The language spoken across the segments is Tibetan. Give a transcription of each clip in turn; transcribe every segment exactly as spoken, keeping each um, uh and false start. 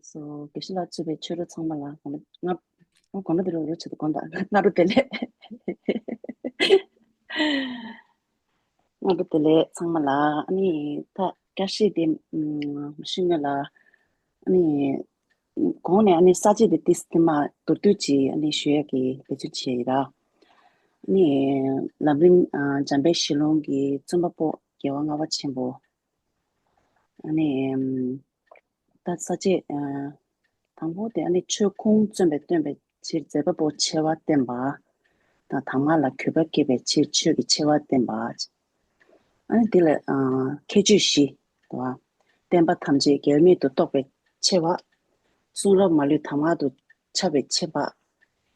སོ། དགེ་བཤེས་ལགས་གཙོས་པའི་ཆོས་གྲོགས་ཚང་མ་ལ་དགོངས་ན་དགོངས་ན་དེ་རུ་རུ་ཆེད་དུ་དགོངས་དག་སྔ་དྲོ་བདེ་ལེགས། སྔ་དྲོ་བདེ་ལེགས་ཚང་མ་ལ། ཨ་ནི་ད་བསྐྱར་ཞིབ་དེ་ཞུས་ན་ལ། ཨ་ནི་གོང་ནས་ཨ་ནི་ས་བཅད་དེ་ཏིས་ཏི་མ་མདོར་བསྡུས་ཅིག་ཨ་ནི་ཞུ་ཡག་གི་འབད་བརྩོན་བྱས་ཡིན་ར། ཨ་ནི་ལམ་རིམ་འཇམ་དཔལ་ཞལ་ལུང་གི་བཙུན་པ་པོ་རྒྱལ་བ་ལྔ་པ་ཆེན་པོ། ཨ་ནི། ད་ས་བཅད། དང་པོ་དེ་ཨ་ནི་ཆོས་ཁུངས་བཙུན་པས་སྟོན་པའི་ཕྱིར་མཛད་པ་པོ་ཆེ་བ་བསྟན་པ། དང་གདམས་ངག་ལ་གུས་པ་བསྐྱེད་པའི་ཕྱིར་ཆོས་ཀྱི་ཆེ་བ་བསྟན་པ། ཨ་ནི་དེ་ལ་ཁྱད་ཆོས་བཞི། བསྟན་པ་ཐམས་ཅད་འགལ་མེད་དུ་རྟོགས་པའི་ཆེ་བ། གསུང་རབ་མ་ལུས་གདམས་ངག་ཏུ་ཁྱབ་པའི་ཆེ་བ།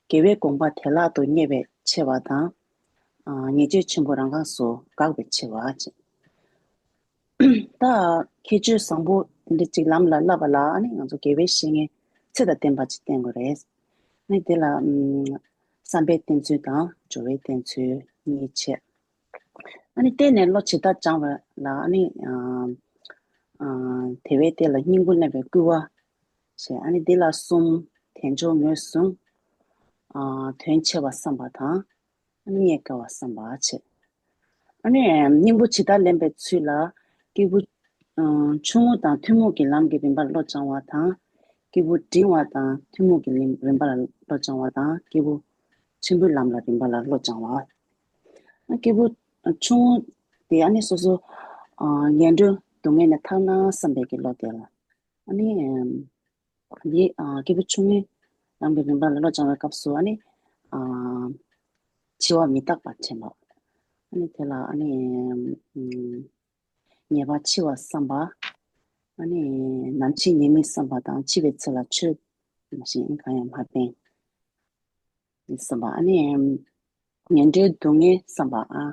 དགེ་བའི་དགོངས་པ་བདེ་བླག་ཏུ་རྙེད་པའི་ཆེ་བ་དང་། ཉེས་སྤྱོད་ཆེན་པོ་རང་གང་སུ་དགག་པའི་ཆེ་བ། ད་ཁྱད་ཆོས་བཟང་པོ་དེ་འདྲ་ཅིག་ལམ་ལ་བསླབ་པ་ལ་ཨ་ནི་ང་ཚོ་དགེ་བའི་བཤེས་གཉེན་ཚད་དང་ལྡན་པ་ཅིག་བསྟེན་དགོས་རེད། ཨ་ནི་དེ་ལ་བསམ་པའི་བསྟེན་ཚུལ་དང་སྦྱོར་བའི་བསྟེན་ཚུལ་གཉིས་བྱས། ཨ་ནི་བརྟེན་ནས་བློ་ཇི་ལྟར་སྦྱང་བ་ལ་ཨ་ནི་དེ་བས་དེ་ལ་སྙིང་པོ་གནས་པའི་སྐུལ་བ་བྱས། ཨ་ནི་དེ་ལ་གསུམ། དལ་འབྱོར་ངོས་བཟུང་། དོན་ཆེ་བ་བསམ་པ་དང་། རྙེད་དཀའ་བ་བསམ་པ་བྱེད། ཨ་ནི་སྙིང་པོ་ཇི་ལྟར་ལེན་པའི་ཚུལ་ལ། སྐྱེས་བུ་ཆུང་ངུ་དང་ཐུན་མོང་གི་ལམ་གྱི་རིམ་པར་བློ་སྦྱང་བ་དང་། སྐྱེས་བུ་འབྲིང་བ་དང་ཐུན་མོང་གི་རིམ་པར་བློ་སྦྱང་བ་དང་། སྐྱེས་བུ་ཆེན་པོའི་ལམ་ལ་རིམ་པ་ལ་བློ་སྦྱང་བ། སྐྱེས་བུ་ཆུང་ངུ་དེ་ཨ་ནི་སོ་སོ་ངན་འགྲོའི་སྡུག་བསྔལ་ནས་ཐར་ན་བསམ་པའི་གི་བློ་དེ་ལ། ཨ་ནི། འདི་སྐྱེས་བུ་ཆུང་ངུའི་ལམ་གྱི་རིམ་པ་ལ་བློ་སྦྱང་བའི་སྐབས་སུ་ཨ་ནི། འཆི་བ་མི་རྟག་པ་དྲན་པ། ཨ་ནི་དེ་ལ་ཨ་ནི། ཉེས་པ་ཆེ་བ་བསམ་པ། ཨ་ནི། ནམ་འཆི་ཉེས་དམིགས་བསམ་པ་དང་འཆི་བའི་ཚེ་ལ་ཆོས་མ་ཤེས་གང་ཡང་མ་བསྟེན། བསམ་པ་ཨ་ནི། ངན་འགྲོའི་སྡུག་བསྔལ་བསམ་པ་ཨ།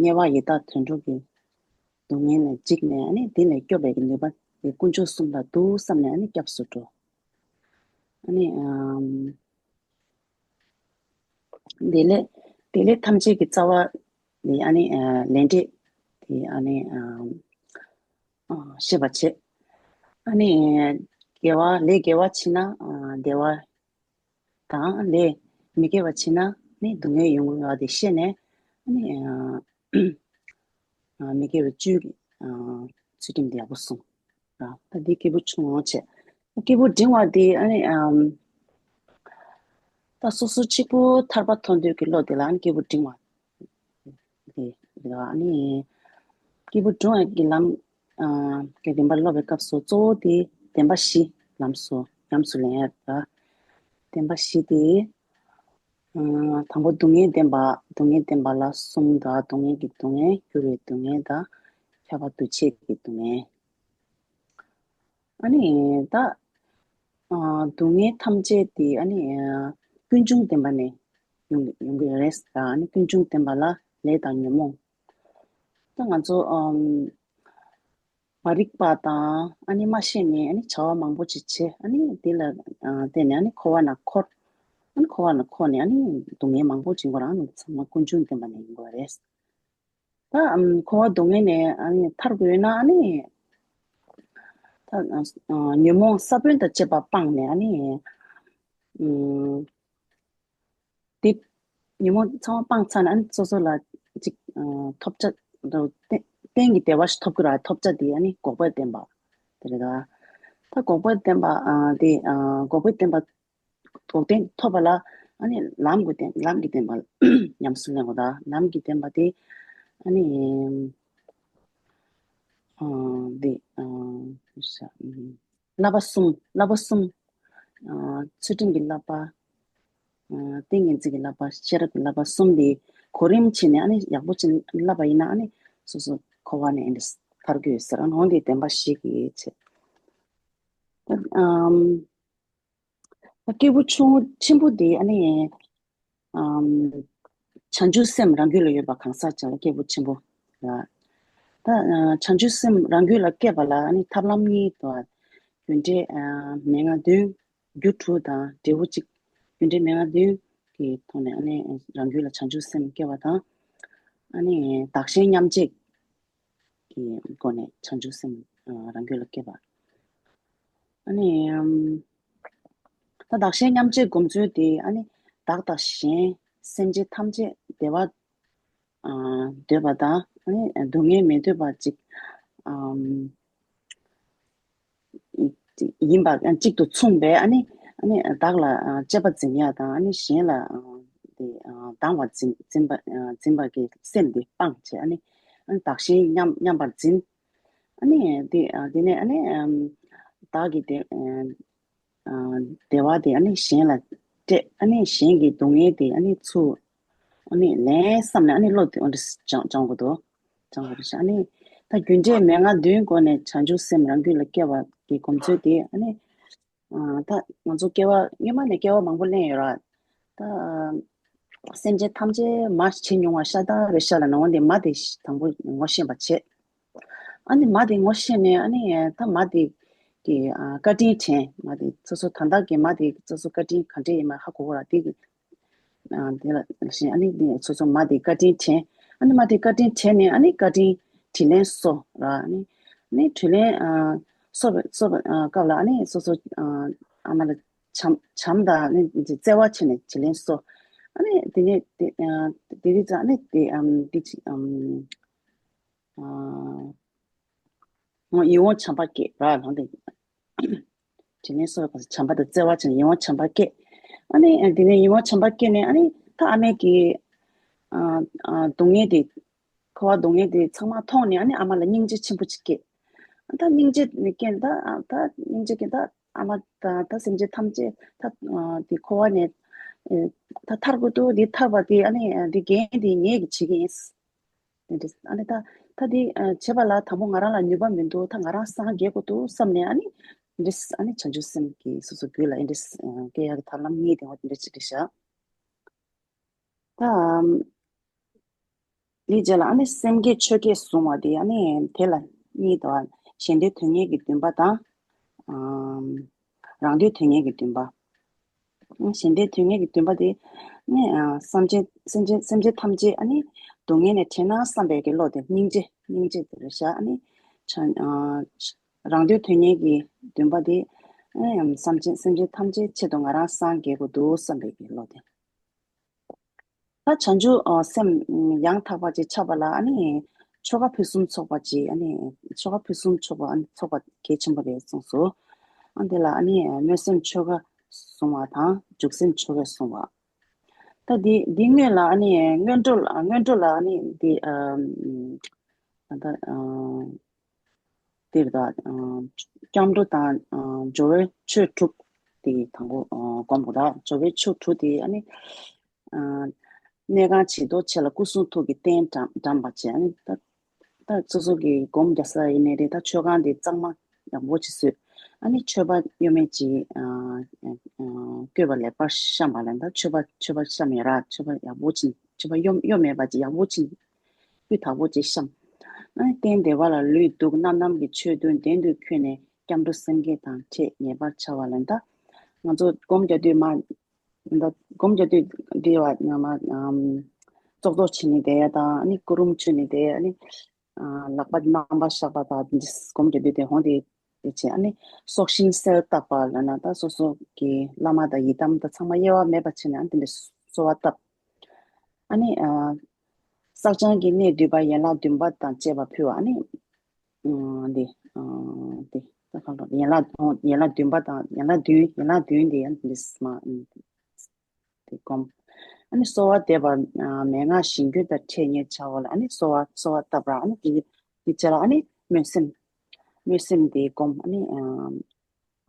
དམྱལ་བ་ཡི་དྭགས་དུད་འགྲོ་གི་སྡུག་བསྔལ་ལ་འཇིགས་ནས་ཨ་ནི་དེ་ལས་སྐྱོབ་པའི་ནུས་པ་དེ་དཀོན་མཆོག་གསུམ་ལ་འདུག་བསམ་ནས་ཨ་ནི་སྐྱབས་སུ་འགྲོ། ཨ་ནི། བདེ་ལེགས། བདེ་ལེགས་ཐམས་ཅད་ཀྱི་རྩ་བ་ནི་ཨ་ནི་ལས་འབྲས་དེ་ཨ་ནི། ཤེས་པ་བྱེད། ཨ་ནི། དགེ་བ་ལས་དགེ་བ་བྱེད་ན་བདེ་བ་དང་ལས་མི་དགེ་བ་བྱེད་ན་ནི་སྡུག་བསྔལ་ཡོང་གི་ཡོད་པ་དེ་ཤེས་ནས་ཨ་ནི། མི་དགེ་བའི་བཅུའི་ཚུལ་ཁྲིམས་དེ་ཡག་པོ་སྲུང་། ད་འདི་སྐྱེས་བུ་ཆུང་ངུ་བྱས། སྐྱེས་བུ་འབྲིང་བ་དེ་ཨ་ནི། ད་སོ་སོ་གཅིག་པུ་ཐར་པ་ཐོབ་འདོད་ཀྱི་བློ་དེ་ལ་ཨ་ནི་སྐྱེས་བུ་འབྲིང་བ། དེ་རེད་བ། ཨ་ནི། སྐྱེས་བུ་འབྲིང་བའི་གི་ལམ། གི་རིམ་པ་སློབ་པའི་སྐབས་སུ་གཙོ་བོ་དེ་བདེན་པ་བཞི་ལམ་སུ་ཉམས་སུ་ལེན་ཡ་རེད། བདེན་པ་བཞི་དེ། དང་པོ་སྡུག་བསྔལ་བདེན་པ། སྡུག་བསྔལ་བདེན་པ་ལ་གསུམ་དང་། སྡུག་བསྔལ་གྱི་སྡུག་བསྔལ། འགྱུར་བའི་སྡུག་བསྔལ་དང་། ཁྱབ་པ་འདུ་བྱེད་ཀྱི་སྡུག་བསྔལ། ཨ་ནི་ད། སྡུག་བསྔལ་ཐམས་ཅད་དེ་ཨ་ནི། ཀུན་འབྱུང་བདེན་པ་ནས་ཡོང་ཡོང་གི་ཡོད་རེད། ཨ་ནི་ཀུན་འབྱུང་བདེན་པ་ལ་ལས་དང་ཉོན་མོངས། ད་ང་ཚོ་མ་རིག་པ་དང་ཨ་ནི་མ་ཤེས་ནས་ཨ་ནི་བྱ་བ་མང་པོ་ཅིག་བྱེད། ཨ་ནི་དེ་ལ་བརྟེན་ནས་ཨ་ནི་འཁོར་བ་ན་འཁོར། ཨ་ནི་འཁོར་བ་ན་འཁོར་ནས་ཨ་ནི་སྡུག་བསྔལ་མང་པོ་ཅིག་འགོར། ཨ་ནི་ཚང་མ་ཀུན་འབྱུང་བདེན་པ་ནས་ཡིན་དགོས་རེད། ད་འཁོར་བ་སྡུག་བསྔལ་ནས་ཨ་ནི་ཐར་དགོས་ན་ཨ་ནི། ད་ཉོན་མོངས་ས་བོན་དང་བཅས་པ་སྤངས་ནས་ཨ་ནི། དེ། ཉོན་མོངས་ཚང་མ་སྤངས་ཚར་ནས་ཨ་ནི་སོ་སོ་ལ་ཅིག་ཐོབ་བྱ། གཏན་གྱི་བདེ་བ་ཞིག་ཐོབ་ཀྱི་རེད། ཐོབ་བྱ་དེ་ཨ་ནི་འགོག་པའི་བདེན་པ། དེ་རེད་ད། ད་འགོག་པའི་བདེན་པ་དེ་འགོག་པའི་བདེན་པ། འགོག་བདེན་ཐོབ་པ་ལ་ཨ་ནི་ལམ་གྱི་བདེན། ལམ་གྱི་བདེན་པ་ཉམས་སུ་ལེན་དགོས། ད་ལམ་གྱི་བདེན་པ་དེ་ཨ་ནི། འདི། བསླབ་པ་གསུམ། བསླབ་པ་གསུམ། ཚུལ་ཁྲིམས་ཀྱི་བསླབ་པ། ཏིང་ངེ་འཛིན་གྱི་བསླབ་པ། ཤེས་རབ་ཀྱི་བསླབ་པ་གསུམ་དེ་གོ་རིམ་བྱས་ནས་ཨ་ནི་ཡག་པོ་བྱས་ནས་བསླབ་པ་ཡིན་ན་ཨ་ནི་སོ་སོ་འཁོར་བ་ནས་ཨ་ནི་ཐར་གྱི་ཡོད་ཟེར། ཨ་ནི་འོ་འདི་བདེན་པ་བཞི་གི་བྱས། ད་སྐྱེས་བུ་ཆུང་ཆེན་པོ་དེ་ཨ་ནི། བྱང་ཆུབ་སེམས་རང་རྒྱུད་ལ་ཡོད་པ་གང་ཟག་ཅིག་ལ་སྐྱེས་བུ་ཆེན་པོ་ལ། ད་བྱང་ཆུབ་སེམས་རང་རྒྱུད་ལ་སྐྱེས་པ་ལ་ཨ་ནི་ཐབས་ལམ་གཉིས་འདུག་རྒྱུ་འབྲས་མན་ངག་བདུན། རྒྱུ་དྲུག་དང་འབྲས་བུ་གཅིག་རྒྱུ་འབྲས་མན་ངག་བདུན་གྱི་ཐོག་ནས་ཨ་ནི་རང་རྒྱུད་ལ་བྱང་ཆུབ་སེམས་སྐྱེ་བ་དང་། ཨ་ནི་བདག་གཞན་མཉམ་བརྗེ་གི་སྒོ་ནས་བྱང་ཆུབ་སེམས་ རང་རྒྱུད་ལ་སྐྱེས་པ། ཨ་ནི་ཨམ། ད་བདག་གཞན་མཉམ་བརྗེའི་སྒོམ་ཚུལ་དེ་ཨ་ནི་བདག་དང་གཞན་སེམས་ཅན་ཐམས་ཅད་བདེ་བ་ཨ་འདོད་པ་དང་ཨ་ནི་སྡུག་བསྔལ་མི་འདོད་པ་ཅིག་ཨམ། ཡིན་པ་གཅིག་ཏུ་མཚུངས་པས་ཨ་ནི་ཨ་ནི་བདག་ལ་གཅེས་པ་འཛིན་ཡ་དང་ཨ་ནི་གཞན་ལ་དེ་སྡང་བ་འཛིན་འཛིན་པ་འཛིན་པ་གི་སེམས་དེ་སྤངས་བྱས་ཨ་ནི་ཨ་ནི་བདག་གཞན་མཉམ་མཉམ་པར་འཛིན། ཨ་ནི་དེ་དེ་ནས་ཨ་ནི་བདག་གི་དེ་བདེ་བ་དེ་ཨ་ནི་གཞན་ལ་སྤྲད། ཨ་ནི་གཞན་གྱི་སྡུག་བསྔལ་དེ་ཨ་ནི་ཚུར་ཨ་ནི་ལན་བསམ་ནས་ཨ་ནི་བློ་དེ་འོ་འདྲ་སྦྱང་སྦྱང་དགོས་འདུག་སྦྱང་དགོས་རེད་ཤག་ཨ་ནི་ད་རྒྱུ་འབྲས་མན་ངག་བདུན་སྒོ་ནས་བྱང་ཆུབ་སེམས་རང་རྒྱུད་ལ་སྐྱེ་བ་གི་སྒོམ་ཚུལ་དེ་ཨ་ནི་ད་ང་ཚོ་སྐྱེ་བ་སྔོན་མ་ནས་སྐྱེ་བ་མང་པོ་ལེན་ཡོད་ར། ད་སེམས་ཅན་ཐམས་ཅད་མ་བྱེད་མྱོང་བ་ཤ་སྟག་རེད་ཤག་ལ་ནོར་བ་འདི་མ་དེ་དང་པོ་ངོ་ཤེས་པ་བྱེད། ཨ་ནི་མ་དེ་ངོ་ཤེས་ནས་ཨ་ནི་ད་མ་དེ་གི་ཨ་བཀའ་དྲིན་དྲན། མ་དེ་སོ་སོ་ད་ལྟ་གི་མ་དེ་སོ་སོ་བཀའ་དྲིན་ག་འདྲ་ཡིན་མ་ཧ་གོ་གོ་ར་དེ་གི་ཨ་དེ་ལ་བཞིན་ཨ་ནི་དེ་སོ་སོ་མ་དེ་བཀའ་དྲིན་དྲན། ཨ་ནི་མ་དེ་བཀའ་དྲིན་དྲན་ནས་ཨ་ནི་བཀའ་དྲིན་དྲིན་ལན་གསོ་ར། ཨ་ནི་ཨ་ནི་དྲིན་ལན་ཨ་གསོ་བའི་གསོ་བའི་ཨ་སྐབས་ལ་ཨ་ནི་སོ་སོ་ཨ་ཨ་མ་ལ་བྱམས་བྱམས་དང་ཨ་ནི་བརྩེ་བ་བྱས་ནས་དྲིན་ལན་གསོ། ཨ་ནི་དེ་ནས་དེ་ཨ་དེ་རིང་ཙམ་ཨ་ནི་དེ་ཨམ་དེ་ཅི་ཨམ། ཨ། ཡིད་འོང་བྱམས་པ་སྐྱེས་ར་ལངས་ཏེ། དྲིན་ལན་གསོ་བའི་སྐབས་སུ་བྱམས་པ་དང་བརྩེ་བ་བྱས་ནས་ཡིད་འོང་བྱམས་པ་སྐྱེས། ཨ་ནི་དེ་ནས་ཡིད་འོང་བྱམས་པ་སྐྱེས་ནས་ཨ་ནི་ད་ཨ་མའི་གི་ཨ་ཨ་སྡུག་བསྔལ་དེ་འཁོར་བ་སྡུག་བསྔལ་དེ་ཚང་མ་མཐོང་ནས་ཨ་ནི་ཨ་མ་ལ་སྙིང་རྗེ་ཆེན་པོ་ཅིག་སྐྱེས། ད་སྙིང་རྗེ་ནི་སྐྱེས་ད་ཨ་ད་སྙིང་རྗེ་སྐྱེས་ད་ཨ་མ་ད་ད་སེམས་ཅན་ཐམས་ཅད་ད་ཨ་དེ་འཁོར་བ་ནས་ཨེ་ད་ཐར་དགོས་འདུག་འདི་ཐར་བ་དེ་ཨ་ནི་འདི་འགན་འདི་ངས་ཀྱིས་བྱེད་ཀྱི་ཡིན། དེ་འདྲ་ཨ་ནི་ད་ད་འདི་ཨ་བྱེད་པ་ལ་དང་པོ་ང་རང་ལ་ནུས་པ་མི་འདུག་ད་ང་རང་སངས་རྒྱས་དགོས་འདུག་བསམ་ནས་ཨ་ནི་འདི་འདྲ་ཨ་ནི་བྱང་ཆུབ་སེམས་ཀྱིས་སོ་སོ་རྒྱུད་ལ་འདི་འདྲ་སྐྱེ་ཡག་གི་ཐབས་ལམ་གཉིས་དེ་འོ་དེ་འདྲ་ཅིག་རེད་ཤག་ད་འདིའི་རྗེས་ལ་ཨ་ནི་སེམས་བསྐྱེད་ཆོས་བསྐྱེད་གསུང་བ་དེ་ཨ་ནི་དེ་ལ་གཉིས་འདུག་གཞན་དོན་དོན་གཉེར་གྱི་འདུན་པ་དང་། རང་དོན་དོན་གཉེར་གྱི་འདུན་པ། གཞན་དོན་དོན་གཉེར་གྱི་འདུན་པ་དེ་ནི་སེམས་ཅན་སེམས་ཅན་སེམས་ཅན་ཐམས་ཅད་ཨ་ནི་སྡུག་བསྔལ་ནས་བྲལ་ན་བསམ་པའི་གི་བློ་དེ་སྙིང་རྗེ་སྙིང་རྗེ་དེ་རེད་ཤག་ཨ་ནི་རང་དོན་དོན་གཉེར་གྱི་འདུན་པ་དེ་ཨ་ནི་སེམས་ཅན་སེམས་ཅན་ཐམས་ཅད་ཆེད་དུ་ང་རང་སངས་རྒྱས་དགོས་འདུག་བསམ་པའི་གི་བློ་དེ། ད་བྱང་ཆུབ་ཨ་སེམས་ཡང་དག་པ་ཅིག་ཆགས་པ་ལ་ཨ་ནི་ཆོ་ག་ཕུན་སུམ་ཚོགས་པ་ཅིག་ཨ་ནི་ཆོ་ག་ཕུན་སུམ་ཚོགས་པ་ཨ་ནི་ཚོགས་པ་གལ་ཆེན་པོ་རེད་གསུངས་སོ། ཨ་འདི་ལ་ཨ་ནི་སྨོན་སེམས་ཆོ་ག་གསུང་བ་དང་འཇུག་སེམས་ཆོ་ག་གསུང་བ། ད་འདི་འདི་སྔོན་ལ་ཨ་ནི་སྔོན་འགྲོ་ལ་སྔོན་འགྲོ་ལ་ཨ་ནི་འདི་ཨ་ད་ཨ། དེ་རེད་ད། སྐྱབས་འགྲོ་དང་སྦྱོར་བའི་ཆོས་དྲུག་དེ་དང་པོ་སྒོམ་དགོས་ར། སྦྱོར་བའི་ཆོས་དྲུག་དེ་ཨ་ནི། གནས་ཁང་བྱི་དོར་ཆེ་ལ་སྐུ་གསུང་ཐུགས་ཀྱི་རྟེན་བཀྲམ་བཀྲམ་པ་བྱས། ཨ་ནི་ད་ད་སོ་སོ་གི་སྒོམ་རྒྱག་ས་ཡིན་ནའི་རེད། ད་མཆོད་ཁང་དེ་གཙང་མ་ཡག་པོ་ཅིག་བཟོས། ཨ་ནི་མཆོད་པ་གཡོ་མེད་ཅིག་བཀོད་པ་ལེགས་པར་བཤམས་པ་ལ་ད་མཆོད་པ་མཆོད་པ་བཤམས་ཡོད་ར། མཆོད་པ་ཡག་པོ་ཅིག་མཆོད་པ་གཡོ་གཡོ་མེད་པ་ཅིག་ཡག་པོ་ཅིག་སྤུས་དག་པོ་ཅིག་བཤམས། ཨ་ནི་རྟེན་བདེ་བ་ལ་ལུས་འདུག་རྣམ་རྣམ་གྱི་ཆོས་བདུན་གདན་དུ་འཁོད་ནས་སྐྱབས་འགྲོ་སེམས་བསྐྱེད་དང་འཕྲད་ངེས་པར་བྱ་བ་ལ་ད། ང་ཚོ་སྒོམ་རྒྱག་དུས་མ། ད་སྒོམ་རྒྱག་དུས་འདི་བ་ང་མ་ཨམ། ཙོག་ཙོག་བྱས་ནས་བསྡད་ཡ་དང་ཨ་ནི་སྐུ་རུམ་བྱས་ནས་བསྡད་ཡ་ཨ་ནི། ལག་པ་རྣམ་པར་བཞག་པ་དང་འདི་སྒོམ་རྒྱག་དུས་དེ་ཧོང་དེ་དེ་བྱས་ཨ་ནི་སྲོག་ཤིང་གསལ་བཏབ་པ་ལབ་ན་ད་སོ་སོ་གི་བླ་མ་དང་ཡི་དམ་དང་ཚང་མ་དབྱེ་བ་མེད་པ་བྱས་ནས་ཨ་ནི་དེ་འདྲ་གསོལ་བ་བཏབ། ཨ་ནི། བསགས་སྦྱང་གི་གནད་བསྡུས་པ་ཡན་ལག་བདུན་པ་དང་བཅས་པ་ཕུལ་བ་ཨ་ནི། འདི། འདི། ཡན་ལག་ཡན་ལག་བདུན་པ་དང་ཡན་ལག་བདུན་ཡན་ལག་བདུན་དེ་ཡང་འདི་མ། དེ་སྒོམ། ཨ་ནི་གསོལ་བ་འདེབས་པ་མན་ངག་བཞེས་འགྱུར་དང་འཕྲད་ངེས་བྱ་བ་ལ་ཨ་ནི་གསོལ་བ་གསོལ་བ་བཏབ་ར་ཨ་ནི་དེ་དེ་བྱས་ལ་ཨ་ནི་སྨོན་སེམས། སྨོན་སེམས་དེ་སྒོམ་ཨ་ནི།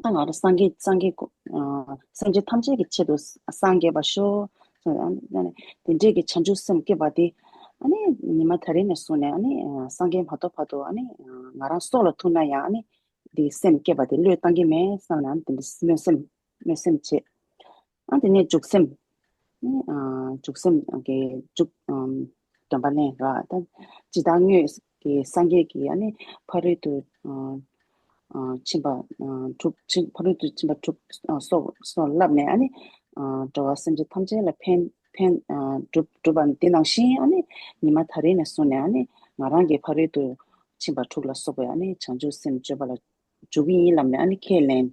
ད་ང་རང་སངས་རྒྱས་སངས་རྒྱས་སེམས་ཅན་ཐམས་ཅད་ཀྱི་ཆེད་དུ་སངས་རྒྱས་པ་ཤོག་དེ་འདྲས་ཀྱི་བྱང་ཆུབ་སེམས་བསྐྱེད་པ་དེ་ཨ་ནི་ཉི་མ་ད་རེས་ནས་བཟུང་ནས་ཨ་ནི་སངས་རྒྱས་མ་ཐོབ་བར་དུ་ཨ་ནི་ང་རང་སྲོག་ལ་ཐུག་ན་ཡང་ཨ་ནི་དེ་སེམས་བསྐྱེད་པ་དེ་བློས་བཏང་གི་མེད་བསམ་ནས་ཨ་ནི་དེ་འདྲས་སྨོན་སེམས་སྨོན་སེམས་བྱེད། ཨ་དེ་ནས་འཇུག་སེམས། ཨ་འཇུག་སེམས་ཀྱི་འཇུག་སྡོམ་པ་ལེན་ར་ད། ཇི་ལྟར་སྔོན་གྱི་སངས་རྒྱས་ཀྱིས་ཨ་ནི་ཕ་རོལ་ཏུ་ཕྱིན་པ་གྲུབ་ཕྱིན་ཕ་རོལ་ཏུ་ཕྱིན་པ་གྲུབ་སོགས་སོགས་ལབ་ནས་ཨ་ནི་འགྲོ་བ་སེམས་ཅན་ཐམས་ཅད་ལ་ཕན་ཕན་གྲུབ་གྲུབ་པ་དེ་ནང་བཞིན་ཨ་ནི་ཉི་མ་ད་རེས་ནས་བཟུང་ནས་ཨ་ནི་ང་རང་གི་ཕ་རོལ་ཏུ་ ཕྱིན་པ་དྲུག་ལ་སོགས་པའི་ཨ་ནི་བྱང་ཆུབ་སེམས་སྤྱོད་པ་ལ་འཇུག་གི་ཡིན་ལབ་ནས་ཨ་ནི་ཁས་ལེན།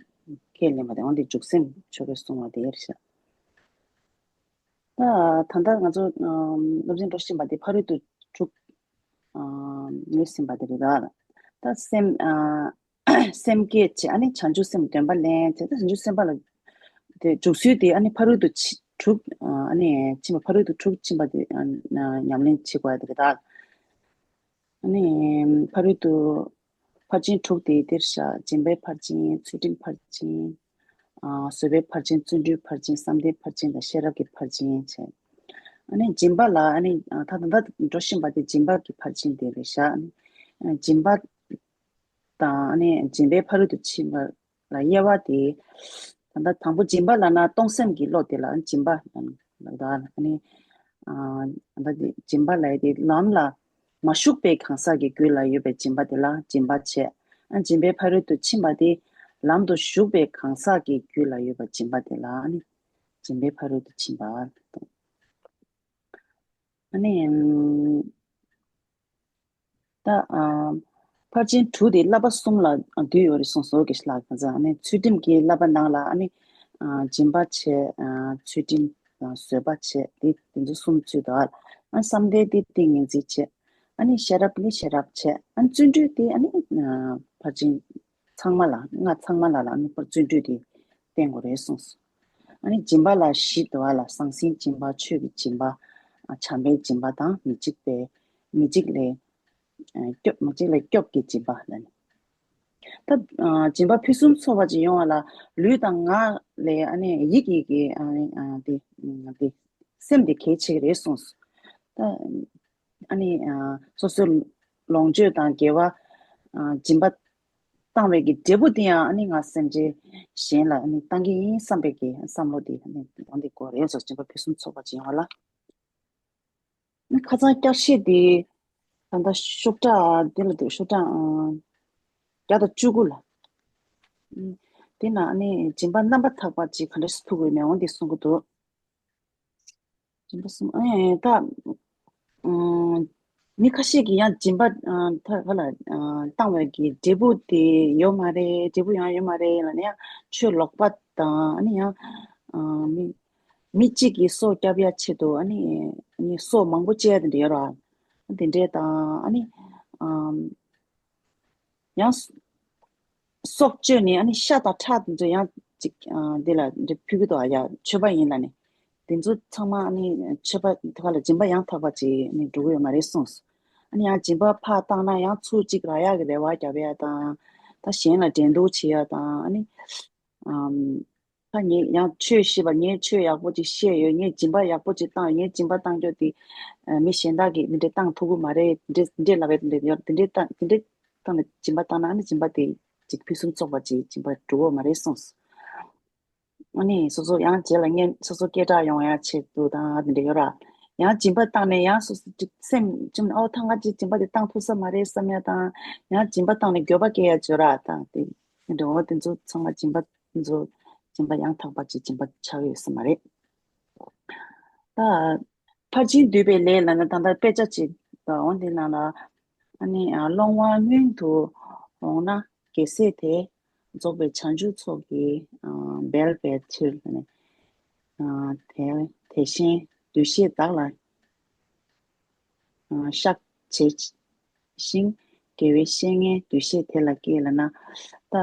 ཁས་ལེན་པ་དེ་འོན་ཏེ་འཇུག་སེམས་ཆོ་གས་གསུང་བ་དེ་རེད་ཤག་ད་ད་ལྟ་ང་ཚོ་ཨམ་སློབ་ཚན་འགྲོ་བཞིན་པ་དེ་ཕ་རོལ་ཏུ་དྲུག་ཨམ་ངོས་ཟིན་པ་དེ་རེད་ད། ད་སེམས་ཨ་སེམས་བསྐྱེད་བྱེད་ཨ་ནི་བྱང་ཆུབ་སེམས་འདོན་པ་ལེན་བྱེད་ད་བྱང་ཆུབ་སེམས་དཔའ་ལ་དེ་འཇུག་ཚུལ་དེ་ཨ་ནི་ཕ་རོལ་ཏུ་ཕྱི་དྲུག་ཨ་ནི་ཕྱིན་པ་ཕ་རོལ་ཏུ་དྲུག་ཕྱིན་པ་དེ་ཨ་ཉམས་ལེན་བྱེད་དགོས་ཡ་དེ་རེད་ད། ཨ་ནི་ཕ་རོལ་ཏུ་ཕར་ཕྱིན་དྲུག་དེ་འདིར་བཞག་སྦྱིན་པའི་ཕར་ཕྱིན། ཚུལ་ཁྲིམས་ཕར་ཕྱིན། ཨ་བཟོད་པའི་ཕར་ཕྱིན། བརྩོན་འགྲུས་ཕར་ཕྱིན། བསམ་གཏན་ཕར་ཕྱིན་དང་ཤེས་རབ་ཀྱི་ཕར་ཕྱིན་བྱས། ཨ་ནི་སྦྱིན་པ་ལ་ཨ་ནི་ད་ད་ལྟ་འགྲོ་བཞིན་པ་དེ་སྦྱིན་པ་གི་ཕར་ཕྱིན་དེ་རེད་བཞག་ཨ་ནི་སྦྱིན་པ་དང་ཨ་ནི་སྦྱིན་པའི་ཕ་རོལ་ཏུ་ཕྱིན་པ་ལ་དབྱེ་བ་དེ། ད་ལྟ་དང་པོ་སྦྱིན་པ་ལབ་ན་གཏོང་སེམས་ཀྱི་བློ་དེ་ལ་སྦྱིན་པ་ལབ་ད། ཨ་ནི་ཨ་ད་སྦྱིན་པ་ལབ་ཡ་དེ་ལམ་ལ་མ་ཞུགས་པའི་གང་ཟག་གི་རྒྱུད་ལ་ཡོད་པའི་སྦྱིན་པ་དེ་ལ་སྦྱིན་པ་བྱས། ཨ་སྦྱིན་པའི་ཕ་རོལ་ཏུ་ཕྱིན་པ་དེ་ལམ་དུ་ཞུགས་པའི་གང་ཟག་གི་རྒྱུད་ལ་ཡོད་པའི་སྦྱིན་པ་དེ་ལ་ཨ་ནི་སྦྱིན་པའི་ཕ་རོལ་ཏུ་ཕྱིན་པ། ཨ་ནི་ད་ཨ་ཕར་ཕྱིན་དྲུག་དེ་བསླབ་པ་གསུམ་ལ་འདུས་ཡོད་རེད་གསུངས་སོ། དགེ་བཤེས་ལགས་ཀྱིས་ཨ་ནི་ཚུལ་ཁྲིམས་ཀྱི་བསླབ་པ་ནང་ལ་ཨ་ནི་ཨ་སྦྱིན་པ་བྱས། ཨ་ཚུལ་ཁྲིམས་དང་བཟོད་པ་བྱས། དེ་དེ་ཚོ་གསུམ་ཚུད་དོ། ཨ་བསམ་གཏན་དེ་ཏིང་ངེ་འཛིན་བྱས། ཨ་ནི་ཤེས་རབ་ནི་ཤེས་རབ་བྱས། ཨ་ནི་བརྩོན་འགྲུས་དེ་ཨ་ནི་ཨ་ཕར་ཕྱིན་ཚང་མ་ལ་ལྔ་ཚང་མ་ལ་ལ་ཨ་ནི་བརྩོན་འགྲུས་དེ་བསྟེན་དགོས་རེད་གསུངས་སོ། ཨ་ནི་སྦྱིན་པ་ལ་བཞི་འདུག་བ་ལ་ཟང་ཟིང་སྦྱིན་པ། ཆོས་ཀྱི་སྦྱིན་པ། ཨ་བྱམས་པའི་སྦྱིན་པ་དང་མི་འཇིགས་པའི་མི་འཇིགས་ལས་ཨ་སྐྱོབ། མི་འཇིགས་ལས་སྐྱོབ་ཀྱི་སྦྱིན་པ་ལ་ནི། ད་ཨ་སྦྱིན་པ་ཕུན་སུམ་ཚོགས་པ་ཅིག་ཡོང་བ་ལ་ལུས་དང་ངག་ལས་ཨ་ནི་ཡིད་ཀྱི་གི་ཨ་ནི་ཨ་དེ་ཨ་དེ་སེམས་དེ་གལ་ཆེ་གི་རེད་གསུངས་སོ། ད་ཨ་ནི་ཨ་སོ་སོའི་ལོངས་སྤྱོད་དང་དགེ་བ་ཨ་སྦྱིན་པ་བཏང་བའི་གི་འབྲས་བུ་དེ་ཡང་ཨ་ནི་ང་སེམས་ཅན་གཞན་ལ་ཨ་ནི་བཏང་གི་ཡིན་བསམ་པའི་གི་བསམ་བློ་དེ་ཨ་ནི་འོང་དེ་དགོས་རེད་གསུངས། སྦྱིན་པ་ཕུན་སུམ་ཚོགས་པ་ཅིག་ཡོང་བ་ལ། ཁ་སང་བསྐྱར་བཤད་དེ་ད་ལྟ་ཤོག་གྲངས་དེ་ལ་འདུག་ཤོག་གྲངས་ཨང་བརྒྱ་དང་བཅུ་དགུ་ལ། དེ་ན་ཨ་ནི་སྦྱིན་པ་རྣམ་པར་དག་པ་ཅིག་ག་འདྲ་སེ་ཕུལ་དགོས་མེད་འོང་དེ་གསུང་གི་འདུག་སྦྱིན་པ་གསུམ་ཨེ་ད་ཨང་མི་ཁ་ཤས་ཀྱིས་ཡང་སྦྱིན་པ་ཨང་ད་ག་ལ་ཨང་བཏང་བའི་གི་འབྲས་བུ་དེ་ཡོད་མ་རེད། འབྲས་བུ་ཡང་ཡོད་མ་རེད་ལབ་ནས་ཡང་ཆོས་ལོག་པ་དང་ཨ་ནི་ཡང་ཨང་མི་མི་གཅིག་གི་སྲོག་སྐྱབས་ཡ་ཆེད་དུ་ཨ་ནི་ཨ་ནི་སྲོག་མང་པོ་བཅད་དེ་འདྲ་ཡོད་ར། དེ་འདྲས་དང་ཨ་ནི་ཨམ་ཡང་སྲོག་གཅོད་ནས་ཨ་ནི་ཤ་དང་ཁྲག་དེ་ཚོ་ཡང་ཅིག་ཨ་འདི་ལ་འདི་ཕུལ་གི་འདུག་ཨ་ཡ་མཆོད་པ་ཡིན་ལ་ནི། དེ་ཚོ་ཚང་མ་ཨ་ནི་མཆོད་པ་དེ་ག་ལ་སྦྱིན་པ་ཡང་དག་པ་ཅིག་ནི་འགྲོ་གི་ཡོད་མ་རེད་གསུངས་སོ། ཨ་ནི་ཡང་སྦྱིན་པ་ཕར་བཏང་ན་ཡང་ཚུར་ཅིག་རག་ཡག་གི་རེ་བ་རྒྱབ་ཡ་དང་། ད་གཞན་ལ་འགྲན་བསྡུར་བྱེད་ཡ་དང་ཨ་ནི། ཨམ། ད་ངས་ཡང་ཆོས་ཤེས་པ་ངས་ཆོས་ཡག་པོ་ཅིག་ཤེས་ཡོད། ངས་སྦྱིན་པ་ཡག་པོ་ཅིག་བཏང་ཡོད། ངས་སྦྱིན་པ་བཏང་རྒྱུ་དེ་ཨ་མི་གཞན་དག་གིས་འདི་འདྲས་བཏང་ཐུབ་ཀྱི་མ་རེད། འདི་འདྲས་འདི་འདྲས་ལབ་པའི་འདི་འདྲས་ཡོད། འདི་འདྲས་བཏང་འདི་འདྲས་བཏང་ནས་སྦྱིན་པ་བཏང་ན་ཨ་ནི་སྦྱིན་པ་དེ་ཅིག་ཕུན་སུམ་ཚོགས་པ་ཅིག་སྦྱིན་པ་འགྲོ་གི་མ་རེད་གསུངས་སོ། ཨ་ནི་སོ་སོ་ཡང་རྗེས་ལ་སྙན་སོ་སོ་སྐད་གྲགས་ཡོང་ཡ་ཆེད་དུ་དང་འདི་འདྲས་ཡོད་ར། ཡང་སྦྱིན་པ་བཏང་ནས་ཡང་སོ་སོ་ཅིག་སེམས་ཅུང་ཨོ་ཐང་ང་ཅིག་སྦྱིན་པ་དེ་བཏང་ཐུབ་ས་མ་རེད་བསམ་ཡ་དང་། ཡང་སྦྱིན་པ་བཏང་ནས་འགྱོད་པ་སྐྱེ་ཡ་ཅིག་ཡོད་ར་དང་དེ། འགྲོ་བ་དེ་ཚོ་ཚང་མ་སྦྱིན་པ་དེ་ཚོ་སྦྱིན་པ་ཡང་དག་པ་ཅིག་སྦྱིན་པ་ཆགས་ཡོད་ས་མ་རེད། ད་ཕར་ཕྱིན་བསྡུས་པའི་ལས་ལ་ན་ད་ལྟ་དཔེ་ཆ་ཅིག་འོང་དེ་ནང་ལ་ཨ་ནི་སློང་བ་སྔོན་དུ་འོངས་ན་རྒྱལ་སྲས་དེ་རྫོགས་པའི་བྱང་ཆུབ་ཚོགས་ཀྱིས་འབད་པའི་ཕྱིར་ནི། དེ་དེ་བཞིན་འདུ་ཤེས་བདག་ལ་བཤགས་བྱེད་ཅིང་དགེ་བའི་བཤེས་གཉེན་འདུ་ཤེས་དེ་ལ་སྐྱེས་ལ་ན། ད་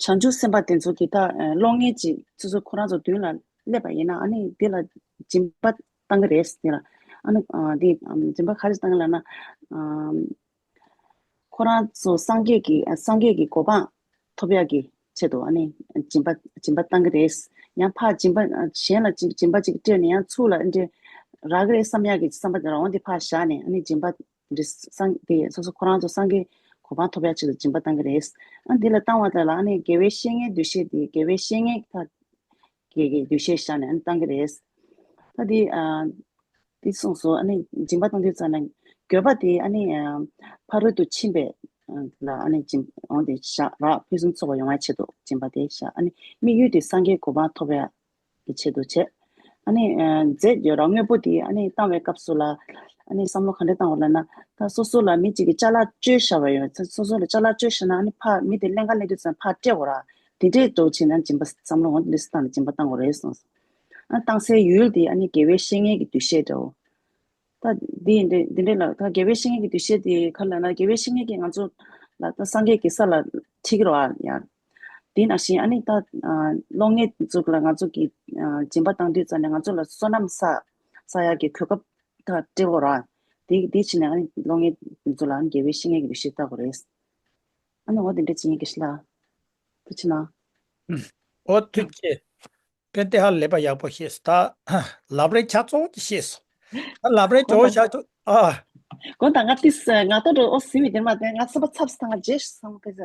བྱང་ཆུབ་སེམས་དཔའ་དེ་ཚོ་གི་ད་སློང་མཁན་ཅིག་སོ་སོ་ཁོ་རང་ཚོ་མདུན་ལ་སླེབས་པ་ཡིན་ན་ཨ་ནི་དེ་ལ་སྦྱིན་པ་བཏང་གི་རེད་དེ་ལ་ཨ་ནི་དེ་སྦྱིན་པ་ག་རེ་བཏང་གི་ལ་ན། ཁོ་རང་ཚོ་སངས་རྒྱས་ཀྱི་སངས་རྒྱས་ཀྱི་གོ་འཕང་ཐོབ་ཡག་གི་ཆེད་དུ་ཨ་ནི་སྦྱིན་པ་སྦྱིན་པ་བཏང་གི་རེད། ཡང་ཕར་སྦྱིན་པ་གཞན་ལ་སྦྱིན་སྦྱིན་པ་ཅིག་སྤྲད་ནས་ཡང་ཚུར་ལ་འདྲེ་རག་གི་རེད་བསམ་ཡག་གི་བསམ་པ་དེ་རང་དབང་དེ་ཕར་བཞག་ནས་ཨ་ནི་སྦྱིན་པ་འདི་སངས་དེ་སོ་སོ་ཁོ་རང་ཚོ་སངས་རྒྱས་གོ་འཕང་ཐོབ་ཡག་ཆེད་དུ་སྦྱིན་པ་བཏང་གི་རེད། ཨ་འདི་ལ་བཏང་བ་དེ་ལ་ཨ་ནི་དགེ་བའི་བཤེས་གཉེན་འདུ་ཤེས་དེ་དགེ་བའི་བཤེས་གཉེན་ཕར་དགེ་དགེ་འདུ་ཤེས་བཞག་ནས་ཨ་ནི་བཏང་གི་རེད། ད་དེ་ཨ་དེ་གསུངས་སོ། ཨ་ནི་སྦྱིན་པ་བཏང་དུས་ཙམ་ན་འགྱོད་པ་དེ་ཨ་ནི་ཨ་ཕ་རོལ་ཏུ་ཕྱིན་པའི་ཨ་ལ་ཨ་ནི་སྦྱིན་འོང་དེ་བཞག་རག་ཕུན་སུམ་ཚོགས་པ་ཡོང་བའི་ཆེད་དུ་སྦྱིན་པ་དེ་བཞག་ཨ་ནི་དམིགས་ཡུལ་དེ་སངས་རྒྱས་གོ་འཕང་ཐོབ་ཡ་གི་ཆེད་དུ་བྱས། ཨ་ནི་ཨ་རྫས་ཡོད་ར་དངོས་པོ་དེ་ཨ་ནི་བཏང་བའི་སྐབས་སུ་ལ་ ཨ་ནི་བསམ་བློ་ག་འདྲ་བཏང་དགོས་ལབ་ན། ད་སོ་སོ་ལ་མི་གཅིག་གིས་ཅ་ལག་སྤྱོད་བཞག་པ་ཡོད། སོ་སོ་ལ་ཅ་ལག་སྤྱོད་བཞག་ན་ཨ་ནི་ཕར་མི་དེ་ལེན་ག་སླེབས་དུས་ཙམ་ཕར་སྤྲད་དགོས་ར། དེ་འདྲས་འགྲོ་བྱས་ན་སྦྱིན་པ་བསམ་བློ་འོང་དེ་འདྲས་བཏང་ནས་སྦྱིན་པ་བཏང་དགོས་རེད་གསུངས་སོང་། ཨ་བཏང་སའི་ཡུལ་དེ་ཨ་ནི་དགེ་བའི་བཤེས་གཉེན་གྱི་འདུ་ཤེས་འདྲ་བོ། ད་འདི་འདི་འདི་འདྲས་ལ་ད་དགེ་བའི་བཤེས་གཉེན་གྱི་འདུ་ཤེས་དེ་ག་ལབ་ན། དགེ་བའི་བཤེས་གཉེན་གྱིས་ང་ཚོ་ལ་ད་སངས་རྒྱས་ཀྱི་ས་ལ་ཁྲིད་ཀྱི་རེད་བ་ཡ། དེ་ནང་བཞིན་ཨ་ནི་ད་ཨ་གློག་བརྙན་ཚོ་ལ་ང་ཚོ་གིས་ཨ་སྦྱིན་པ་བཏང་དུས་ཙམ་ནས་ང་ཚོ་ལ་བསོད་ནམས་བསགས་བསགས་ཡག་གི་གོ་སྐབས་ད་སྤྲད་དགོས་ར། དེ་དེ་བྱས་ནས་ཨ་ནི་གློག་བརྙན་ཚོ་ལ་ཨ་ནི་དགེ་བའི་བཤེས་གཉེན་གྱི་འདུ་ཤེས་བལྟ་དགོས་རེད། ཨ་ནི་འོ་དེ་འདྲ་བྱེད་ཡིན་གྱི་ཤི་ལ། ཐུགས་རྗེ་གནང་། ཨོ་ཐུགས་རྗེ་ཆེ། ཕན་བདེ་ཧ་ལས་པ་ཡག་པོ་ཤེས་སོང་། ད་ལམ་རིམ་ཆ་ཚང་ཅིག་ཤེས་སོང་། ད་ལམ་རིམ་ཇོ་ཤ་ཚོ་ཨ། དགོང་དག་ང་ཏིས་ང་ཏོ་འགྲོ་ཨོ་སི་མི་དེར་མ་དེ་ང་ཚོ་པ་ཚབ་སི་ད་ང་རྗེས་སུ་སོང་ཕེ་ཟ།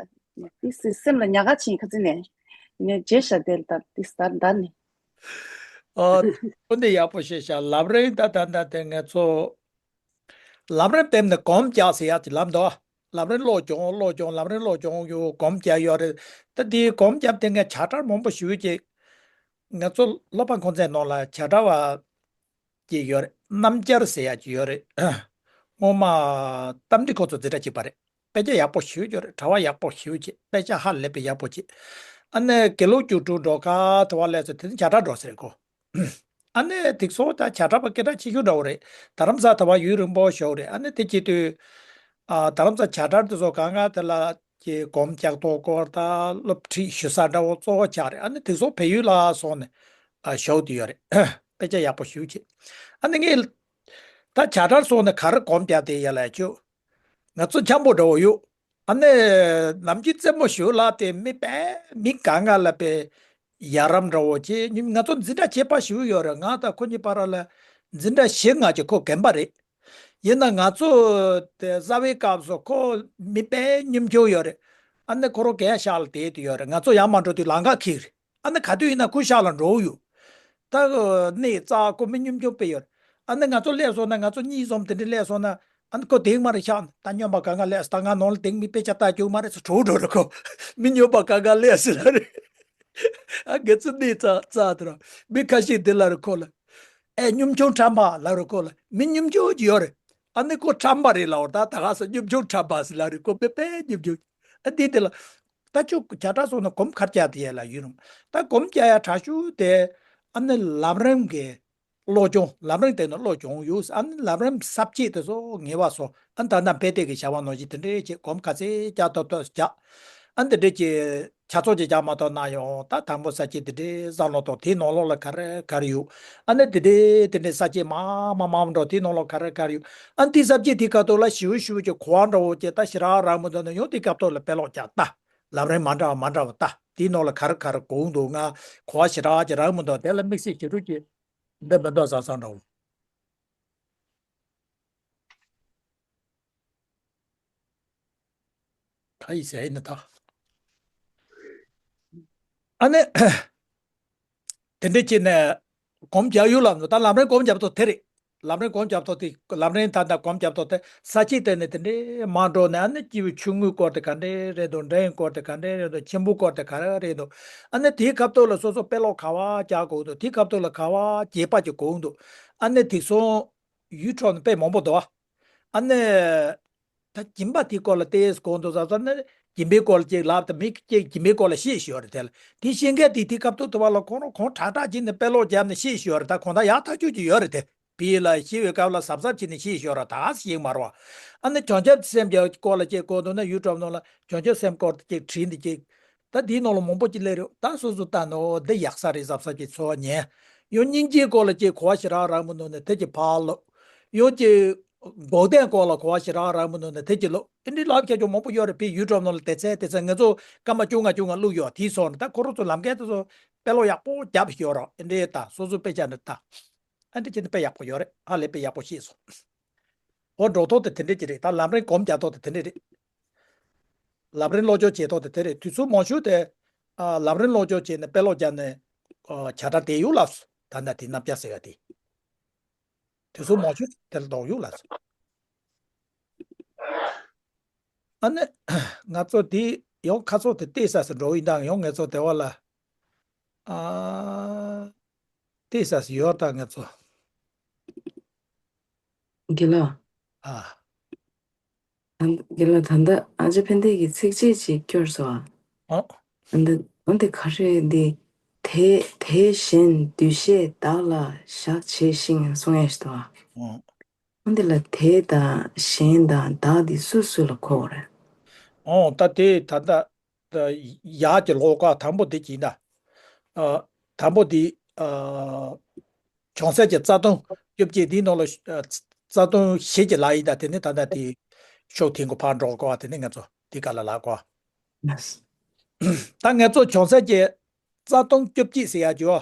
ཏིས་སེམས་ལ་ཉག་ག་ཕྱིན་ཁ་ཚི་ནས་ནས་རྗེས་ཤ་དེ་ད་ཏིས་ད་ད་ནི། ཨ་ཁོ་འདི་ཡག་པོ་ཤེས་ཤག་ལམ་རིམ་ད་ད་ད་དེ་ང་ཚོ། ལམ་རིམ་སྟེང་ནས་གོམ་རྒྱག་ཟེར་ཡག་ཅིག་ལབ་འདུག་ལམ་རིམ་ཀློག་སྦྱོང་ཀློག་སྦྱོང་ལམ་རིམ་ཀློག་སྦྱོང་ཡོད་གོམ་རྒྱག་ཡོད་རེད། ད་དེའི་གོམ་རྒྱབ་དེ་ངས་བྱ་བྲལ་མང་པོ་ཞུ་ཅིག་ང་ཚོ་སློབ་པ་ཁོང་ཚོའི་ནང་ལ་བྱ་བྲལ་བ་ཅིག་ཡོད་རེད། རྣམ་བཅར་ཟེར་ཡག་ཅིག་ཡོད་རེད། སྔོན་མ་རྟ་མགྲིན་ཁོ་ཚོ་འཛིན་གྲྭ་གཅིག་པ་རེད། དཔེ་ཆ་ཡག་པོ་ཞུ་ཡོད་རེད། གྲྭ་བ་ཡག་པོ་ཞུ་ཅིག་དཔེ་ཆ་ཧ་ལས་པའི་ཡག་པོ་ཅིག་ཨ་ནི་དགེ་ལུགས་རྒྱུགས་སྤྲོད་འགྲོ་ཁ་ཐུ་བ་ལས་ཚོ་དེ་ནི་བྱ་བྲལ་འགྲོ་ཟེར་གོ་ཨ་ནི་དེ་ཚོ་ད་བྱ་བྲལ་པ་སྐད་གྲགས་ཆེ་ཤོས་འདྲ་བོ་རེད། རྡ་རམ་ས་ད་བ་ཡུན་རིང་པོ་ཞོག་རེད། ཨ་ནི་དེ་བྱེད་དུས་ཨ་རྡ་རམ་ས་བྱ་བྲལ་དེ་ཚོ་གང་ག་དེ་ལ་ཀྱི་སྒོམ་རྒྱག་ཐོག་སྐོར་ད་སློབ་ཁྲིད་ཞུ་ས་འདྲ་བོ་གཙོ་བོ་ཆགས་རེད། ཨ་ནི་དེ་ཚོ་བལ་ཡུལ་ལ་སོང་ནས་ཨ་ཞོག་དེ་ཡོད་རེད། དཔེ་ཆ་ཡག་པོ་ཞུ་ཅིག་ཨ་ནི་ངས་ད་བྱ་བྲལ་སོང་ནས་ག་རེ་སྒོམ་རྒྱག་དེ་ཡ་ལ་ཅོ། ང་ཚོ་འཆམ་པོ་འདྲ་བོ་ཡོད། ཨ་ནི་ནམ་རྒྱུན་རྩེད་མོ་ཞུ་ལ་དེ་མི་པས་མི་གང་ག་ལ་པས་ཡ་རམ་འདྲ་བོ་ཅེ་ང་ཚོ་འཛིན་གྲྭ་ཁྱད་པར་ཞུ་ཡོད་རེད། ང་དང་ཁོ་གཉིས་བར་ལ་འཛིན་གྲྭ་བཞི་ལྔ་ཅིག་ཁོ་རྒན་པ་རེད། ཡིན་ན་ང་ཚོ་དེ་གསར་བའི་སྐབས་སུ་ཁོ་མི་པས་གཉོམ་ཆུང་ཡོད་རེད། ཨ་ནི་ཁོ་རང་རྒན་ཤག་ལ་བསྡད་དུ་ཡོད་རེད། ང་ཚོ་ཡར་མ་འགྲོ་དུས་ལམ་ཁ་འཁེལ་རེད། ཨ་ནི་ག་དུས་ཡིན་ན་ཁོ་ཤག་ལ་འགྲོ་ཡོད། ད་གནས་རྩ་ཁོ་མི་གཉོམ་ཆུང་དཔེ་ཡོད། ཨ་ནི་ང་ཚོ་སླེབས་སོང་ན་ང་ཚོ་གཉིས་འཛོམས་དེ་འདྲ་སླེབས་སོང་ན་ཨ་ནི་ཁོ་དེང་མ་རེད་ཤག་ད་སྨྱོན་པ་གང་ག་སླེབས་ད་ང་ནང་ལ་དེང་མི་དཔེ་ཆ་ལྟ་རྒྱུ་མ་རེད་ཟེར་གྲོགས་འགྲོ་རེད་ཁོ། མི་སྨྱོན་པ་གང་ག་སླེབས་ཟེར་ལ་རེད། ཨ་ང་ཚོ་གནས་རྩ་རྩ་དེ་ར་མི་ཁ་ཤས་དེ་ལ་རེད་ཁོ་ལ། ཨེ་གཉོམ་ཆུང་ཁྲམ་པ་ལ་རེད་ཁོ་ལ་མི་གཉོམ་ཆུང་ཅིག་ཡོད་རེད། ཨ་ནི་ཁོ་ཁྲམ་པ་རེད་ལ་བར་ད་ད་ག་ས་གཉོམ་ཆུང་ཁྲམ་པ་ཟེར་ལ་རེད་ཁོ་དཔེ་དཔེ་གཉོམ་ཆུང་། ཨ་དེ་དེ་ལ། ད་ཅུ་བྱ་བྲལ་སོང་ན་སྒོམ་ཁར་རྒྱག་དེ་ཡ་ལ་ཡུན་རུང་། ད་སྒོམ་རྒྱག་ཡ་དྲག་ཤོས་དེ་ཨ་ནི་ལམ་རིམ་གྱི་བློ་སྦྱོང་ལམ་རིམ་དེ་ནི་བློ་སྦྱོང་ཡོད། ཨ་ནི་ལམ་རིམ་ས་བཅད་དེ་ཚོ་ངེས་པ་སོ་ཨ་ནི་ད་ལྟ་དཔེ་དེབ་ཀྱི་བྱ་བ་ནང་བཞིན་དེ་འདྲའི་ཆེད་སྒོམ་ག་ཚད་རྒྱག་ཐུབ་ཐུབ་རྒྱག་ཨ་ནི་དེ་འདྲའི་ཆེད་ཆ་ཚོགས་ཀྱི་རྒྱག་མ་ཐུབ་ན་ཡང་ད་དང་པོ་ས་བཅད་དེ་འདྲའི་བསམ་བློ་ཐོག་དེའི་ནང་ལོགས་ལ་ག་རེ་ག་རེ་ཡོད། ཨ་ནི་དེ་འདྲའི་དེ་འདྲའི་ས་བཅད་མང་མང་མང་འགྲོ་དེའི་ནང་ལོགས་ག་རེ་ག་རེ་ཡོད། ཨ་ནི་དེའི་ས་བཅད་དེའི་ཁ་ཐོག་ལ་ཞིབ་ཞིབ་ཀྱི་གོ་བ་འདྲ་བོ་ཅིག་ད་ཞེ་དྲག་རག་མི་འདུག་ན་ཡང་དེའི་སྐབས་ཐོག་ལ་དཔེ་ཀློག་རྒྱག་ད། ལམ་རིམ་མ་འདྲ་བ་མ་འདྲ་བ་ལྟ། དེའི་ནང་ལ་ག་རེ་ག་རེ་གོ་འདུག་ང་གོ་བ་ཞེ་དྲག་ཅིག་རག་མི་འདུག་དེ་ལ་དམིགས་བསལ་ཞེ་དྲག་ཅིག་འདི་མི་འདུག་བཟང་བཟང་འདྲ་བོ། ག་ཡི་ཟེར་ཡིན་ན་ད། ཨ་ནི། དེ་འདྲས་བྱས་ནས་སྒོམ་རྒྱག་ཡུལ་ལ་ད་ལམ་རིམ་སྒོམ་རྒྱབ་ཐོག་དེ་རེད། ལམ་རིམ་སྒོམ་རྒྱབ་ཐོག་དེ་ལམ་རིམ་ད་ལྟ་སྒོམ་རྒྱབ་ཐོག་དེ་ས་བཅད་དེ་ནས་དེ་འདྲས་མར་འགྲོ་ནས་ཨ་ནི་སྐྱེས་བུ་ཆུང་ངུའི་སྐོར་དེ་ག་འདྲས་རེད་འདུག་འབྲིང་བའི་སྐོར་དེ་ག་འདྲས་རེད་འདུག་ཆེན་པོའི་སྐོར་དེ་ག་རེ་རེད་འདུག་ཨ་ནི་དེའི་སྐབས་ཐོག་ལ་སོ་སོ་དཔེ་ཀློག་ག་བ་རྒྱག་དགོས་འདུག་དེའི་སྐབས་ཐོག་ལ་ག་བ་རྒྱས་པ་ཅིག་དགོས་འདུག་ཨ་ནི་དེ་སོང་ཡུལ་གྲོགས་ནི་དཔེ་མང་པོ་འདུག་ཨ་ནི། ད་སྦྱིན་པ་དེའི་སྐོར་ལ་ཏེས་གོང་དུ་ཟབ་ཟབ་ནི་སྦྱིན་པའི་སྐོར་ལ་ཅིག་ལབ་དང་མི་ཅིག་སྦྱིན་པའི་སྐོར་ལ་བཤད་ཤོར་རེད་དེ་ལ། དེ་བཤད་མཁན་དེ་དེ་སྐབས་ཐོག་ཐུབ་པ་ལ་ཁོང་རང་ཁོང་དྲག་དྲག་བྱས་ནས་དཔེ་ཀློག་བརྒྱབ་ནས་བཤད་ཤོར་རེད། ད་གོང་ད་ཡག་ཐག་ཆོད་ཀྱི་ཡོད་རེད་དེ། བི་ཡི་ལ་བཤད་པའི་སྐབས་ལ་གཟབ་གཟབ་བྱས་ནས་བཤད་ཤོར་ར་ད་ཞིག་མ་རེད་བ། ཨ་ནི་བྱང་ཆུབ་སེམས་ཀྱི་སྐོར་ལ་ཅིག་གོ་འདུག་ན་ཡུལ་གྲོགས་ནང་ལ་བྱང་ཆུབ་སེམས་སྐོར་དེ་ཅིག་བྲིས་འདི་ཅིག་ད་འདིའི་ནང་ལ་མང་པོ་ཅིག་སླེབས་རེད། ད་སོ་སོ་ལྟ་ནོ་འདི་ཡག་ས་རེད་གཟབ་གཟབ་ཀྱི་ཚོར་བ་ཉན། ཡང་སྙིང་རྗེའི་སྐོར་ལ་ཅིག་གོ་བ་ཞེ་དྲག་རག་མི་འདུག་ནས་དེ་ཅིག་ཕར་ལོག་ཡང་ཅིག་འགོག་བདེན་སྐོར་ལ་གོ་བ་ཞེ་དྲག་རག་མི་འདུག་ནས་དེ་ཅིག་ལོག་ཨེ་འདྲའི་ལབ་ཁྱད་ཆོག་མང་པོ་ཡོད་རེད། པའི་ཡུལ་གྲོགས་ནང་ལ་དེ་ཚེ་དེ་ཚེ་ང་ཚོ་སྐར་མ་བཅོ་ལྔ་བཅོ་ལྔ་བླུགས་ཡོད་དེའི་སོགས་ནས་ད་ཁོ་རང་ཚོ་ལམ་ཁའི་དེ་ཚོ་དཔེ་ཀློག་ཡག་པོ་རྒྱབ་ཡོད་རོགས་ཨེ་འདྲའི་ད་སོ་སོའི་དཔེ་ཆ་འདི་ད། ཨ་འདྲ་བྱས་ན་དཔེ་ཡག་པོ་ཡོད་རེད། ཧ་ལས་དཔེ་ཡག་པོ་ཤེས་སོང་། ཨོ་འགྲོ་ཐོག་དེ་དེ་འདྲས་ཀྱི་རེད། ད་ལམ་རིམ་སྒོམ་རྒྱག་ཐོག་དེ་དེ་འདྲས་རེད། ལམ་རིམ་སློབ་སྦྱོང་བྱེད་ཐོག་དེ་དེ་རེད། དུས་ཚོད་མང་ཤོས་དེ་ཨ་ལམ་རིམ་སློབ་སྦྱོང་བྱས་ནས་དཔེ་ཀློག་བརྒྱབ་ནས་ཨ་བྱ་བྲལ་དེ་ཡོད་ལབ་སོང་། ད་ལྟ་དེ་རྣམ་བཅའ་ཟེར་བ་དེ། དུས་ཚོད་མང་ཤོས་དེ་ལ་ལྡོག་ཡོད་ལབ་སོང་། ཨ་ནི་ང་ཚོ་དེ་ཡང་ཁ་སང་དེ་བལྟས་ས་སུ་འགྲོ་ཡིན་དང་ཡང་ང་ཚོ་དེ་བ་ལ་ཨ་བལྟས་ས་སུ་ཡོད་ད་ང་ཚོ། དགེ་ལགས། ཨ། ད་དགེ་ལགས། ད་ལྟ་ཨ་ཅག་ཕན་བདེ་གིས་ཚིགས་བཅད་ཅིག་སྐྱོར་སོང་ཨ། ཨ། ཨ་འདི་ཨ་འདི་ག་རེ་འདི། དེ་དེ་བཞིན་འདུས་བྱས་བདག་ལ་བཞག་བྱས་ཤིང་གསུང་ཡས་ཤིག་འདུག་ཨ། ཨ་འདི་ལ་དེ་དང་གཞན་དང་བདག་འདི་སུ་སུ་ལ་གོ་བ་རེད། ཨོ་ད་དེ་ད་ལྟ་ཡག་གི་ལོག་ཀ་དང་པོ་འདི་གྱིས་ན། ཨ། དང་པོ་འདི། ཨ། བྱང་སེམས་ཀྱི་རྩ་ལྟུང་བཅོ་བརྒྱད་འདིའི་ནང་ལ། ཨ། རྩ་ལྟུང་བཞི་གྱི་ལ་ཡིན་ད་དེ་ནི་ད་ལྟ་དེ་ཤོག་ཐེངས་གོ་ཕར་འགྲོ་གོ་བ་དེ་ནི་ང་ཚོ་དེ་ག་ལ་ལ་གོ། ད་ང་ཚོ་བྱང་སེམས་ཀྱི་རྩ་ལྟུང་བཅོ་བརྒྱད་ཟེར་ཡ་ཅོ།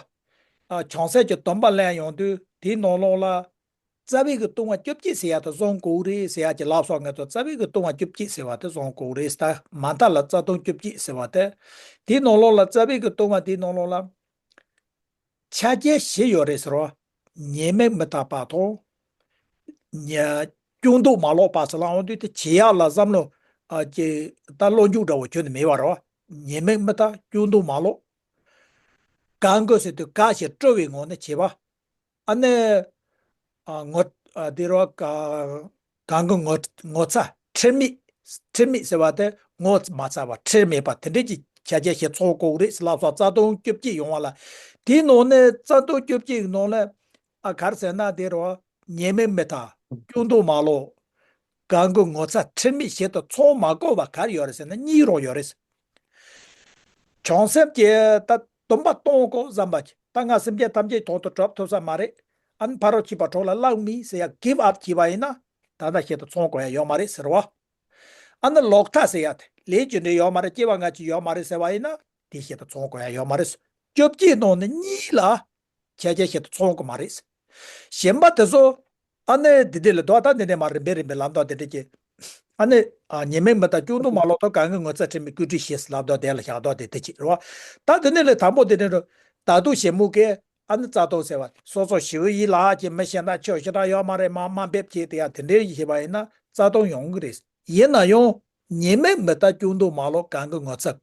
ཨ། བྱང་སེམས་ཀྱི་སྡོམ་པ་ལེན་ཡོང་དུས་དེའི་ནང་ལོགས་ལ། རྩ་བའི་གི་ལྟུང་བ་བཅོ་བརྒྱད་ཟེར་ཡ་དེ་བཟུང་དགོས་རེད་ཟེར་ཡ་གྱི་ལབ་སོགས་ང་ཚོ་རྩ་བའི་གི་ལྟུང་བ་བཅོ་བརྒྱད་ཟེར་བ་དེ་བཟུང་དགོས་རེད། ད་མ་མཐའ་ལ་རྩ་ལྟུང་བཅོ་བརྒྱད་ཟེར་བ་དེ། དེའི་ནང་ལོགས་ལ་རྩ་བའི་གི་ལྟུང་བ་དེའི་ནང་ལོགས་ལ་ཆ་རྐྱེན་བཞི་ཡོད་རེད་ཟེར་བ། ཉེས་དམིགས་མི་རྟག་པ་དང་། ཉ། སྐྱོན་འདོགས་མ་ལོག་པ་ཟེར་ལ་འོང་དུས་དེ་བྱེད་ཡག་ལ་བསམ་བློ། ཨ། ཀྱི་ད་བློ་འཇུག་འདྲ་བོ་ཁྱོན་ནས་མེད་པ་རེད་བ། ཉེས་དམིགས་མི་རྟག་སྐྱོན་འདོགས་མ་ལོག་གང་དགོས་ཟེར་དུས་གང་ཞིག་སྤྲོ་བའི་ངང་ནས་བྱེད་པ། ཨ་ནི། ཨ། ངོ་། ཨ། དེ་རུ་ག་གང་གི་ངོ་ངོ་ཚ་ཁྲེལ་མེད། ཁྲེལ་མེད་ཟེར་བ་དེ་ངོ་མ་ཚ་བ་ཁྲེལ་མེད་པ་དེ་འདྲས་ཀྱི་ཆ་རྐྱེན་ཞིག་ཚང་དགོས་རེད་ཟེར་ལབ་སོགས་རྩ་ལྟུང་བཅོ་བརྒྱད་ཡོང་བ་ལ། དེའི་ནང་ནས་རྩ་ལྟུང་བཅོ་བརྒྱད་ཀྱི་ནང་ནས། ཨ། ག་རེ་ཟེར་ན་དེ་རུ་ཉེས་དམིགས་མི་རྟག་སྐྱོན་འདོགས་མ་ལོག་གང་གི་ངོ་ཚ་ཁྲེལ་མེད་བཞི་དེ་ཚང་མ་དགོས་པ་ག་རེ་ཡོད་རེད་ཟེར་ན་གཉིས་རང་ཡོད་རེད། བྱང་སེམས་ཀྱི་ད་སྡོམ་པ་གཏོང་དགོས་བསམ་པ་ཅིག་ད་ང་སེམས་ཅན་ཐམས་ཅད་དོན་དུ་གྲུབ་ཐུབ་ས་མ་རེད། ཨ་ནི་ཕ་རོལ་ཕྱིན་པ་གྲོགས་ལ་བླངས་མེད་ཟེར་ཡ་གིབ་ཨབ་བྱས་པ་ཡིན་ན་ད་ལྟ་བྱེད་དུ་ཚང་དགོས་ཡ་ཡོད་མ་རེད་ཟེར་བ། ཨ་ནི་ལོག་ལྟ་ཟེར་ཡ་དེ་ལས་རྒྱུ་འབྲས་ཡོད་མ་རེད། སྐྱེ་བ་སྔ་ཕྱི་ཡོད་མ་རེད་ཟེར་བ་ཡིན་ན་དེ་བྱེད་དུ་ཚང་དགོས་ཡ་ཡོད་མ་རེད། བཅོ་བརྒྱད་ནང་ནས་གཉིས་ལ། ཁྱད་ཆོས་ཞིག་ཏུ་ཚང་གི་མ་རེད། གཞན་པ་དེ་ཚོ་ཨ་ནི་འདི་འདི་ལ་དོ་ད་འདི་འདྲས་མ་རིམ་པས་རིམ་པས་ལབ་མདོག་དེ་འདྲས་ཀྱི། ཨ་ནི་ཨ་ཉེས་དམིགས་མི་རྟག་སྐྱོན་འདོགས་མ་ལོག་ཐོག་གང་གི་ངོ་ཚ་ཁྲེལ་མེད་བཀོད་སྒྲིག་ཞེས་ལབ་མདོག་དེ་ལ་བཞག་མདོག་དེ་དེ་ཅིག་རེད་བ། ད་འདི་ནས་ལས་དང་པོ་དེ་ནས་རུ་ད་དུང་ཞེ་མུ་གེ་ཨ་ནི་རྩ་ལྟུང་ཟེར་བ་སོ་སོ་ཞི་བའི་ཡིད་ལ་ཅེས་མི་ཤེས་ན་ཆོས་ཞེ་དྲག་ཡོད་མ་རེད། མ་མ་འབེབས་བྱས་དེ་ཡང་དེ་འདྲས་ཞེས་པ་ཡིན་ན་རྩ་ལྟུང་ཡོང་གི་རེད། ཡིན་ན་ཡང་། ཉེས་དམིགས་མི་རྟག་སྐྱོན་འདོགས་མ་ལོག་གང་གི་ངོ་ཚ།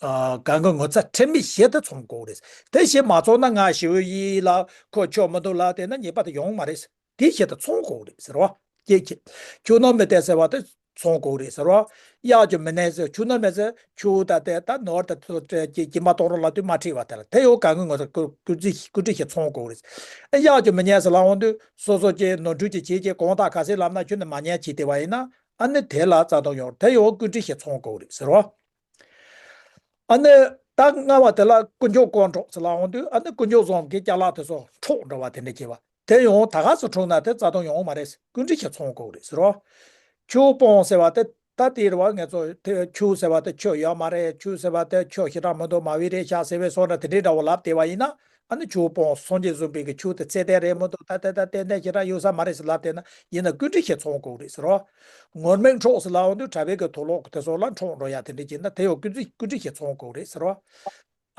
ཨ། གང་གི་ངོ་ཚ་ཁྲེལ་མེད་བཞི་དེ་ཚང་དགོས་རེད། དེ་བཞི་མ་ཚང་ན་ང་ཞི་བའི་ཡིད་ལ་ཁོ་ཆོས་མི་འདུག་ལབ་བསྡད་ན་ཉེས་པ་དེ་ཡོང་མ་རེད། དེ་བཞི་དེ་ཚང་དགོས་རེད་ཟེར་བ། ཀྱེ་ཀྱེ། ཆོས་རྣམས་མི་བསྟན་ཟེར་བ་དེ་ཚང་དགོས་རེད་ཟེར་བ། གཡག་ཀྱང་མི་ཉན་ཟེར། ཆོས་རྣམས་མི་ཟེར། ཆོས་ད་དེ་ད་ནོར་ད་དེ་ཚོ་སྐྱེ་སྐྱེ་མ་གཏོང་རོགས་ལབ་དུས་མ་ཁྲིད་པ་དེ་ལ་དེ་ཡང་གང་གི་ངོ་ཚ་བཀོད་བཀོད་སྒྲིག་བཀོད་སྒྲིག་བཞི་ཚང་དགོས་རེད། གཡག་ཀྱང་མི་ཉན་ཟེར་ལབ་འོང་དུས་སོ་སོ་ཀྱི་ནོར་འཁྲུལ་ཅིག་བྱེད་ཀྱི་གང་དག་ག་ཚད་ལབ་ན་ཁྱོད་ནི་མ་ཉན་བྱེད་བསྡད་པ་ཡིན་ན། ཨ་ནི་དེ་ལ་རྩ་ལྟུང་ཡོང་། དེ་ཡང་བཀོད་སྒྲིག་བཞི་ཚང་དགོས་རེད་ཟེར་བ། ཨ་ནི་ད་ལྔ་བ་དེ་ལ་ཀུན་འབྱུང་ཀུན་འཕྲོག་ཟེར་ལབ་འོང་དུས་ཨ་ནི་ཀུན་འབྱུང་བཟང་གི་ཅ་ལག་དེ་ཚོ་འཕྲོག་འགྲོ་བ་དེ་འདྲ་བྱེད་པ། དེ་ཡང་ད་ག་སེ་འཕྲོག་ན་དེ་རྩ་ལྟུང་ཡོང་མ་རེད། བཀོད་སྒྲིག་བཞི་ཚང་དགོས་རེད་ཟེར་བ། ཆོས་སྤོང་ཟེར་བ་དེ་ད་དེ་རེད་བ། ང་ཚོ་དེ་ཆོས་ཟེར་བ་དེ་ཆོས་ཡོད་མ་རེད། ཆོས་ཟེར་བ་དེ་ཆོས་ཞེ་དྲག་མི་འདུག་མ་བི་རེད་ཤག་ཟེར་བའི་བཟོ་འདྲ་དེ་འདྲའི་འདྲ་བོ་ལབ་བསྡད་པ་ཡིན་ན། ཨ་ནི་ཆོས་སྤོང་སངས་རྒྱས་བཟུམ་པའི་གི་ཆོས་དེ་ཚད་ལྡན་རེད་མི་འདུག་ད་ལྟ་ད་ཏན་ཏན་ཞེ་དྲག་ཡོད་ས་མ་རེད་ཟེར་ལབ་བསྡད་ན་ཡིན་ན་བཀོད་སྒྲིག་བཞི་ཚང་དགོས་རེད་ཟེར་བ། ངུར་སྨྲིག་འཕྲོག་ཟེར་ལབ་འོང་དུས་གྲྭ་པའི་གི་དུག་ལོག་དེ་ཚོ་ལ་འཕྲོག་འགྲོ་ཡ་དེ་འདྲ་བྱས་ན་དེ་ཡང་བཀོད་སྒྲིག་བཀོད་སྒྲིག་བཞི་ཚང་དགོས་རེད་ཟེར་བ།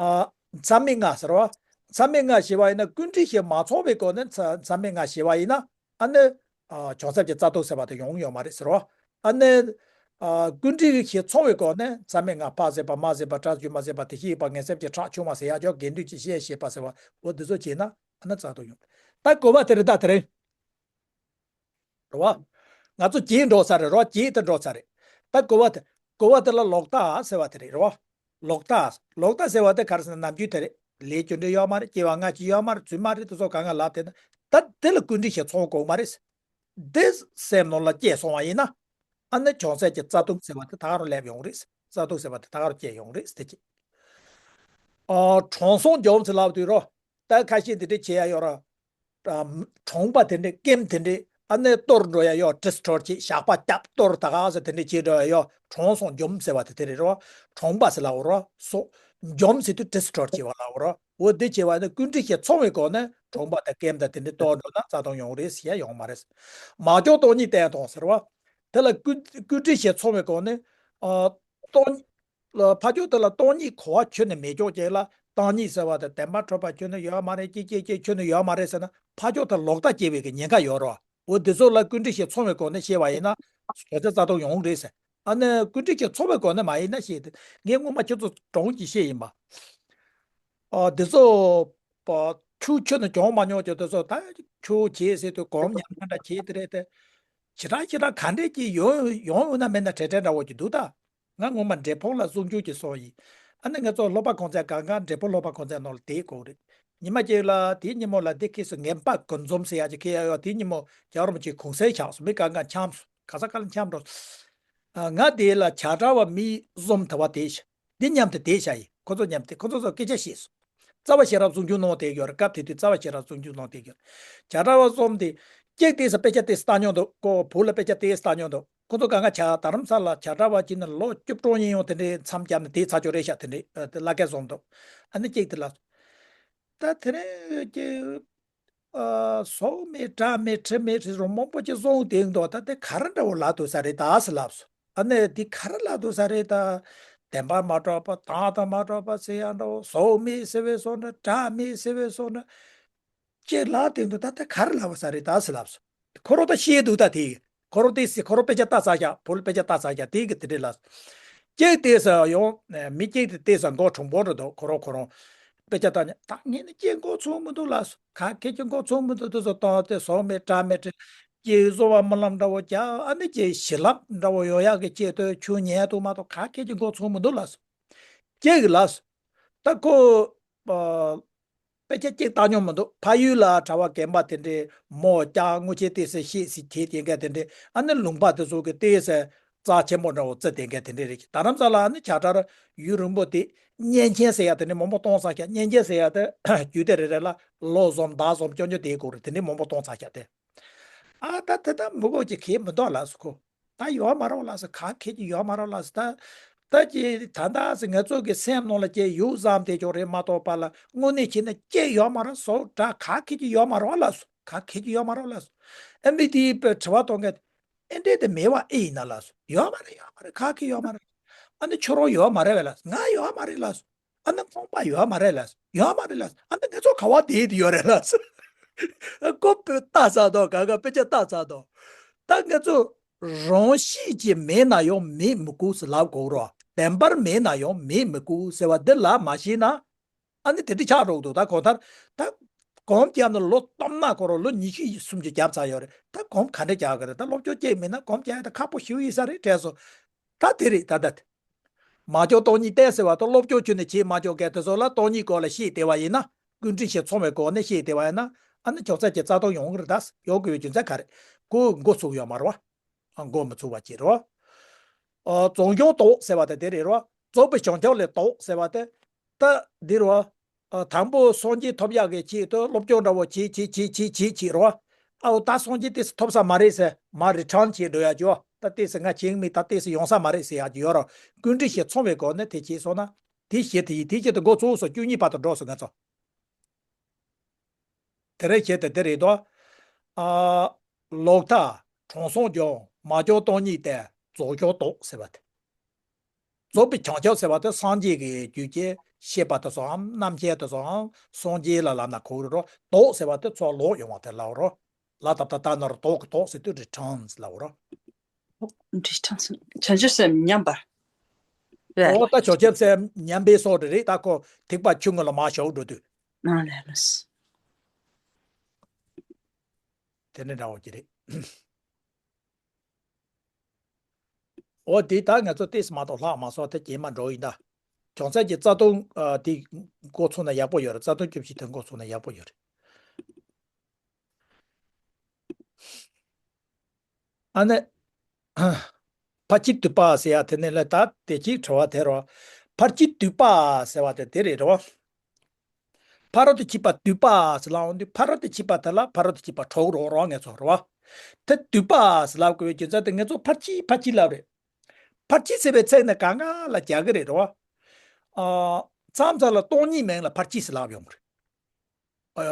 ཨ། མཚམས་མེད་ལྔ་ཟེར་བ། མཚམས་མེད་ལྔ་ཞེས་པ་ཡིན་ན་བཀོད་སྒྲིག་བཞི་མ་ཚང་བའི་སྒོ་ནས་མཚམས་མཚམས་མེད་ལྔ་ཞེས་པ་ཡིན་ན། ཨ་ནི། ཨ། བྱང་སེམས་ཀྱི་རྩ་ལྟུང་ཟེར་བ་དེ་ཡོང་ཡོད་མ་རེད་ཟེར་བ། ཨ་ནི། ཨ། བཀོད་སྒྲིག་བཞི་ཚང་བའི་སྒོ་ནས་མཚམས་མེད་ལྔ་ཕ་བཟོད་པ་མ་བཟོད་པ་གྲྭ་བཞུགས་མ་བཟོད་པ་དེ་བཞི་ཡོད་པ་ངན་སེམས་ཀྱི་ཁྲག་ཕྱུང་བ་ཟེར་ཡ་ཅོག་དགེ་འདུན་གྱི་བཤེས་གཉེན་བཤད་པ་ཟེར་བ་འོ་འདི་ཚོ་བྱས་ན་ཨ་ནི་རྩ་ལྟུང་ཡོང་། ད་དགུ་པ་དེ་རེད། ད་དེ་རིང་རེད་བ། ང་ཚོ་བརྒྱད་འགྲོ་ས་རེད། རེད་བ། བརྒྱད་དེ་འགྲོ་ས་རེད། ད་དགུ་པ་དེ་དགུ་པ་དེ་ལ་ལོག་ལྟ་ཟེར་བ་དེ་རེད། རེད་བ། ལོག་ལྟ། ལོག་ལྟ་ཟེར་བ་དེ་ག་རེ་ཟེར་ན་ནམ་རྒྱུན་དེ་རེད། ལས་རྒྱུ་འབྲས་ཡོད་མ་རེད། སྐྱེ་བ་སྔ་ཕྱི་ཡོད་མ་རེད། རྫུན་མ་རེད། དེ་ཚོ་གང་ག་ལབ་བསྡད་ན་ད་དེ་ལ་བཀོད་སྒྲིག་བཞི་ཚང་དགོས་མ་རེད། འདི་སེམས་ནང་ལ་སྐྱེས་སོང་བ་ཡིན་ན། ཨ་ནི་བྱང་སེམས་ཀྱི་རྩ་ལྟུང་ཟེར་བ་དེ་ད་ག་རང་སླེབས་ཡོང་རེད། རྩ་ལྟུང་ཟེར་བ་དེ་ད་ག་རང་སྐྱེས་ཡོང་རེད་དེ་ཅི། ཨ། དྲང་སྲོང་འཇོམས་ཟེར་ལབ་དུས་རོ། ད་ཁ་ཤས་འདི་འདྲས་བྱེད་ཡ་ཡོད་ར། ཨ། གྲོང་པ་དེ་འདྲས་ཀེམ་དེ་འདྲས་ཨ་ནི་གཏོར་འགྲོ་ཡ་ཡོད། ཌི་སི་ཊོར་བྱེད། ཞག་པ་བརྒྱབ་གཏོར་ད་ག་ཟེར་དེ་འདྲས་བྱེད་འགྲོ་ཡ་ཡོད། དྲང་སྲོང་འཇོམས་ཟེར་བ་དེ་དེ་རེད་རོ། གྲོང་པ་ཟེར་ལབ་རོ། སྲོང་། འཇོམས་ཟེར་དུས་ཌི་སི་ཊོར་བྱེད་པ་ལབ་རོ། འོ་འདི་བྱེད་པ་ནི་བཀོད་སྒྲིག་བཞི་ཚང་བའི་སྒོ་ནས་གྲོང་པ་དང་ཀེམ་དང་དེ་འདྲས་གཏོར་འགྲོ་ན་རྩ་ལྟུང་ཡོང་རེད་ཟེར་ཡ་ཡོང་མ་རེད། མ་བཅོས་སྟོང་ཉིད་བསྟན་དང་ཟེར་བ། དེ་ལ་བཀོད་བཀོད་སྒྲིག་བཞི་ཚང་བའི་སྒོ་ནས། ཨ། སྟོང་། ལ་ཕ་ཆོས་དེ་ལ་སྟོང་ཉིད་གོ་བ་ཁྱོན་ནས་མེད་ཀྱོག་ཅིག་ལ་སྟོང་ཉིད་ཟེར་བ་དེ་བདེན་པ་འཕྲོད་པ་ཁྱོན་ནས་ཡོད་མ་རེད། ཅི་སྐྱེ་སྐྱེ་ཁྱོན་ནས་ཡོད་མ་རེད་ཟེར་ན་ཕ་ཆོས་དེ་ལོག་ལྟ་སྐྱེ་བའི་གི་ཉེན་ཁ་ཡོད་རོ། འོ་འདི་ཚོ་ལ་བཀོད་སྒྲིག་བཞི་ཚང་བའི་སྒོ་ནས་བཤད་པ་ཡིན་ན་བྱང་སེམས་རྩ་ལྟུང་ཡོང་རེད་ཟེར། ཨ་ནི་བཀོད་སྒྲིག་བཞི་ཚང་བའི་སྒོ་ནས་མ་ཡིན་ན་བཤད་དེ་ངས་སྔོན་མ་ཁྱོད་ཚོ་གྲོང་གི་བཤད་ཡིན་པ། ཨ། འདི་ཚོ། པ། ཆུ་ཆུ་ནི་གྱོང་མ་མྱོང་གྱི་དུས་སུ་ད་ཆུ་བྱེད་ཟེར་དུས་གོམ་ཉམས་ཁ་འདྲ་བྱེད་དེ་རེད་དེ། ཞེ་དྲག་ཞེ་དྲག་ག་འདྲས་ཀྱི་ཡོང་ཡོང་ཡོང་ན་མེད་ན་བྲེལ་བྲེལ་འདྲ་བོ་ཅིག་འདུག་ད། ང་ངོ་མ་འབྲས་སྤུངས་ལ་གསུང་རྒྱུ་ཅིག་སོང་ཡིན། ཨ་ནི་ང་ཚོ་སློབ་པ་གང་ཚད་གང་ག་འབྲས་སྤུངས་སློབ་པ་གང་ཚད་ནང་ལ་བསྡད་དགོས་རེད། ཉི་མ་གཅིག་ལ་དེའི་ཉིན་མོ་ལ་འདི་ཁེ་སི་ངན་པ་དགུ་འཛོམས་ཟེར་ཡག་ཅིག་ཁེ་ཡག་ཡོད། དེའི་ཉིན་མོ་རྒྱལ་བ་རིན་པོ་ཆེ་གུང་སེང་བཞག་སོང་། མི་གང་ག་འཁྱམས་སོང་། ག་ས་ག་ལ་འཁྱམས་འགྲོ་སོང་། ང་དེ་ལ་བྱ་བྲལ་བ་མི་གསུམ་དེ་བ་དེ་བཞག་འདི་མཉམ་དུ་བསྡད་བཞག་ཡིན། ཁོ་ཚོ་མཉམ་དུ་ཁོ་ཚོ་ཚོ་སྐད་ཆ་བཤད་སོང་། རྩ་བ་ཤེས་རབ་གསུང་རྒྱུ་ནང་དེ་ཡོད་རེད། སྐབས་དེ་དུས་རྩ་བ་ཤེས་རབ་གསུང་རྒྱུ་ནང་དེ་ཡོད། བྱ་བྲལ་བ་གསུམ་དེ། གཅིག་དེ་ས་དཔེ་ཆ་དེ་ས་ལྟ་མྱོང་འདུག་ཁོ་བོད་ལ་དཔེ་ཆ་དེ་ས་ལྟ་མྱོང་འདུག་ཁོ་ཚོ་གང་ག་ཆ་རྡ་རམ་ས་ལ་བྱ་བྲལ་བ་ཅིག་ནི་ལོ་བཅུ་གྲངས་ཡིན་ཡོང་དེ་འདྲའི་མཚམས་བརྒྱབ་ནས་དེ་ཚ་ཆོག་རེད་ཤག་དེ་འདྲའི་བླ་སྐད་བཟོ་འདུག་ཨ་ནི་གཅིག་དེ་ལ། ད་དེ་རིང་གི་ཨ་ཟོག་མེད་སྦྲ་མེད་དྲི་མེད་རི་རོ་མང་པོ་ཅིག་བཟུང་བསྡད་འདུག་ད་དེ་ག་རེ་འདྲ་བོ་ལབ་འདུག་ས་རེད་ད་ཟེར་ལབ་སོང་། ཨ་ནི་དེ་ག་རེ་ལབ་འདུག་ས་རེད་ད། བདེན་པར་མ་གྲགས་པ་དང་དང་མ་གྲགས་པ་ཟེར་ཡག་འདྲ་བོ། ཟོག་མེད་ཟེར་བའི་བཟོ་འདྲ། སྦྲ་མེད་ཟེར་བའི་བཟོ་འདྲ། ཅེས་ལབ་བསྡད་འདུག་ད་ལྟ་ག་རེ་ལབ་པ་ས་རེད་ད་ཟེར་ལབ་སོང་། ཁོ་རང་ད་ཤེས་འདུག་ད་དེ། ཁོ་རང་དེ་སི་ཁོ་རང་དཔེ་ཆ་ལྟ་ཚར་ཤག་བོད་ལ་དཔེ་ཆ་ལྟ་ཚར་ཤག་དེ་གི་དེ་འདྲས་ལབ་སོང་། ཅེས་དེ་ས་ཡོང་། མི་ཅིག་དེ་དེ་ས་མགོ་གྲུང་པོ་རེད་འདུག་ཁོ་རང་ཁོ་རང་དཔེ་ཆ་ལྟ་ཉན་ད་ངས་ནི་ཅེས་མགོ་ཚོས་མི་འདུག་ལབ་སོང་། ག་གེ་ཅིག་མགོ་ཚོས་མི་འདུག་དེ་ཚོ་བཏང་སྟེ་ཟོག་མེད་སྦྲ་མེད་དྲི། ཅེས་བཟོ་བ་སྨོན་ལམ་འདྲ་བོ་རྒྱག་ཨ་ནི་ཅེས་ཞི་ལམ་འདྲ་བོ་ཡོང་ཡག་གི་ཆེད་དུ་ཆུ་ཉལ་འདུག་མ་གཏོགས་ག་གེ་ཅིག་མགོ་ཚོས་མི་འདུག་ལབ་སོང་། ཅེས་གི་ལབ་སོང་། ད་ཁོ། དཔེ་ཆ་གཅིག་བལྟ་མྱོང་མི་འདུག་ཕ་ཡུལ་ལ་གྲྭ་པ་རྒན་པ་དེ་འདྲས་མོ་ལྕགས་དངུལ་ཆས་ཏོག་ཙམ་ཤེས་ཟིན་བྱེད་དེ་འགའ་དེ་འདྲས། ཨ་ནི་ལུང་པ་དེ་ཚོ་གི་ཏོག་ཙམ་རྩ་ཆེན་པོ་འདྲ་བོ་བརྩི་དེ་འགའ་དེ་འདྲས་རེད། རྡ་རམ་ས་ལ་ཨ་ནི་བྱ་བྲལ་ཡུན་རིང་པོ་དེ་གཉན་ཆེན་ཟེར་ཡ་དེ་འདྲས་མང་པོ་གཏོང་ཚར་ཤག་གཉན་ཆེན་ཟེར་ཡ་དེ་རྒྱུད་སྡེ་རེ་རེ་ལ་ལོ་གསུམ་ཟླ་གསུམ་བཅོ་བརྒྱད་དེའི་སྐོར་དེ་འདྲས་མང་པོ་གཏོང་ཚར་ཤག་དེ། ཨ་ད་དེ་ད་མི་དགོས་ཀྱི་ཁེ་མི་འདུག་ལབ་སོང་ཁོ། ད་ཡོད་མ་རེད་ལབ་སོང་། ག་གེ་ཅིག་ཡོད་མ་རེད་ལབ་སོང་། ད་ད་ཅི་ད་ད་སི་ང་ཚོ་གི་སེམས་ནང་ལ་ཅི་ཡོད་བསམ་དེ་ཅོག་རེད་མ་གཏོགས་པ་ལ་དངོས་གནས་བྱས་ན་ཅི་ཡོད་མ་རེད། ཟོག་སྦྲ་ག་གེ་ཅིག་ཡོད་མ་རེད་ལབ་སོང་། ག་གེ་ཅིག་ཡོད་མ་རེད་ལབ་སོང་། ཨ་མི་དེའི་དཔེ་དྲི་བ་གཏོང་མཁན་ཨེ་འདྲས་དེ་མེད་པ་ཨེ་ཡིན་ན་ལབ་སོང་། ཡོད་མ་རེད། ཡོད་མ་རེད། ག་གེ་ཡོད་མ་རེད། ཨ་ནི་ཁྱོད་རང་ཡོད་མ་རེད་པས་ལབ་སོང་། ང་ཡོད་མ་རེད་ལབ་སོང་། ཨ་ནི་ཁོང་པ་ཡོད་མ་རེད་ལབ། ཡོད་མ་རེད་ལབ། ཨ་ནི་ང་ཚོ་ག་བ་བསྡད་དེ་ཡོད་རེད་ལབ། ཁོ་བོད་ལྟ་ཚར་དོ། ག་ག་དཔེ་ཆ་ལྟ་ཚར་དོ། ད་ང་ཚོ་རང་བཞིན་གྱིས་མེད་ན་ཡང་མེད་མི་དགོས་ཟེར་ལབ་དགོས་རོ། བདེན་པར་མེད་ན་ཡང་མེད་མི་དགོས་ཟེར་བ་འདི་ལ་མ་ཤེས་ན། ཨ་ནི་དེ་འདྲ་ཆགས་འགྲོ་གི་འདུག་ད་གང་ལྟར་ད་གོམ་བརྒྱབ་ན་ལོ་སྟོང་ན་ཁོ་རང་ལོ་ཉི་ཤུ་ཡི་སུམ་ཅུ་བརྒྱབ་ཚར་ཡོད་རེད། ད་གོམ་ག་འདྲ་རྒྱག་གི་རེད། ད་སློབ་སྦྱོང་བྱས་མེད་ན་གོམ་རྒྱག་ཡ་ད་ཁག་པོ་ཞེ་པོ་ཡིན་ས་རེད་དྲན་སོང་། ད་དེ་རེད་ད་ད་དེ། མ་འཇོག་སྟོང་ཉིད་བསྟན་ཟེར་བ་དང་སློབ་སྦྱོང་ཁྱོན་ནས་བྱེད་མ་འཇོག་མཁན་དེ་ཚོ་ལ་སྟོང་ཉིད་སྐོར་ལ་བཤད་བསྡད་པ་ཡིན་ན། ཀུན་འདུས་ཤིང་མཚུངས་པའི་སྒོ་ནས་བཤད་བསྡད་པ་ཡིན་ན། ཨ་ནི་ཁྱོད་ཚོ་གི་རྩ་དོན་ཡོང་གི་རེད་ད། ཡོང་དགོས་པའི་རྒྱུ་མཚན་ག་རེ། ཁོའི་འགོ་ཚུགས་ཡོད་མ་རེད་བ། ཨ་འགོ་མི་ཚུགས་པ་ཅིག་རེད་བ། ཨ་རྫོགས་བྱང་རྟོགས་ཟེར་བ་དེ་དེ་རེད་རེད་བ། རྫོགས་པའི་བྱང་ཆུབ་ལ་རྟོགས་ཟེར་བ་དེ། ད་འདི་རེད་བ། ཨ་དང་པོ་སངས་རྒྱས་ཐོབ་ཡག་གི་ཆེད་དུ་སློབ་སྦྱོང་འདྲ་བོ་བྱེད་བྱེད་བྱེད་བྱེད་བྱེད་བྱེད་རོ། ཨའོ་ད་སངས་རྒྱས་ཏོག་ཙམ་ཐོབ་ས་མ་རེད་ཟེར་མར་རི་ཊརན་བྱེད་འགྲོ་ཡག་ཅོ། ད་ཏོག་ཙམ་ང་བྱེད་མི་ད་ཏོག་ཙམ་ཡོང་ས་མ་རེད་ཟེར་ཡག་ཅིག་ཡོད་རོ། ཀུན་འདུས་ཤིང་མཚུངས་པའི་སྒོ་ནས་དེ་བྱས་སོང་ན། དེ་བྱེད་དེ་ཡིན་དེ་བྱེད་དུ་འགོ་ཚུགས་སོ། བཅུ་གཉིས་བར་དུ་འགྲོ་སོང་ང་ཚོ། དེ་རེད་བྱེད་དེ་དེ་རེད་དོ། ཨ་ལོག་ལྟ་གྲོལ་སོང་སྦྱོང་མ་སྦྱོང་སྟོང་ཉིད་བསྟན་རྫོགས་བྱང་རྟོགས་ཟེར་བ་དེ། རྫོགས་པའི་བྱང་ཆུབ་ཟེར་བ་དེ་སངས་རྒྱས་ཀྱི་རྒྱུད་ཀྱི་བཤད་པ་དེ་ཚོའམ་རྣམ་བཤད་དེ་ཚོའམ་སངས་རྒྱས་ལ་ལབ་ན་གོ་གི་རོ། རྟོགས་ཟེར་བ་དེ་ཚོ་ལོག་ཡོང་བ་དེ་ལབ་རོ། ལ་ད་ད་ད་ན་རོ་རྟོགས་ཀྱི་རྟོགས་ཟེར་དུས་རི་ཊརན་ལབ་རོ། འབྲི་ཐང་སོང་། བྱང་ཆུབ་སེམས་མཉམ་པར། རེད། ཨོ་ད་བྱང་ཆུབ་སེམས་མཉམ་པའི་སོགས་རེད་རེད། ད་ཁོ་ཐིགས་པ་ཆུ་ངོས་ལ་མ་ཞོག་འགྲོ་དུས། ཨ་ལས་ལས། དེ་ནི་འདྲ་བོ་ཅི་རེད། འོ་དེ་ད་ང་ཚོ་ཏོག་ཙམ་མ་གཏོགས་ལྷག་མ་སོང་། དེ་རྗེས་མ་འགྲོ་ཡིན་ད། བྱང་སེམས་ཀྱི་རྩ་ལྟུང་ཨ་དེ་འགོ་ཚུགས་ན་ཡག་པོ་ཡོད་རེད། རྩ་ལྟུང་བཅུ་བཞི་དེ་འགོ་ཚུགས་ན་ཡག་པོ་ཡོད་རེད། ཨ་ནི། ཕར་ཕྱིན་སྡུད་པ་ཟེར་ཡ་དེ་ནི་ལ་ད་དེ་གཅིག་དྲི་བ་དེ་རོ། ཕར་ཕྱིན་སྡུད་པ་ཟེར་བ་དེ་དེ་རེད་རོ། ཕ་རོལ་ཏུ་ཕྱིན་པ་སྡུད་པ་ཟེར་ལབ་འོང་དུས་ཕ་རོལ་ཏུ་ཕྱིན་པ་དེ་ལ་ཕ་རོལ་ཏུ་ཕྱིན་པ་གྲོགས་རོགས་རོགས་ངེས་ཚོ་རོ། དེ་སྡུད་པ་ཟེར་ལབ་དགོས་པའི་རྒྱུ་མཚན་དེ་ངེས་ཚོ་ཕར་ཕྱིན་ཕར་ཕྱིན་ལབ་རེད། ཕར་ཕྱིན་ཟེར་བའི་ཚིག་ནི་གང་ག་ལ་རྒྱག་གི་རེད་རོ། ཨ། མཚམས་མཚམས་ལ་སྟོང་ཉིད་མིང་ལ་ཕར་ཕྱིན་ཟེར་ལབ་ཡོང་གི་རེད། ཨ།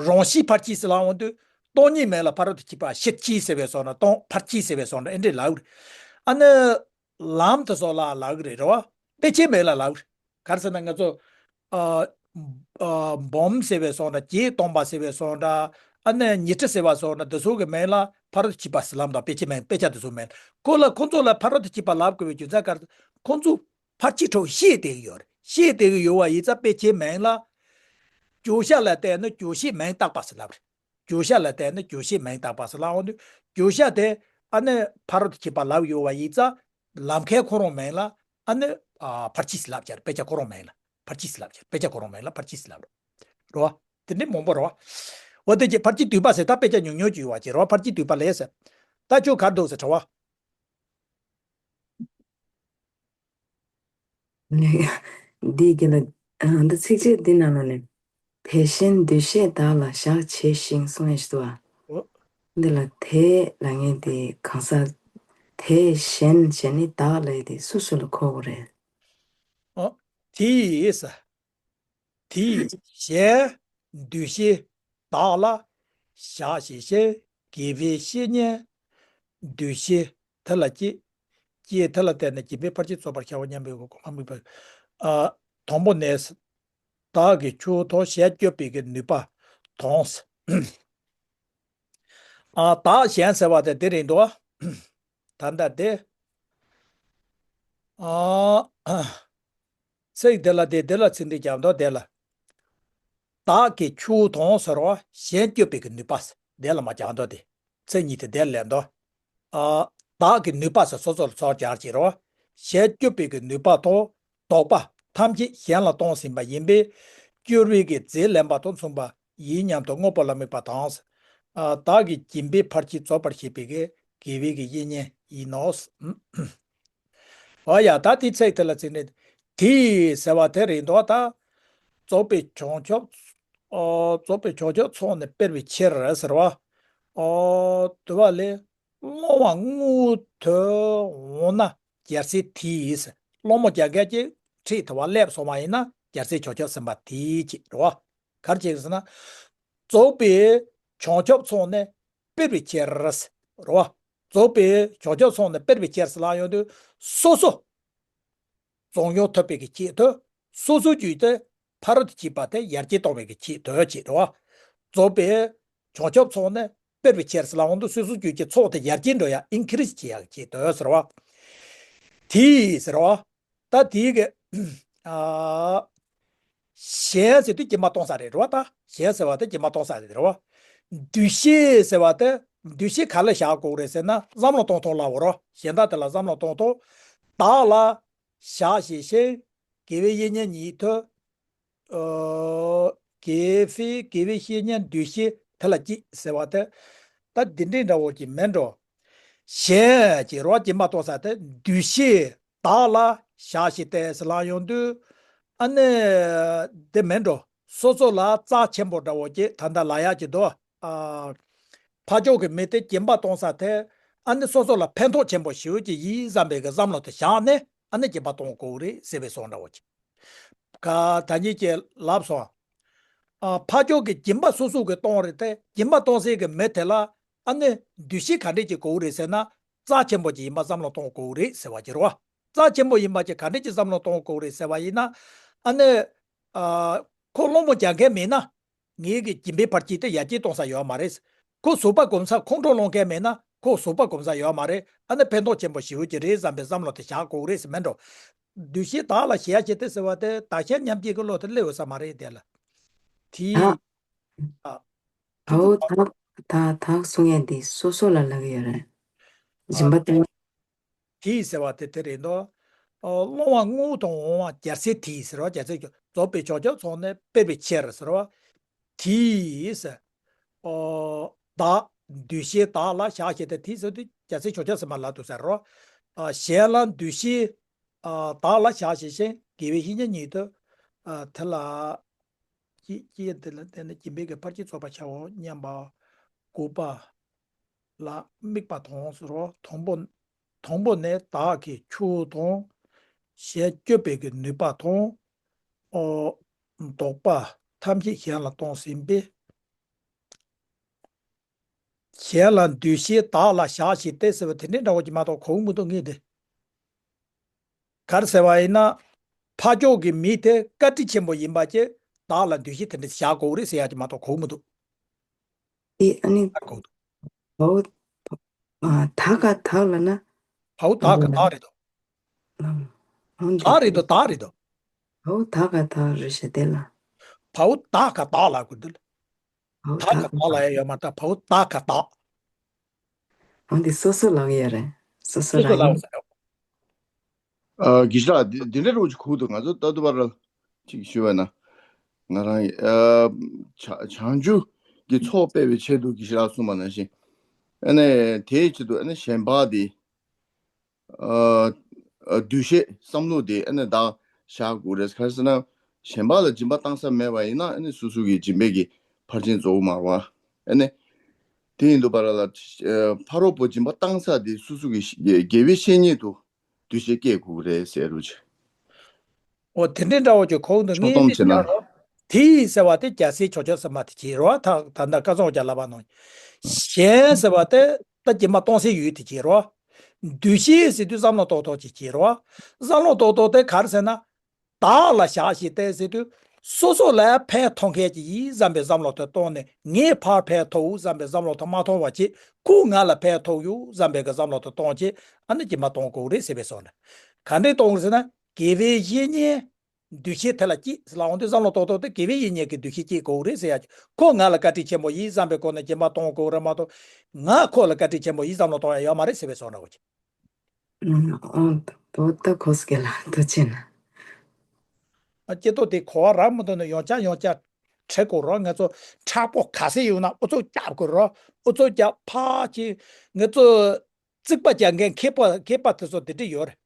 རང་བཞིན་ཕར་ཕྱིན་ཟེར་ལབ་འོང་དུས་སྟོང་ཉིད་མིང་ལ་ཕ་རོལ་ཏུ་ཕྱིན་པ་ཕྱིན་ཅི་ཟེར་བའི་སོགས་ན་སྟོང་ཕར་ཕྱིན་ཟེར་བའི་སོགས་ན་ཨེ་འདྲས་ལབ་རེད། ཨ་ནི་ལམ་དེ་སོགས་ལ་ལབ་གི་རེད་རོ། དཔེ་ཆའི་མིང་ལ་ལབ་གི་རེད། ག་རེ་ཟེར་ན་ང་ཚོ་ཨ། ཨ། སྦོམ་ཟེར་བའི་སོགས་ན་བརྒྱད་སྟོང་པ་ཟེར་བའི་སོགས་ན་ཨ་ནི་ཉི་ཁྲི་ཟེར་བ་སོགས་ན་འདི་ཚོ་གི་མིང་ལ་ཕ་རོལ་ཏུ་ཕྱིན་པ་ཟེར་ལབ་དང་དཔེ་ཆའི་མིང་དཔེ་ཆ་དེ་ཚོ་མིང་ཁོ་ལ་ཁོ་ཚོ་ལ་ཕ་རོལ་ཏུ་ཕྱིན་པ་ལབ་དགོས་པའི་རྒྱུ་མཚན་ག་རེ། ཁོ་ཚོ་ཕར་ཕྱིན་གྲོགས་ཤེས་བསྡད་ཀྱི་ཡོད་རེད། ཤེས་བསྡད་ཀྱི་ཡོད་པ་ཡིན་ཙང་དཔེ་ཆའི་མིང་ལ། བརྗོད་བྱ་ལ་བལྟས་ན་བརྗོད་བྱའི་མིང་བཏགས་པ་ཟེར་ལབ་རེད། བརྗོད་བྱ་ལ་བལྟས་ན་བརྗོད་བྱའི་མིང་བཏགས་པ་ཟེར་ལབ་འོང་དུས་བརྗོད་བྱ་དེ་ཨ་ནི་ཕ་རོལ་ཏུ་ཕྱིན་པ་ལབ་ཡོད་པ་ཡིན་ཙང་ལམ་ཁའི་ཁོ་རང་མིང་ལ་ཨ་ནི་ཨ་ཕར་ཕྱིན་ཟེར་ལབ་བྱ་རེད། དཔེ་ཆ་ཁོ་རང་མིང་ལ་ཕར་ཕྱིན་ཟེར་ལབ་བྱ་རེད། དཔེ་ཆ་ཁོ་རང་མིང་ལ་ཕར་ཕྱིན་ཟེར་ལབ་རེད། རེད་བ། དེ་འདྲའི་མང་པོ་རེད་བ། འོ་དེ་ཅི་ཕར་ཕྱིན་བསྡུས་པ་ཟེར་ད་དཔེ་ཆ་ཉུང་ཉུང་ཅིག་ཡོད་པ་ཅིག་རེད་བ། ཕར་ཕྱིན་བསྡུས་པ་ལས་ཟེར། ད་ཁྱོད་ག་རེ་འདུག་ཟེར་དྲི་བ། འདི་གི་ལ་ཨ་འདི་ཚིགས་བཅད་འདི་ནང་ལ་ནས་དེ་བཞིན་འདུས་བྱས་བདག་ལ་ཞག་བྱས་ཤིང་གསུངས་ཡས་ཞིག་འདུག་བ། འོ། འདི་ལ་དེ་ལ་ངས་དེ་གང་ཟག་དེ་བཞིན་བྱས་ནས་བདག་ལ་དེ་སུ་སུ་ལ་གོ་དགོས་རེད། འོ། དེ་ཡིས། དེ་ཡིས་གཞན་འདུས་བྱས་བདག་ལ་བཞག་བྱས་ཤིང་དགེ་བའི་བཤེས་གཉེན་འདུས་བྱས་དེ་ལ་སྐྱེས། སྐྱེས་དེ་ལ་བརྟེན་ནས་སྦྱིན་པའི་ཕར་ཕྱིན་རྫོགས་པར་བྱའོ་སྙམ་པའི་གོ་འཕང་མིན་པ། ཨ། དང་པོ་ནས། བདག་གི་ཆོས་དང་གཞན་སྐྱོབ་པའི་གི་ནུས་པ་དང་། ཨ། བདག་གཞན་ཟེར་བ་དེ་དེ་རེད་འདུག་ད་ལྟ་དེ། ཨ། ཚིག་དེ་ལ་དེ་དེ་ལ་ཚིག་འདི་རྒྱག་འདུག་དེ་ལ། བདག་གི་ཆོས་དང་ཟེར་བ་གཞན་སྐྱོབ་པའི་གི་ནུས་པ་ཟེར་དེ་ལ་མ་རྒྱག་འདུག་དེ། ཚིག་གཉིས་དེ་དེ་ལ་འདུག་ཨ། བདག་གི་ནུས་པ་ཟེར་སོ་སོ་ལ་ཚོགས་སྦྱར་བྱེད་རོགས། གཞན་སྐྱོབ་པའི་གི་ནུས་པ་དང་བདོག་པ་ཐམས་ཅད་གཞན་ལ་གཏོང་ཟིན་པ་ཡིན་པས། སྐྱོབ་པའི་གི་རྫས་ལེན་པ་དང་མཚུངས་པ་ཡིན་སྙམ་དུ་དངོས་པོ་ལ་དམིགས་པ་དང་། ཨ། བདག་གི་སྦྱིན་པའི་ཕར་ཕྱིན་རྫོགས་པར་བྱེད་པའི་གི་དགེ་བའི་གི་བཤེས་གཉེན་ཡིན་ནོ། འོ་ཡ། ད་དེའི་ཚིག་དེ་ལ་ཚིག་ནི། དེ་ཡིས་ཟེར་བ་དེ་རེད་འདུག་ད་རྫོགས་པའི་བྱང་ཆུབ། ཨོ། རྫོགས་པའི་བྱང་ཆུབ་མཚོན་ནས་སྤེལ་བའི་ཕྱིར་ཟེར་བ། ཨོ། དེ་བ་ལས་སློང་བ་དངོས་དོན་འོང་ན་རྒྱལ་སྲས་དེ་ཡིས། སློང་མོ་རྒྱག་མཁན་གྱི་ཁྲིད་དེ་བ་སླེབས་སོང་བ་ཡིན་ན་རྒྱལ་སྲས་བྱང་ཆུབ་སེམས་དཔའ་དེ་ཅིག་རེད་བ། ག་རེ་བྱེད་ཟེར་ན། རྫོགས་པའི་བྱང་ཆུབ་མཚོན་ནས་སྤེལ་བའི་ཕྱིར། རེད་བ། རྫོགས་པའི་བྱང་ཆུབ་མཚོན་ནས་སྤེལ་བའི་ཕྱིར་ཟེར་ལབ་ཡོང་དུས་སོ་སོ་རྫོགས་ཡུལ་ཐོབ་པའི་གི་ཆེད་དུ་སོ་སོའི་རྒྱུད་དེ་ཕ་རོལ་ཏུ་ཕྱིན་པ་དེ་ཡར་རྒྱས་གཏོང་བའི་གི་ཆེད་དུ་བྱེད་རེད་བ། རྫོགས་པའི་བྱང་ཆུབ་མཚོན་ནས་སྤེལ་བའི་ཕྱིར་ཟེར་ལབ་ཡོང་དུས་སོ་སོའི་རྒྱུད་ཀྱི་ཚོགས་དེ་ཡར་རྒྱས་འགྲོ་ཡ་ཨིན་ཁི་རི་ཇི་བྱེད་ཡ་གི་ཆེད་དུ་ཟེར་བ། དེ་ཡིས་ཟེར་བ། ད་དེའི་གི། ཨ། གཞན་ཟེར་དུས་སྦྱིན་པ་གཏོང་ས་རེད་རེད་བ། ད་གཞན་ཟེར་བ་དེ་སྦྱིན་པ་གཏོང་ས་རེད་རེད་བ། འདུས་བྱས་ཟེར་བ་དེ་འདུས་བྱས་ག་ལ་བཞག་དགོས་རེད་ཟེར་ན་བསམ་བློ་གཏོང་ཐོག་ལ་འོ་རོ་གཞན་དག་དེ་ལ་བསམ་བློ་གཏོང་ཐོག་བདག་ལ་བཞག་བྱས་ཤིང་དགེ་བའི་བཤེས་གཉེན་ཉིད་དུ། ཨ། དགེ་བའི་དགེ་བའི་བཤེས་གཉེན་འདུས་བྱས་དེ་ལ་སྐྱེས་ཟེར་བ་དེ། ད་འདི་འདྲའི་འདྲ་བོ་ཅིག་མིན་འགྲོ། གཞན་གྱི་རོ་སྦྱིན་པ་གཏོང་ས་དེ་འདུས་བྱས། བདག་ལ་བཞག་བྱས་ཏེ་ཟེར་ལབ་ཡོང་དུས། ཨ་ནི། དེ་མིན་འགྲོ། སོ་སོ་ལ་རྩ་ཆེན་པོ་འདྲ་བོ་ཅིག་ད་ལྟ་ལབ་ཡག་ཅིག་འདུག་ཨ། ཕ་ཕྱོགས་ཀྱི་མི་དེ་སྦྱིན་པ་གཏོང་ས་དེ། ཨ་ནི་སོ་སོ་ལ་ཕན་ཐོགས་ཆེན་པོ་ཞེ་པོ་ཅིག་ཡིན་བསམ་པའི་གི་བསམ་བློ་དེ་བཞག་ནས་ཨ་ནི་སྦྱིན་པ་གཏོང་དགོས་རེད་ཟེར་བའི་བཟོ་འདྲ་བོ་ཅིག་ག་ད་ཉིད་ཀྱི་ལབ་སོང་། ཨ། ཕ་ཕྱོགས་ཀྱི་སྦྱིན་པ་སོ་སོ་གི་གཏོང་རེད་དེ་སྦྱིན་པ་གཏོང་སའི་གི་མི་དེ་ལ། ཨ་ནི་འདུ་ཤེས་ག་འདྲས་ཀྱི་དགོས་རེད་ཟེར་ན། རྩ་ཆེན་པོ་ཅིག་ཡིན་པ་བསམ་བློ་གཏོང་དགོས་རེད་ཟེར་བ་ཅིག་རེད་བ། རྩ་ཆེན་པོ་ཡིན་པ་ཅིག་ག་འདྲས་ཀྱི་བསམ་བློ་གཏོང་དགོས་རེད་ཟེར་བ་ཡིན་ན། ཨ་ནི། ཨ། ཁོ་སློང་མོ་རྒྱག་མཁན་མེད་ན། ངའི་གི་སྦྱིན་པའི་ཕར་ཕྱིན་དེ་ཡར་རྒྱས་གཏོང་ས་ཡོད་མ་རེད། ཁོ་ཟོག་པ་སྒོམ་ས་ཁོང་ཁྲོ་སློང་མཁན་མེད་ན་ཁོ་ཟོག་པ་སྒོམ་ས་ཡོད་མ་རེད། ཨ་ནི་ཕན་ཐོགས་ཆེན་པོ་ཞེ་པོ་ཅིག་རེད་བསམ་པའི་བསམ་བློ་དེ་བཞག་དགོས་རེད་ཟེར་མིན་འགྲོ། འདུ་ཤེས་བདག་ལ་བཞག་བྱས་ཏེ་ཟེར་བ་དེ་བདག་གཞན་མཉམ་བརྗེ་གི་བློ་དེ་སླེབས་ཡོད་ས་མ་རེད་དེ་ལ། དེ། ད། ཨ། དེ་བོ་ཚོ་བདག་ད་བདག་གསུང་ཡས་འདི་སོ་སོ་ལ་ལབ་ཀྱི་ཡོད་རེད། སྦྱིན་པ་སྟེར། དེ་ཡིས་ཟེར་བ་དེ་དེ་རེད་འདུག་ཨ། སློང་བ་དངོས་དང་འོང་བ་རྒྱལ་སྲས་དེ་ཡིས་ཟེར་བ་རྒྱལ་སྲས་ཀྱི་རྫོགས་པའི་བྱང་ཆུབ་མཚོན་ནས་སྤེལ་བའི་ཕྱིར་ཟེར་བ། དེ་ཡིས། ཨོ། བདག་འདུས་བྱས་བདག་ལ་བཞག་བྱས་ཏེ་དེ་ཟེར་དུས་རྒྱལ་སྲས་བྱང་ཆུབ་སེམས་དཔའ་ལ་དུ་ཟེར་རོ། ཨ། གཞན་ལ་འདུས་བྱས། ཨ། བདག་ལ་བཞག་བྱས་ཤིང་དགེ་བའི་བཤེས་གཉེན་ཉིད་དུ། ཨ། དེ་ལ། ཅི་ཅི་དེ་ལ་བརྟེན་ནས་སྦྱིན་པའི་གི་ཕར་ཕྱིན་རྫོགས་པར་བྱའོ་སྙམ་པ། དགུ་པ། ལ་དམིགས་པ་དང་ཟེར་རོ། དང་པོ། དང་པོ་ནི་བདག་གི་ཆོས་དང་། གཞན་སྐྱོབ་པའི་གི་ནུས་པ་དང་། ཨོ། བདོག་པ་ཐམས་ཅད་གཞན་ལ་གཏོང་ཟིན་པས། གཞན་ལ་འདུས་བྱས་བདག་ལ་བཞག་བྱས་ཏེ་ཟེར་བ་དེ་འདྲའི་འདྲ་བོ་ཅིག་མ་གཏོགས་གོ་གི་མི་འདུག་ངས་དེ། ག་རེ་ཟེར་བ་ཡིན་ན། ཕ་ཕྱོགས་ཀྱི་མི་དེ་བཀའ་དྲིན་ཆེན་པོ་ཡིན་པ་ཅེ་བདག་ལ་འདུས་བྱས་དེ་འདྲ་བཞག་དགོས་རེད་ཟེར་ཡག་ཅིག་མ་གཏོགས་གོ་གི་མི་འདུག་དེ་ཨ་ནི་ཨ་གོ་འདུག་བའོ། ཨ། ད་ག་ད་ལ་ན། བའོ་ད་ག་ད་རེད་དོ། ཨ། བའོ་ད་རེད་དོ་ད་རེད་དོ། བའོ་ད་ག་ད་རེད་ཤ་དེ་ལ། བའོ་ད་ག་བདག་ལབ་དགོས་འདུག་ད་ག་བདག་ལབ་ཡ་ཡོད་མ་རེད། བའོ་ད་ག་བདག་འོ་འདི་སོ་སོ་ལབ་ཡ་རེད། སོ་སོ་སོ་སོ་ལབ་ཡ་ལབ་ཟེར། ཨ། དགེ་བཤེས་ལགས། འདི་འདི་འདྲ་རུ་ཅིག་གོ་འདུག་ང་ཚོ་ད་དུ་བར་ཅིག་ཞུ་བ་ན། ང་རང་ཨ། བྱ་བྱང་ཆུབ་ཀྱི་ཚོགས་སྤེལ་བའི་ཆེད་དུ་དགེ་བཤེས་ལགས་གསུངས་པ་ནང་བཞིན། ཨ་ནི་དེའི་ཆེད་དུ་ཨ་ནི་གཞན་པ་དེ། ཨ། ཨ། འདུ་ཤེས་བསམ་བློ་དེ་ཨ་ནི་བདག་བཞག་དགོས་རེད། ག་རེ་ཟེར་ན། གཞན་པ་ལ་སྦྱིན་པ་བཏང་ས་མེད་པ་ཡིན་ན་ཨ་ནི་སོ་སོ་གི་སྦྱིན་པའི་གི་ཕར་ཕྱིན་རྫོགས་མ་རེད་པ། ཨ་ནི་དེ་ཡིན་དུས་བར་ལ། ཨ། ཕ་རོལ་པོ་སྦྱིན་པ་བཏང་ས་དེ་སོ་སོ་གི་དགེ་བའི་བཤེས་གཉེན་དུ་འདུ་ཤེས་སྐྱེ་དགོས་རེད་ཟེར་རུ་ཆེ། འོ་དེ་འདྲའི་འདྲ་བོ་ཅིག་གོ་འདུག་ཕྱོགས་ངས་སྡོམ་བྱེད་ན། དེ་ཡིན་ཟེར་བ་དེ་རྒྱལ་སྲས་ཆོས་སྐྱོང་སེམས་དཔའ་དེ་བྱེད་རོགས། ད་ད་ལྟ་བཀའ་སྩལ་ཅིག་ལབ་པ་ནང་། གཞན་ཟེར་བ་དེ་ད་སྦྱིན་པ་གཏོང་སའི་ཡུལ་དེ་བྱེད་རོགས། འདུ་ཤེས་ཟེར་དུས་བསམ་བློ་ཏོག་ཏོག་ཅིག་བྱེད་རོགས། བསམ་བློ་ཏོག་ཏོག་དེ་ག་རེ་ཟེར་ན། བདག་ལ་བཞག་ཞིག་སྟེ་ཟེར་དུས། སོ་སོ་ལ་ཕན་ཐོགས་མཁན་ཅིག་ཡིན་བསམ་པའི་བསམ་བློ་དེ་གཏོང་ནས། ངས་ཕར་ཕན་ཐོགས་བསམ་པའི་བསམ་བློ་དེ་མ་གཏོང་བ་བྱས། ཁོས་ང་ལ་ཕན་ཐོགས་ཡོད་བསམ་པའི་གི་བསམ་བློ་དེ་གཏོང་བྱས། ཨ་ནི་སྦྱིན་པ་གཏོང་དགོས་རེད་ཟེར་བའི་སོགས་ནི། ག་འདྲས་གཏོང་དགོས་ཟེར་ན། དགེ་བའི་བཤེས་གཉེན་འདུ་ཤེས་དེ་ལ་སྐྱེས་ལབ་འོང་དུས། བསམ་བློ་ཏོག་ཏོག་དེ་དགེ་བའི་བཤེས་གཉེན་གྱི་འདུ་ཤེས་སྐྱེ་དགོས་རེད་ཟེར་ཡ། ཁོ་ང་ལ་བཀའ་དྲིན་ཆེན་པོ་ཡིན་བསམ་པའི་སྒོ་ནས་སྦྱིན་པ་གཏོང་དགོས་རེད་མ་གཏོགས། ང་ཁོ་ལ་བཀའ་དྲིན་ཆེན་པོ་ཡིན་བསམ་བློ་གཏོང་ཡ་ཡོད་མ་རེད་ཟེར་བའི་སོགས་འདྲ་བོ་ཅིག་ཨང་། ཨོ། ད་ད་གོ་སོང་ལགས། ཐུགས་རྗེ་གནང་། ཨ། སྐྱེ་ཐོག་དེ་གོ་བ་རག་མི་འདུག་ན་ཡང་བསྐྱར་ཡང་བསྐྱར་བྲི་དགོས་རེད། ང་ཚོ་མཁྲེགས་པོ་ག་ཚོད་ཡོད་ན་ཨུ་ཚུགས་རྒྱབ་དགོས་རེད། ཨུ་ཚུགས་རྒྱབ་ཕར་ཕྱིན། ང་ཚོ་རྩིག་པ་རྒྱག་མཁན་མཁས་པ་མཁས་པ་དེ་ཚོ་དེ་འདྲ་ཡོད་རེད།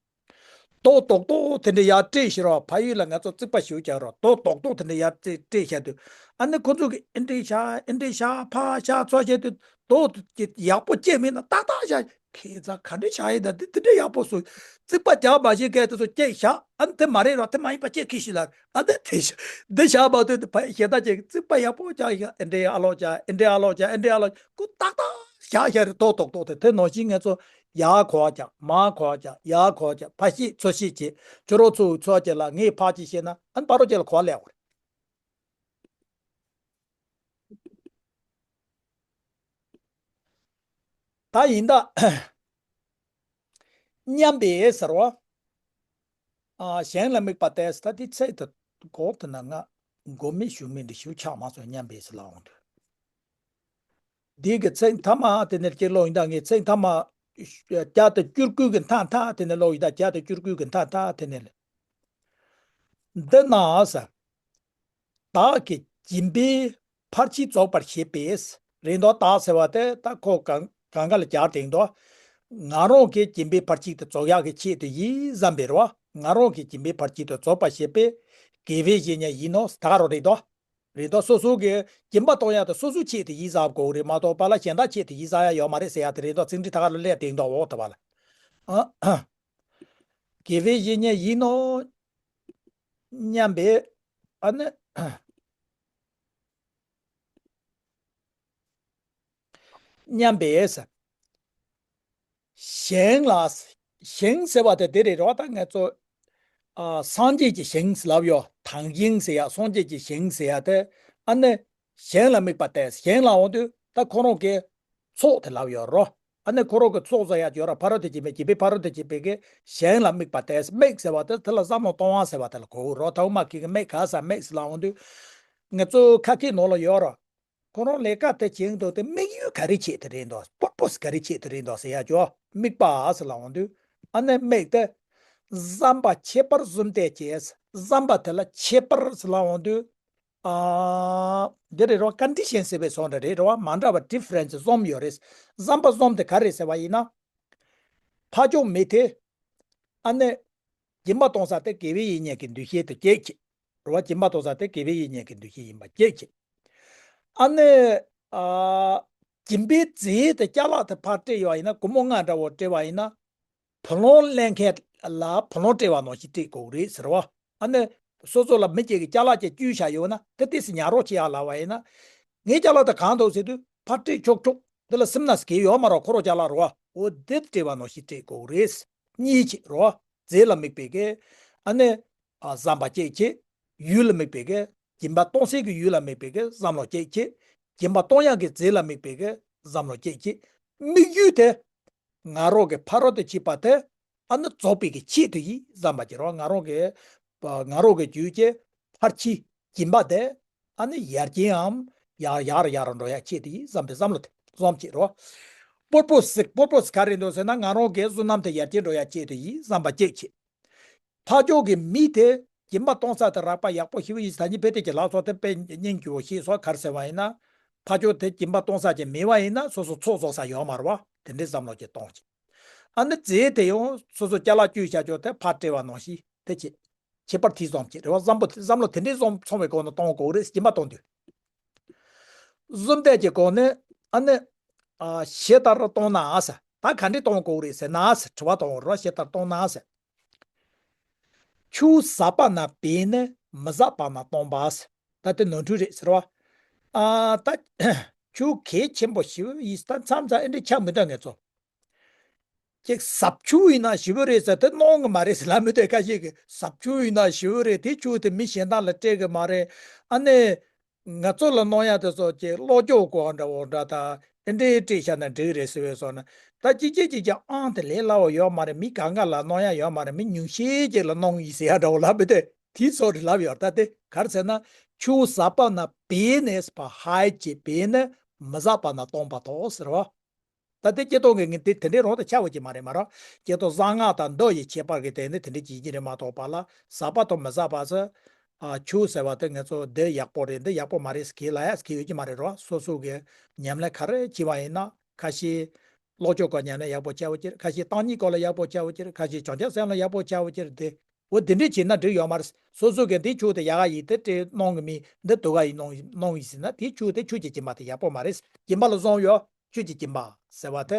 རྡོ་རྡོག་རྡོག་དེ་འདྲ་ཡར་སྤྲད་ཤག་རོ། ཕ་ཡུལ་ལ་ང་ཚོ་རྩིག་པ་ཞིག་རྒྱག་རོ། རྡོ་རྡོག་རྡོག་དེ་འདྲ་ཡར་སྤྲད་སྤྲད་བཞག་དུས། ཨ་ནི་ཁོ་ཚོ་གིས་ཨེ་འདྲ་བཞག་ཨེ་འདྲ་བཞག་ཕར་བཞག་ཚུར་བཞག་དུས། རྡོ་དེ་ཡག་པོ་སྐྱེས་མེད་ན་ཏག་ཏག་བཞག་ཁྱེད་ཚོ་ག་འདྲ་བཞག་ཡིན་ད། དེ་དེ་འདྲ་ཡག་པོ་བཟོ། རྩིག་པ་རྒྱག་མ་ཤེས་མཁན་དེ་ཚོ་སྐྱེས་བཞག་ཨ་ནི་དེ་མ་རེད་རོ། དེ་མ་ཡིན་པ་སྐྱེས་ཁྱེར་ཤོག་ལབ། ཨ་ནི་དེ་བཞག་འདི་བཞག་མ་ཐུབ་དུས། ཕ་གཞན་དག་ཅིག་རྩིག་པ་ཡག་པོ་རྒྱག་ཡིན། ཨེ་འདྲའི་ཨ་ལོག་རྒྱག་ཨེ་འདྲའི་ཨ་ལོག་རྒྱག་ཨེ་འདྲའི་ཨ་ལོག་ཁོ་ཏག་ཏག་བཞག་བཞག་རེད། རྡོ་རྡོག་རྡོག་དེ། དེ་ནང་བཞིན་ང་ཚོ་ཡར་གོ་བ་རྒྱག་མར་གོ་བ་རྒྱག་ཡར་གོ་བ་རྒྱག་ཕར་བཤད་ཚུར་བཤད་བྱེད། ཁྱོད་རང་ཚོ་ཚོ་ཅིག་ལ་ངས་ཕར་ཅིག་བཤད་ན། ཨ་ནི་ཕ་རོལ་ཅིག་ལ་གོ་བ་སླེབས་ཡོང་རེད། ད་ཡིན་ད། མཉམ་པའི་ཟེར་བ། ཨ། གཞན་ལ་དམིགས་པ་སྟེ། ད་འདི་ཚིག་དེ་གོ་ཐུབ་ན་ང་མགོ་མི་ཞུ་མི་འདི་ཞུ་ཆགས་མ་སོང་། མཉམ་པའི་ཟེར་ལབ་འོང་དུས། འདི་གི་ཚིག་མཐའ་མ་དེ་ནས་ཅིག་ཀློག་ཡིན་ད། ངས་ཚིག་མཐའ་མ་བརྒྱ་དང་བཅུ་དགུ་གི་མཐའ་མཐའ་དེ་ནས་ཀློག་ཡིན་ད། བརྒྱ་དང་བཅུ་དགུ་གི་མཐའ་མཐའ་དེ་ནས་ལས། འདི་ན་ཟེར། བདག་གིས་སྦྱིན་པའི་ཕར་ཕྱིན་རྫོགས་པར་བྱེད་པས། རེད་འདུག་བདག་ཟེར་བ་དེ་ད་ཁོ་གང་གང་ག་ལ་སྦྱར་དེ་འདུག་ང་རང་གིས་སྦྱིན་པའི་ཕར་ཕྱིན་དེ་རྫོགས་ཡག་གི་ཆེད་དུ་ཡིན་བསམ་པའི་རེད་བ། ང་རང་གིས་སྦྱིན་པའི་ཕར་ཕྱིན་དེ་རྫོགས་པར་བྱེད་པས། དགེ་བའི་བཤེས་གཉེན་ཡིན་ནོ་ད་ག་རང་རེད་འདུག་རེད་འདུག་སོ་སོ་གིས་སྦྱིན་པ་གཏོང་ཡག་དེ་སོ་སོའི་ཆེད་དུ་ཡིན་བསམ་དགོས་རེད་མ་གཏོགས། པཱ་ལགས་གཞན་དག་ཆེད་དུ་ཡིན་བསམ་ཡག་ཡོད་མ་རེད་ཟེར་ཡག་དེ་རེད་འདུག་ཚིག་འབྲུ་ད་ག་ལ་སླེབས་དེ་འདུག་འོ་ད་པཱ་ལགས། དགེ་བའི་བཤེས་གཉེན་ཡིན་ནོ། མཉམ་པའི། ཨ་ནི། མཉམ་པའི་ཟེར། ཞིང་ལ། ཞིང་ཟེར་བ་དེ་དེ་རེད་རོ། ད་ང་ཚོ། ཨ། སངས་རྒྱས་ཀྱི་ཞིང་ཟེར་ལབ་ཡོད། དྭངས་ཤིང་ཟེར་ཡ། སངས་རྒྱས་ཀྱི་ཞིང་ཟེར་ཡ་དེ། ཨ་ནི། ཞིང་ལ་དམིགས་པ་སྟེ། ཞིང་ལབ་འོང་དུས་ད་ཁོ་རང་གི་ཚོགས་དེ་ལབ་ཡོད་རོ། ཨ་ནི་ཁོ་རང་གི་ཚོགས་ཟེར་ཡ་ཡོད་ར། ཕ་རོལ་ཏུ་ཕྱིན་པའི་སྦྱིན་པའི་ཕ་རོལ་ཏུ་ཕྱིན་པའི་གི་ཞིང་ལ་དམིགས་པ་སྟེ། དམིགས་ཟེར་བ་དེ་དེ་ལ་བསམ་བློ་གཏོང་བ་ཟེར་བ་དེ་ལ་གོ་རོ། ད་འོ་མ་ཁི་གི་དམིགས་ག་ས་དམིགས་ལབ་འོང་དུས། ང་ཚོ་ཁ་སྐད་ནང་ལ་ཡོད་ར། ཁོ་རང་ལས་ཀ་དེ་བྱེད་འདུག་དེ་དམིགས་ཡུལ་ག་རེ་ཆེད་དུ་རེད་འདུག་པར་པོས་ག་རེ་ཆེད་དུ་རེད་འདུག་ཟེར་ཡ་ཅོ། དམིགས་པ་ཟེར་ལབ་འོང་དུས། ཨ་ནི་དམིགས་དེ། བསམ་པ་ཁྱད་པར་བཟུམ་དེ་བྱས། བསམ་པ་དེ་ལ་ཁྱད་པར་ཟེར་ལབ་འོང་དུས། ཨ། འདི་རེད་རོ། ཀོན་ཌི་ཤན་ཟེར་བའི་བཟོ་འདྲ་རེད་རོ། མ་འདྲ་བ་ཌི་ཕ་རེན་སི་གསུམ་ཡོད་རེད། བསམ་པ་གསུམ་དེ་ག་རེ་ཟེར་བ་ཡིན་ན། ཕ་ཕྱོགས་མི་དེ། ཨ་ནི། སྦྱིན་པ་གཏོང་ས་དེ་དགེ་བའི་བཤེས་གཉེན་གྱི་འདུ་ཤེས་དེ་སྐྱེད་ཀྱི། རེད་བ། སྦྱིན་པ་གཏོང་ས་དེ་དགེ་བའི་བཤེས་གཉེན་གྱི་འདུ་ཤེས་ཡིན་པ་སྐྱེད་ཀྱི། ཨ་ནི། ཨ། སྦྱིན་པའི་རྫས་དེ་ཅ་ལག་དེ་ཕར་སྤྲད་ཡོད་པ་ཡིན་ན། སྒོར་མོ་ལྔ་འདྲ་བོ་སྤྲད་པ་ཡིན་ན། བུ་ལོན་ལེན་མཁན་ལ་བུ་ལོན་སྤྲད་པ་ནང་བཞིན་སྤྲད་དགོས་རེད་ཟེར་བ། ཨ་ནི། སོ་སོ་ལ་མི་གཅིག་གིས་ཅ་ལག་ཅིག་བསྐྱུར་བཞག་ཡོད་ན། དེ་ཏོག་ཙམ་ཉར་རོགས་བྱེད་ཡ་ལབ་པ་ཡིན་ན། ངའི་ཅ་ལག་དེ་གང་འདུག་ཟེར་དུས་ཕར་སྤྲད་ཆོག་ཆོག་དེ་ལ་སེམས་ནང་གི་ཡོད་མ་རེད། ཁོ་རང་ཅ་ལག་རེད་བ། འོ་དེ་སྤྲད་པ་ནང་བཞིན་སྤྲད་དགོས་རེད། གཉིས་ཆེད་རེད་བ། རྫས་ལ་དམིགས་པའི་གི། ཨ་ནི། ཨ། བསམ་པ་སྐྱེད་ཀྱི། ཡུལ་ལ་དམིགས་པའི་གི། སྦྱིན་པ་གཏོང་སའི་གི་ཡུལ་ལ་དམིགས་པའི་གི་བསམ་བློ་སྐྱེད་ཀྱི། སྦྱིན་པ་གཏོང་ཡག་གི་རྫས་ལ་དམིགས་པའི་གི་བསམ་བློ་སྐྱེད་ཀྱི། དམིགས་ཡུལ་དེ། ང་རང་གི་ཕ་རོལ་ཏུ་ཕྱིན་པ་དེ། ཨ་ནི་རྫོགས་པའི་གི་ཆེད་དུ་ཡིན་བསམ་པ་ཅིག་རེད་བ། ང་རང་གི། ང་རང་གི་རྒྱུད་ཀྱི་ཕར་ཕྱིན་སྦྱིན་པ་དེ། ཨ་ནི་ཡར་རྒྱས་འམ་ཡར་ཡར་ཡར་འགྲོ་ཡ་ཆེད་དུ་ཡིན་བསམ་པའི་བསམ་བློ་དེ་བསམ་བྱེད་རོ། པུར་པོ་སི་པུར་པོ་སི་ག་རེ་འདུག་ཟེར་ན་ང་རང་གི་བསོད་ནམས་དེ་ཡར་རྒྱས་འགྲོ་ཡ་ཆེད་དུ་ཡིན་བསམ་པ་གཅིག་བྱེད། ཕ་ཇོ་གི་མི་དེ་སྦྱིན་པ་གཏོང་ས་དེ་རག་པ་ཡག་པོ་ཞིག་ཡིན་ཟེར་ད་ནི་བེ་ཏེ་གི་ལག་སོགས་དེ་དཔེ་སྙིང་རྗེ་བོ་ཞིག་སོགས་ག་རེ་ཟེར་བ་ཡིན་ན། ཕ་ཇོ་དེ་སྦྱིན་པ་གཏོང་ས་ཅིག་མེད་པ་ཡིན་ན་སོ་སོ་ཚོགས་རྫོགས་ས་ཡོད་མ་རེད་བ། དེ་འདྲའི་བསམ་བློ་ཅིག་གཏོང་ཅིག་ཨ་ནི་རྫས་དེ་ཡང་སོ་སོ་ཅ་ལག་བཅུ་བཞག་ཆོག་དེ་ཕར་སྤྲད་པ་ནང་བཞིན་དེ་བྱེད། ཁྱད་པར་དེ་བསམ་བྱེད་རེད་བ། བསམ་པ་བསམ་བློ་དེ་འདྲའི་བསམ་ཚང་བའི་སྒོ་ནས་གཏོང་དགོས་རེད་སྦྱིན་པ་གཏོང་དུས། གསུམ་ལྡན་གྱི་སྒོ་ནས་ཨ་ནི། ཨ་ཞེ་ལྟར་གཏོང་ན་ཟེར། ད་ག་འདྲས་གཏོང་དགོས་རེད་ཟེར་ན་ཟེར་དྲི་བ་གཏོང་རོགས་ཞེ་ལྟར་གཏོང་ན་ཟེར། ཆུ་ཟག་པ་ན་བེད་ནས་མི་ཟག་པ་ན་གཏོང་པ་ཟེར། ད་དེ་ནོར་འཁྲུལ་རེད་ཟེར་བ། ཨ་ད་ཆུ་གལ་ཆེན་པོ་ཞེ་པོ་ཡིན་ད་མཚམས་མཚམས་ཨེ་འདྲས་ཆགས་མི་འདུག་ངེད་ཚོ། ཅིག་ཟབ་ཆུ་ཡིན་ན་ཞེ་པོ་རེད་ཟེར་དེ་གནང་གི་མ་རེད་ཟེར་ལབ་མི་འདུག་ཁ་ཤས་ཀྱིས་ཟབ་ཆུ་ཡིན་ན་ཞེ་པོ་རེད་དེ་ཆུ་དེ་མི་གཞན་དག་ལ་སྤྲད་གི་མ་རེད། ཨ་ནི། ང་ཚོ་ལ་གནང་ཡ་དེ་ཚོ་ཅིག་གློག་སྐྱོག་གོ་འདྲ་བོ་འདྲ་དང་ཨེ་འདྲའི་སྤྲད་བཞག་ན་འགྲིག་རེད་ཟེར་བས་སོང་ན། ད་ཅིག་ཅིག་ཅིག་ཀྱང་ཨང་དེ་ལས་སླ་བོ་ཡོད་མ་རེད། མི་གང་ག་ལ་གནང་ཡ་ཡོད་མ་རེད། མི་ཉུང་ཤས་ཅིག་ལ་གནང་ཡིན་ཟེར་ཡ་འདྲ་བོ་ལབ་པས་དེ་དེའི་ཚོ་རེད་ལབ་ཡོད། ད་དེ་ག་རེ་ཟེར་ན་ཆུ་ཟག་པ་ན་བེད་ནས་ཕར་ཧའི་ཅིག་བེད་ནས་མི་ཟག་པ་ན་གཏོང་པ་ཐོག་ཟེར་བ། ད་ལྟའི་སྐྱེ་སྟོང་གི་ངས་འདི་དེ་འདྲའི་རང་དུ་ཆགས་པ་ཅིག་མ་རེད་མ་རེད། སྐྱེ་སྟོང་གསང་སྔགས་དང་མདོ་ཡི་ཁྱད་པར་གྱི་སྟེང་ནས་དེ་འདྲའི་བྱེད་ཀྱི་རེད་མ་གཏོགས་པ་ལ་ཟག་པ་དང་མི་ཟག་པ་ཟེར། ཨ་ཆོས་ཟེར་བ་དེ་ང་ཚོ་འདི་ཡག་པོ་རེད་འདི་ཡག་པོ་མ་རེད་ཟེར་གྱི་ལ་ཡ་ཟེར་གྱི་ཡོད་ཀྱི་མ་རེད་རོ། སོ་སོ་གི་ཉམས་ལེན་ག་རེ་བྱས་པ་ཡིན་ན་ཁ་ཤས་ཀློག་སྐྱོར་སྐོར་ཉམས་ལེན་ཡག་པོ་བྱས་པ་ཅིག་རེད། ཁ་ཤས་བརྟག་གཉིས་སྐོར་ལ་ཡག་པོ་བྱས་པ་ཅིག་རེད། ཁ་ཤས་བྱང་ཆུབ་སེམས་ལ་ཡག་པོ་བྱས་པ་ཅིག་རེད་དེ། འོ་དེ་འདྲས་བྱས་ན་འགྲིག་ཡོད་མ་རེད། སོ་སོ་གིས་འདི་ཆོས་དེ་ཡག་ག་ཡིན་དེ་སྤྲད་གནང་གི་མིན་འདི་སྡུག་ག་ཡིན་གནང་གནང་ཡིན་ཟེར་ན་དེ་ཆོས་དེ་ཆོས་ཀྱི་སྦྱིན་པ་དེ་ཡག་པོ་མ་རེད། སྦྱིན་པ་ལ་བཟང་ཡོད་ཆོས་ཀྱི་སྦྱིན་པ་ཟེར་བ་དེ།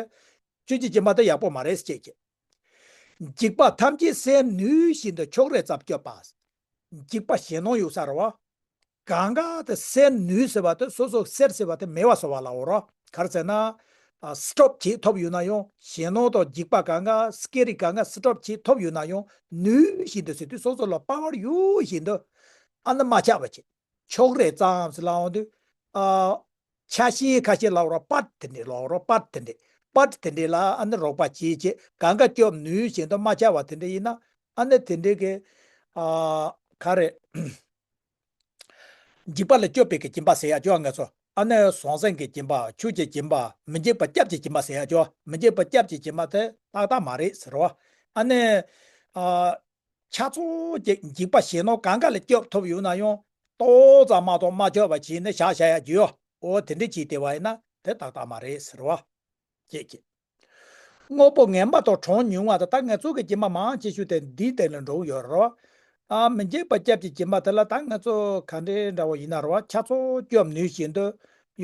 ཆོས་ཀྱི་སྦྱིན་པ་དེ་ཡག་པོ་མ་རེད་ཟེར་བྱས་ཀྱི། འཇིགས་པ་ཐམས་ཅད་སེལ་ནུས་བཞིན་དུ་ཕྱོགས་རེ་ཙམ་སྐྱོབ་པ། འཇིགས་པ་ཞེད་སྣང་ཡོད་ས་རེད་བ། གང་ག་དེ་སེལ་ནུས་ཟེར་བ་དེ་སོ་སོ་སེལ་ཟེར་བ་དེ་མེད་པ་བཟོ་བ་ལ་འོ་རོ། ག་རེ་ཟེར་ན། སི་ཊོབ་བྱེད་ཐུབ་ཡོད་ན་ཡང་ཞེད་སྣང་དང་འཇིགས་པ་གང་ག་སི་ཀེ་རི་གང་ག་སི་ཊོབ་བྱེད་ཐུབ་ཡོད་ན་ཡང་ནུས་བཞིན་དུ་ཟེར་དུས་སོ་སོ་ལ་པ་ཝར་ཡོད་བཞིན་དུ་ཨ་ནི་མ་ཆགས་པ་བྱེད། ཕྱོགས་རེ་ཙམ་ཟེར་ལབ་འོང་དུས། ཨ། ཆ་ཤས་ཁ་ཤས་ལབ་རོགས་པ་དེ་འདྲས་ལབ་རོགས་པ་དེ་འདྲས་པ་དེ་འདྲས་ལ་ཨ་ནི་རོགས་པ་བྱེད་བྱེད་གང་ག་སྐྱོབ་ནུས་བཞིན་དུ་མ་ཆགས་པ་དེ་འདྲས་ཡིན་ན་ཨ་ནི་དེ་འདྲས་ཀྱི། ཨ། ག་རེ། འཇིགས་པ་ལས་སྐྱོབ་པའི་གི་སྦྱིན་པ་ཟེར་ཡ་ཅོ་ང་ཚོ་ཨ་ནི་ཟང་ཟིང་གི་སྦྱིན་པ་ཆོས་ཀྱི་སྦྱིན་པ་མི་འཇིགས་པ་སྐྱབས་ཀྱི་སྦྱིན་པ་ཟེར་ཡ་ཅོ་མི་འཇིགས་པ་སྐྱབས་ཀྱི་སྦྱིན་པ་དེ་ཏག་ཏག་མ་རེད་ཟེར་རོ། ཨ་ནི། ཨ། ཆ་ཚང་གི་འཇིགས་པ་ཞེད་སྣང་གང་ག་ལས་སྐྱོབ་ཐུབ་ཡོད་ན་ཡང་ཏོག་ཙམ་མ་གཏོགས་མ་སྐྱོབ་པ་བྱས་ནས་བཞག་བཞག་ཡ་རྒྱུ་ཡོ། འོ་དེ་འདྲས་བྱས་བསྡད་པ་ཡིན་ན་དེ་ཏག་ཏག་མ་རེད་ཟེར་བ། ཅེས་ཀྱི། དངོས་པོ་ངན་པ་དང་གྲངས་ཉུང་བ་དང་ད་ང་ཚོ་གི་སྦྱིན་པ་མང་ཆེ་ཤོས་དེ་འདིའི་སྟེང་ལ་འགྲོ་གི་ཡོད་རེད་བ། ཨ་མི་འཇིགས་པ་སྐྱབས་ཀྱི་སྦྱིན་པ་དེ་ལ་ད་ང་ཚོ་ག་འདྲའི་འདྲ་བོ་ཡིན་ན་རེད་བ་ཆ་ཚང་སྐྱོབ་ནུས་བཞིན་དུ་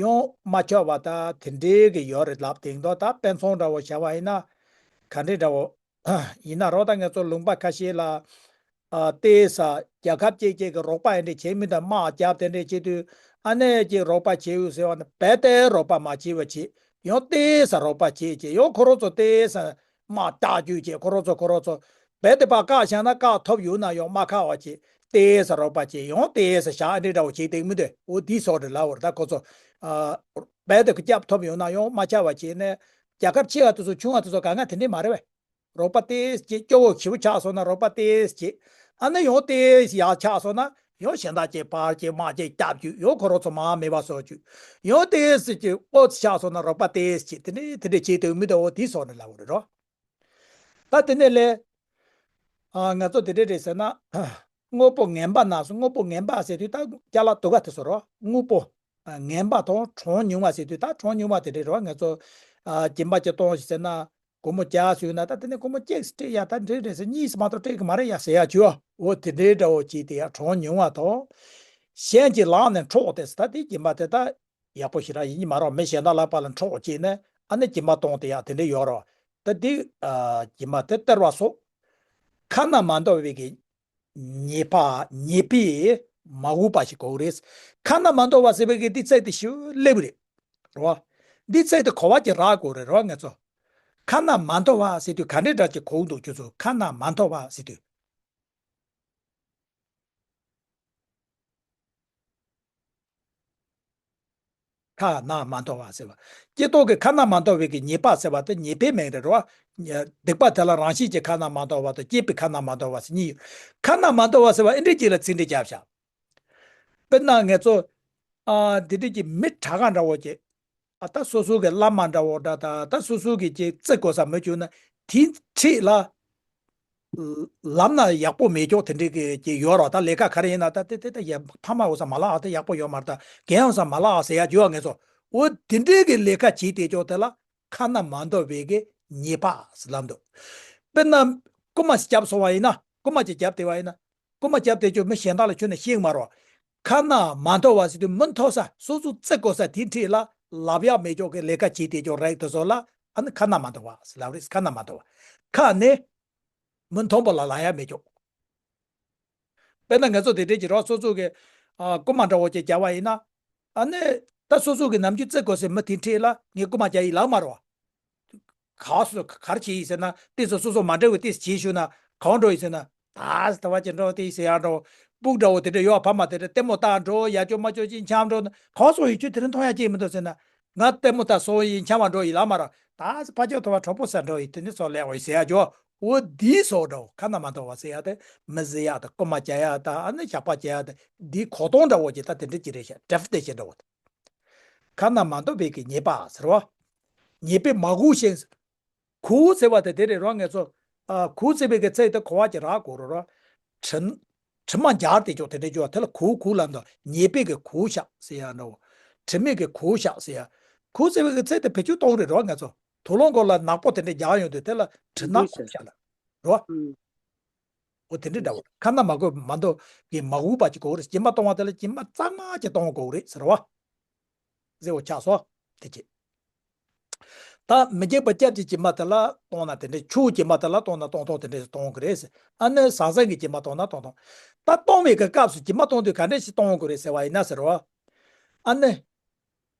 ཡང་མ་ཆགས་པ་ད་དེ་འདྲའི་གི་ཡོད་རེད་ལབ་དེང་དོ་ད་དཔེ་མཚོན་འདྲ་བོ་བྱ་བ་ཡིན་ན་ག་འདྲའི་འདྲ་བོ། ཡིན་ན་རོགས་ད་ང་ཚོ་ལུང་པ་ཁ་ཤས་ལ། ཨ་ཏེ་ས་རྒྱལ་ཁབ་ཅིག་ཅིག་གི་རོགས་པ་ཡིན་འདྲ་བྱེད་མི་དང་དམག་རྒྱབ་དེ་འདྲ་བྱེད་དུས་ཨ་ནེ་ཅིག་རོགས་པ་བྱེད་འོས་ཟེར་བ་ནི་རྦད་དེ་རོགས་པ་མ་བྱེད་པ་བྱེད་ཡང་ཏེ་ས་རོགས་པ་བྱེད་ཅེས་ཡང་ཁོ་རང་ཚོ་ཏེ་ས་དམག་རྟགས་རྒྱུ་བྱེད་ཁོ་རང་ཚོ་ཁོ་རང་ཚོ་རྦད་དེ་ཕར་བཀག་བཞག་ན་བཀག་ཐུབ་ཡོད་ན་ཡང་མ་ཁག་པ་བྱེད་ཏེ་ས་རོགས་པ་བྱེད་ཡང་ཏེ་ས་བཞག་འདྲ་འདྲ་བོ་བྱེད་དེ་མི་འདུག་འོ་དེ་སོགས་རེད་ལབ་པ་རེད། ད་ཁོ་ཚོ་ཨ་རྦད་དེ་སྐྱབས་ཐུབ་ཡོད་ན་ཡང་མ་ཆགས་པ་བྱེད་ནས་རྒྱལ་ཁབ་ཆེ་བ་དེ་ཚོ་ཆུང་བ་དེ་ཚོ་གང་ག་དེ་འདྲ་མ་རེད་པས། རོགས་པ་ཏོག་ཙམ་སྐྱོ་བོ་ཞེ་པོ་ཆགས་སོང་ན་རོགས་པ་ཏོག་ཙམ། ཨ་ནི་ཡང་ཏོག་ཙམ་ཡག་ཆགས་སོང་ན་ཡང་གཞན་དག་ཅིག་ཕར་ཅིག་མར་ཅིག་རྒྱབ་རྒྱུ་ཡང་ཁོ་རང་ཚོ་མར་མེད་པ་བཟོ་རྒྱུ། ཡང་ཏོག་ཙམ་ཅིག་ཨོ་ཙམ་ཆགས་སོང་ན་རོགས་པ་ཏོག་ཙམ་དེ་འདྲས་དེ་འདྲས་བྱེད་དུས་མི་འདུག་འོ་དེ་སོགས་ནས་ལབ་པ་རེད་རོ། ད་དེ་ནས་ལས། ཨ་ང་ཚོ་དེ་འདྲས་རེད་ཟེར་ན། དངོས་པོ་ངན་པ་ན་སོ་དངོས་པོ་ངན་པ་ཟེར་དུས་ད་ཅ་ལག་དུ་ག་དེ་སོ་རོ་དངོས་པོ། ངན་པ་དང་གྲངས་ཉུང་བ་ཟེར་དུས་ད་གྲངས་ཉུང་བ་དེ་འདྲས་རོ་ང་ཚོ། སྦྱིན་པ་ཅིག་གཏོང་ཞིག་ཟེར་ན། སྒོར་མོ་བརྒྱ་ཞུས་ན་ད་དེ་ནས་སྒོར་མོ་གཅིག་སྤྲད་ཡ་ད་འདྲ་རེད་ཟེར་གཉིས་མ་གཏོགས་སྤྲད་གི་མ་རེད་ཡ་ཟེར་ཡ་བྱོས། འོ་དེ་འདྲའི་འདྲ་བོ་བྱས་ཏེ་ཡ་གྲངས་ཉུང་བ་དང་། གཞན་གྱི་ལག་ནས་འཕྲོག་སྟེ་ཟེར་ད་དེ་སྦྱིན་པ་དེ་ད་ཡག་པོ་ཞིག་རང་ཡིན་གྱི་མ་རེད། མི་གཞན་དག་ལག་པ་ལ་འཕྲོག་བྱས་ནས་ཨ་ནི་སྦྱིན་པ་གཏོང་སྟེ་ཡ་དེ་འདྲ་ཡོད་རེད། ད་དེ་སྦྱིན་པ་དེ་སྟེར་བ་སོགས་ཁ་ན་མ་འདོགས་པའི་གི་ཉེས་པ་ཉེས་པས་མ་གོས་པ་ཞིག་དགོས་རེད། ཁ་ན་མ་འདོགས་པ་ཟེར་བའི་གི་འདི་ཚད་དེ་ཞུ་སླེབས་རེད། རེད་བ། འདི་ཚད་དེ་གོ་བ་ཅིག་རག་དགོས་རེད་རེད་བ་ང་ཚོ། ཁ་ན་མ་འདོགས་པ་ཟེར་དུས་ག་འདྲའི་འདྲ་ཅིག་གོ་འདུག་ཁྱོད་ཚོ་ཁ་ན་མ་འདོགས་པ་ཟེར་དུས། ཁ་ན་མ་འདོགས་པ་ཟེར་བ། སྐྱེ་སྟོབས་ཀྱི་ཁ་ན་མ་འདོགས་པའི་གི་ཉེས་པ་ཟེར་བ་དེ་ཉེས་པའི་མིང་རེད་རོ། སྡིག་པ་དེ་ལ་རང་བཞིན་གྱི་ཁ་ན་མ་འདོགས་པ་དང་སྐྱེས་པའི་ཁ་ན་མ་འདོགས་པ་ཟེར་གཉིས་ཡོད། ཁ་ན་མ་འདོགས་པ་ཟེར་བ་ཨེ་འདྲས་ཅིག་ལ་ཚིག་འགྲེལ་བརྒྱབ་བཞག་དཔེར་ན་ང་ཚོ་ ཨ་འདི་འདྲ་གི་མི་དྲག་ག་འདྲ་བོ་ཅིག་ཨ་ད་སོ་སོ་གི་བླ་མ་འདྲ་བོ་འདྲ་ད་ད་སོ་སོ་གི་ཅིག་བརྩི་དགོས་ས་མི་བྱུང་ན་དེ་འཁྲིས་ལ་ལབ་ན་ཡག་པོ་མེད་ཀྱོག་དེ་འདྲའི་གི་ཅིག་ཡོད་རོགས། ད་ལས་ཀ་ག་རེ་ཡིན་ན་ད་དེ་དེ་ད་ཡ་ཕ་མ་འོ་ས་མ་ལགས་ཨ་ད་ཡག་པོ་ཡོད་མ་རེད། ད་རྒན་འོ་ས་མ་ལགས་ཨ་ཟེར་ཡ་བྱོས་ངེས་སོ། འོ་དེ་འདྲའི་གི་ལས་ཀ་བྱེད་བསྡད་ཀྱོག་དེ་ལ་ཁ་ན་མ་འདོགས་པའི་གི་ཉེས་པ་ཟེར་ལབ་འདུག་དཔེར་ན་རྐུ་མ་ཞིག་བརྒྱབ་སོང་བ་ཡིན་ན་རྐུ་མ་ཅིག་བརྒྱབ་བསྡད་པ་ཡིན་ན། རྐུ་མ་བརྒྱབ་བསྡད་ཀྱོག་མི་གཞན་དག་ལ་ཁྱོན་ནས་བཤད་མ་རོགས། ཁ་ན་མ་འདོགས་པ་ཟེར་དུས་མི་མཐོ་ས་སོ་སོ་བརྩི་དགོས་ས་དེ་འཁྲིས་ལ་ལབ་ཡག་མེད་ཀྱོག་གི་ལས་ཀ་བྱེད་བསྡད་ཀྱོག་རེད་དེ་ཚོ་ལ་ཨ་ནི་ཁ་ན་མ་འདོགས་པ་ཟེར་ལབ་རེད། ཁ་ན་མ་འདོགས་པ། ཁ་ནས་མི་མཐོན་པོ་ལ་ལབ་ཡག་མེད་ཀྱོག་དཔེར་ན་ང་ཚོ་དེ་འདྲའི་ཀྱི་རོགས་སོ་སོ་གི་ཨ་རྐུ་མ་འདྲ་བོ་ཅིག་བརྒྱབ་པ་ཡིན་ན། ཨ་ནི་ད་སོ་སོ་གི་ནམ་རྒྱུན་བརྩི་དགོས་སའི་མི་དེ་འཁྲིས་ལ་ངས་རྐུ་མ་བརྒྱབ་ཡིན་ལབ་མ་རོགས། ག་སོ་ག་རེ་བྱས་ཡིན་ཟེར་ན་ཏོག་ཙམ་སོ་སོ་མ་འདྲ་བའི་ཏོག་ཙམ་བྱས་ཞུ་ན་ག་བ་འགྲོ་ཡིན་ཟེར་ན། ད་ཟེར་ད་བ་ཅན་འགྲོ་ཏོག་ཙམ་ཟེར་ཡག་འགྲོ། སྤུག་འདྲ་བོ་དེ་འདྲ་ཡོད་ཕ་མ་དེ་འདྲ་ལྟད་མོ་ལྟ་འགྲོ་ཡ་ཅོ་མ་ཅོ་ཅིག་འཆམ་འགྲོ་ན་ག་སོང་ཡིན་ཁྱོད་དེ་རིང་མཐོང་ཡག་ཅིག་མི་འདུག་ཟེར་ན། ང་ལྟད་མོ་ལྟ་སོང་ཡིན་འཆམ་བ་འགྲོ་ཡིན་ལབ་མ་རོགས། ད་ཕ་ཅོ་ཐོ་བ་གྲོགས་པོ་ས་འགྲོ་ཡིན་དེ་ནི་སོ་ལས་འོ་ཡིན་ཟེར་ཡག་ཅོ། འོ་འདི་སོགས་འདྲ་བོ་ཁ་ན་མ་འདོགས་པ་ཟེར་ཡག་དེ་མི་བརྩི་ཡག་དང་རྐུ་མ་བརྒྱབ་ཡག་དང་ཨ་ནི་ཞག་པ་བརྒྱབ་ཡག་དང་འདིའི་གོ་སྟངས་འདྲ་བོ་ཅིག་ད་དེ་འདྲ་ཅིག་རེད་ཤག་དྲེ་ཕུ་དེ་ཞེས་འདྲ་བོ། ཁ་ན་མ་འདོགས་པའི་གི་ཉེས་པ་ཟེར་བ། ཉེས་པའི་མ་གོ་ཞིང་། གོ་ཟེར་བ་དེ་དེ་རེད་རོ་ངེས་སོ། ཨ་གོ་ཟེར་བའི་གི་ཚིག་དེ་གོ་བ་ཅིག་རག་དགོས་རེད་རོ། དྲི་དྲི་མ་འབྱར་ཏེ་ཅོག་དེ་འདྲ་ཅོག་དེ་ལ་གོ་གོ་ལབ་འདུག་ཉེས་པའི་གི་གོ་བཞག་ཟེར་ཡག་འདྲ་བོ། དྲི་མེད་གི་གོ་བཞག་ཟེར་ཡག་གོ་ཟེར་བའི་གི་ཚིག་དེ་བེད་སྤྱོད་གཏོང་རེད་རོ་ངེས་སོ། དུག་སློང་སྐོར་ལ་ནག་པོ་དེ་འདྲ་རྒྱག་ཡོང་དུས་དེ་ལ་དྲི་ནག་གོ་བཞག་ལ་རོ། འོ་དེ་འདྲ་འདྲ་བོ་ཁ་ན་མ་གོ་མ་འདོགས་ཀྱི་མ་གོ་བ་ཅིག་དགོས་རེད། སྦྱིན་པ་གཏོང་བ་དེ་ལ་སྦྱིན་པ་གཙང་མ་ཅིག་གཏོང་དགོས་རེད་ཟེར་བ། ཟེར་བ་ཆགས་སོ། དེ་ཅི། ད་མི་སྐྱེས་པ་སྐྱབས་ཀྱི་སྦྱིན་པ་དེ་ལ་གཏོང་ན་དེ་འདྲའི་ཆུ་སྦྱིན་པ་དེ་ལ་གཏོང་ན་གཏོང་ཐོག་དེ་འདྲའི་གཏོང་གི་རེད་ཟེར། ཨ་ནི་ཟང་ཟིང་གི་སྦྱིན་པ་གཏོང་ན་གཏོང་ཐོག་ད་གཏོང་བའི་གི་སྐབས་སུ་སྦྱིན་པ་གཏོང་དུས་ག་འདྲ་ཞིག་གཏོང་དགོས་རེད་ཟེར་བ་ཡིན་ན་ཟེར་བ། ཨ་ནི།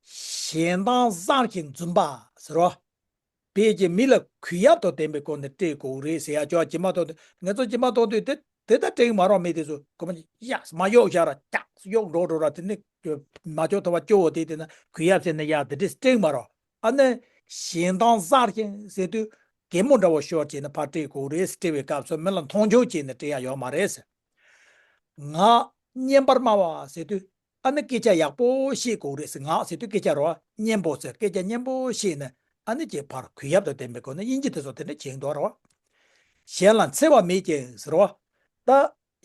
ཞེ་སྡང་བཟང་ཞིང་འཛུམ་པ་ཟེར་བ། བས་ཀྱི་མི་ལ་གུས་ཡབ་དང་ལྡན་པའི་སྒོ་ནས་སྤྲད་དགོས་རེད་ཟེར་ཡ་ཅོག་སྦྱིན་པ་གཏོང་དུས་ངེད་ཚོ་སྦྱིན་པ་གཏོང་དུས་དེ་དེ་ལྟར་སྤྲད་མ་རོགས་མི་དེ་ཚོ་གོ་མ་ཡག་མ་གཡོག་བཞག་ར་ཀྱག་གཡོག་འགྲོ་འགྲོ་ར་དེ་ནི་མ་ཅོག་ཐོ་བ་སྐྱོ་བོ་དེ་དེ་ན་གུས་ཡབ་ཟེར་ནས་ཡག་དེ་འདྲས་སྤྲད་མ་རོགས། ཨ་ནི་ཞེ་སྡང་བཟང་ཞིང་ཟེར་དུས་གད་མོ་འདྲ་བོ་ཤོར་བྱས་ནས་ཕར་སྤྲད་དགོས་རེད། སྤྲད་པའི་སྐབས་སུ་མི་ལ་མཐོང་ཆུང་བྱས་ནས་སྤྲད་ཡ་ཡོད་མ་རེད། ངག་སྙན་པར་སྨྲ་བ་ཟེར་དུས། ཨ་ནི་སྐད་ཆ་ཡག་པོ་བཤད་དགོས་རེད་ཟེར། ངག་ཟེར་དུས་སྐད་ཆ་རོ། སྙན་པོ་ཟེར་སྐད་ཆ་སྙན་པོ་བཤད་ནས་ཨ་ནི་ཅེས་ཕར་གུས་ཡབ་དང་ལྡན་པའི་སྒོ་ནས་དབྱིན་ཇི་དེ་ཚོ་དེ་འདྲ་བྱེད་འདུག་རོ། གཞན་ལ་འཚེ་བ་མེད་ཅིང་ཟེར་རོ། ད་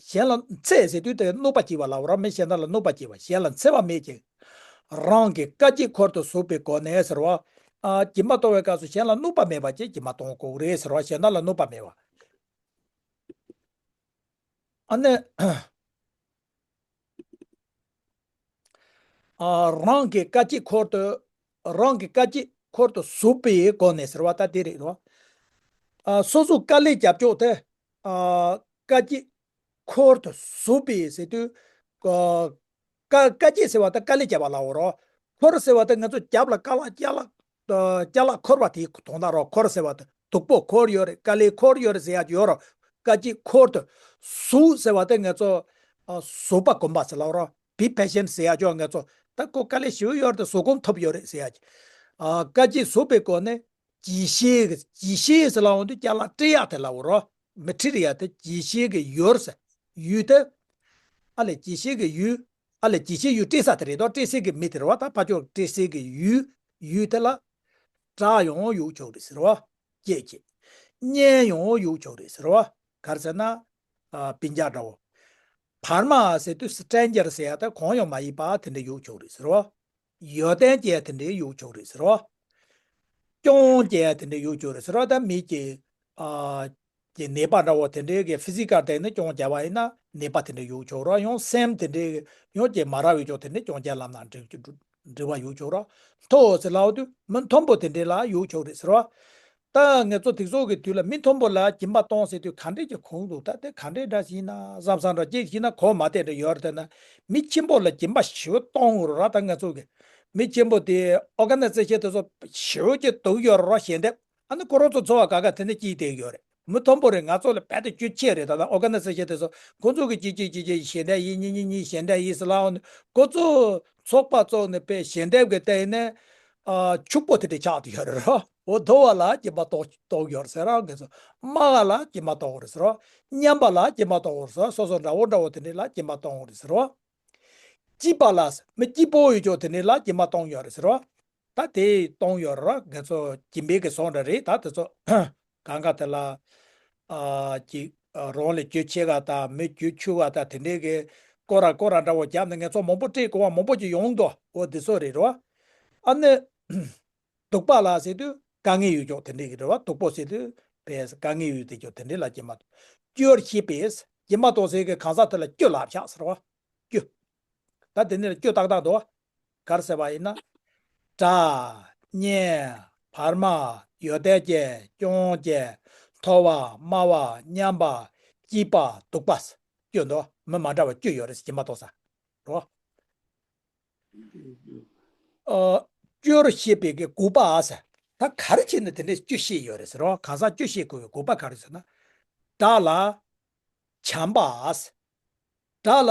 གཞན་ལ་འཚེ་ཟེར་དུས་དེ་གནོད་པ་བྱེད་པ་ལ་རོ། མི་གཞན་དག་ལ་གནོད་པ་བྱེད་པ། གཞན་ལ་འཚེ་བ་མེད་ཅིང་། རང་གི་དཀའ་སྤྱད་འཁོར་དུ་བཟོད་པའི་སྒོ་ནས་ཟེར་རོ། ཨ་སྦྱིན་པ་གཏོང་བའི་སྐབས་སུ་གཞན་ལ་གནོད་པ་མེད་པ་ཅིག་སྦྱིན་པ་གཏོང་དགོས་རེད་ཟེར་རོ། གཞན་དག་ལ་གནོད་པ་མེད་པ། ཨ་ནི། ཨ་རང་གི་དཀའ་སྤྱད་འཁོར་དུ། རང་གི་དཀའ་སྤྱད་འཁོར་དུ་བཟོད་པའི་སྒོ་ནས་ཟེར་བ་ད་དེ་རེད་རོ། ཨ་སོ་སོ་དཀའ་ལས་རྒྱབ་ཕྱོགས་དེ། ཨ་དཀའ་སྤྱད་འཁོར་དུ་བཟོད་པའི་ཟེར་དུས། ཨ་དཀའ་དཀའ་སྤྱད་ཟེར་བ་ད་དཀའ་ལས་བརྒྱབ་པ་ལའོ་རོ། འཁོར་ཟེར་བ་ད་ང་ཚོ་རྒྱབ་ལ་ཀ་ལག་ཅ་ལག་ཅ་ལག་འཁོར་བ་དེའི་དོན་དག་རོ། འཁོར་ཟེར་བ་དེ་སྡུག་པོ་འཁོར་ཡོད་རེད། དཀའ་ལས་འཁོར་ཡོད་རེད་ཟེར་ཡ་ཡོད་རོ། དཀའ་སྤྱད་འཁོར་དུ་བཟོད་ཟེར་བ་དེ་ང་ཚོ་ཨ་བཟོད་པ་སྒོམ་པ་ཟེར་ལབ་རོ། Be patient ཟེར་ཡ་ཅོག་ང་ཚོ་ད་ཁོ་དཀའ་ལས་ཞེ་པོ་ཡོད་རེད་དེ་བཟོད་སྒོམ་ཐུབ་ཡོད་རེད་ཟེར་ཡ་ཅིག་ཨ་དཀའ་སྤྱད་བཟོད་པའི་སྒོ་ནས་དགྱེས་བཞེས་ཀྱི་དགྱེས་བཞེས་ཟེར་ལབ་འོང་དུས་ཅ་ལག་སྤྲད་ཡ་དེ་ལབ་རོ། མི་ཁྲིད་ཡ་དེ་དགྱེས་བཞེས་ཀྱི་ཡུལ་ཟེར། ཡུལ་དེ། ཨ་ལས་དགྱེས་བཞེས་ཀྱི་ཡུལ། ཨ་ལས་དགྱེས་བཞེས་ཡུལ་སྤྲད་ས་དེ་རེད་དོ། སྤྲད་སའི་གི་མི་དེ་རེད་བ། ད་ཕ་ཕྱོགས་སྤྲད་སའི་གི་ཡུལ། ཡུལ་དེ་ལ་སྐྲག་ཡང་གཡུག་ཆོག་རེད་ཟེར་བ། སྐྱེས་ཀྱི། གཉེན་ཡང་གཡུག་ཆོག་རེད་ཟེར་བ། ག་རེ་ཟེར་ན། ཨ་སྤུན་ཀྱག་འདྲ་བོ། བར་མ་ཟེར་དུས་སི་ཊེན་ཇར་ཟེར་ཡ་ད་གང་ཡང་མ་ཡིན་པ་དེ་འདྲ་གཡུག་ཆོག་རེད་ཟེར་བ། ཡོན་ཏན་ཅན་དེ་འདྲའི་གཡུག་ཆོག་རེད་ཟེར་རོ། སྐྱོན་ཅན་དེ་འདྲའི་གཡུག་ཆོག་རེད་ཟེར་རོ། ད་མི་གི་ཨ་གི་ནད་པ་འདྲ་བོ་དེ་འདྲའི་གི་ཕི་ཟི་ཀལ་སྟེང་ནས་སྐྱོན་བརྒྱབ་པ་ཡིན་ན་ནད་པ་དེ་འདྲ་གཡུག་ཆོག་རོ། ཡང་སེམས་དེ་འདྲའི་ཡང་གི་མ་ར་བའི་ཕྱོགས་དེ་འདྲ་སྐྱོན་བརྒྱབ་ལབ་ན་འགྲིག་འགྲིག་པ་གཡུག་ཆོག་རོ། མཐོ་ཟེར་ལབ་དུས་མི་མཐོན་པོ་དེ་འདྲའི་ལ་གཡུག་ཆོག་རེད་ཟེར་རོ། ད་ང་ཚོ་དེ་ཚོ་གི་དུས་ལ་མི་མཐོན་པོ་ལ་སྦྱིན་པ་གཏོང་ཟེར་དུས་ག་འདྲས་ཀྱི་ཁུངས་འདུག་ད་དེ་ག་འདྲས་འདྲ་ཞིག་ཡིན་ན་བསམ་བསམ་འདྲ་ཅིག་ཡིན་ན་གོ་མ་བདེ་འདྲ་ཡོད་རེད། དེ་ན་མི་ཆེན་པོ་ལ་སྦྱིན་པ་ཞེ་པོ་གཏོང་དགོས་རེད་ར། ད་ང་ཚོ་གི་མི་ཆེན་པོ་དེ་ཨོ་ག་ནའི་ཛེ་ཤན་དེ་ཚོ་ཞེ་པོ་ཅིག་སྡུག་ཡོད་རེད་ར། ཞལ་འདེབས་ཨ་ནི་ཁོ་རང་ཚོ་འཚོ་བ་ག་ག་དེ་ནས་སྐྱིད་བསྡད་ཡོད་རེད། མི་མཐོན་པོ་རེད། ང་ཚོ་ལ་རྦད་དེ་སྐྱོན་ཆེ་རེད། ད་ལྟ་ཨོ་ག་ནའི་ཛེ་ཤན་དེ་ཚོ་ཁོ་ཚོ་གི་གཅིག་གཅིག་གཅིག་གཅིག་ཞལ་འདེབས་ཡིན། གཉིས་གཉིས་གཉིས་ཞལ་འདེབས་ཡིན་ཟེར་ལབ་ཡོང་ནས་ཁོ་ཚོ་ཚོགས་པ་བཙུགས་ནས་དཔེ་ཞལ་འདེབས་ཀྱི་སྟེང་ནས་ཨ་ཕྱུག་པོ་དེ་འདྲ་ཆགས་བསྡད་ཡོད་རེད་ར། འོ་མཐོ་བ་ལ་སྦྱིན་པ་གཏོང་གཏོང་ཡོད་རེད་ཟེར་ར། ང་ཚོ་དམའ་བ་ལ་སྦྱིན་པ་གཏོང་དགོས་རེད་ཟེར་རོ། མཉམ་པ་ལ་སྦྱིན་པ་གཏོང་དགོས་རེད་ཟེར་རོ། སོ་སོ་འདྲ་བོ་འདྲ་བོ་དེ་འདྲ་ལ་སྦྱིན་པ་གཏོང་དགོས་རེད་ཟེར་རོ། སྐྱིད་པ་ལ་མི་སྐྱིད་པོ་ཡོད་ཅོག་དེ་འདྲས་ལ་སྦྱིན་པ་གཏོང་ཡོད་རེད་ཟེར་བ། ད་དེ་གཏོང་ཡོད་ར། ང་ཚོ་སྦྱིན་པའི་གི་བཟོ་འདྲ་རེད། ད་དེ་ཚོ་གང་ག་དེ་ལ་ཨ་ཅིག་ཨ་རོང་ལ་རྒྱུ་ཆེ་ག་དང་མི་རྒྱུ་ཆུང་ག་དང་དེ་འདྲས་གི་སྐོར་ར་སྐོར་ར་འདྲ་བོ་བརྒྱབ་ནས་ང་ཚོ་མང་པོ་སྤྲད་དགོས་པ་མང་པོ་ཅིག་ཡོང་འདུག་འོ་དེ་ཚོ་རེད་ར། ཨ་ནི་སྡུག་པ་ལ་ཟེར་དུས་དཀའ་ངལ་ཡོད་ཅོག་དེ་འདྲས་གི་རེད་བ། སྡུག་པོ་ཟེར་དུས་བས་དཀའ་ངལ་ཡོད་དེ་ཅོག་དེ་འདྲས་ལ་སྦྱིན་པ་གཏོང་། སྐྱོར་ཤེས་པས་སྦྱིན་པ་གཏོང་ཟེར་གི་གང་ཟག་དེ་ལ་སྐྱོ་ལབ་ཆགས་ཟེར་བ། སྐྱོ། ད་དེ་ནས་སྐྱོ་ཏག་ཏག་འདུག་བ། ག་རེ་ཟེར་བ་ཡིན་ན། དགྲ། གཉེན། བར་མ། ཡོན་ཏན་ཅན། སྐྱོན་ཅན། མཐོ་བ། དམའ་བ། མཉམ་པ། སྐྱིད་པ། སྡུག་པ། སྐྱོ་འདུག་མི་མ་འདྲ་བ་སྐྱོ་ཡོད་རེད་ཟེར་སྦྱིན་པ་གཏོང་ས། རོ། ཨ། སྐྱོར་ཤེས་པའི་གི་དགོས་པ་ཨ་ཟེར། ད་ག་རེ་བྱས་ནས་དེ་འདྲས་སྐྱོ་ཤེས་ཡོད་རེད་ཟེར་རོ། གང་ཟག་སྐྱོ་ཤེས་དགོས་པའི་དགོས་པ་ག་རེ་ཟེར་ན། དགྲ་ལ་བྱམས་པ་ཨ་ཟེར། དགྲ་ལ་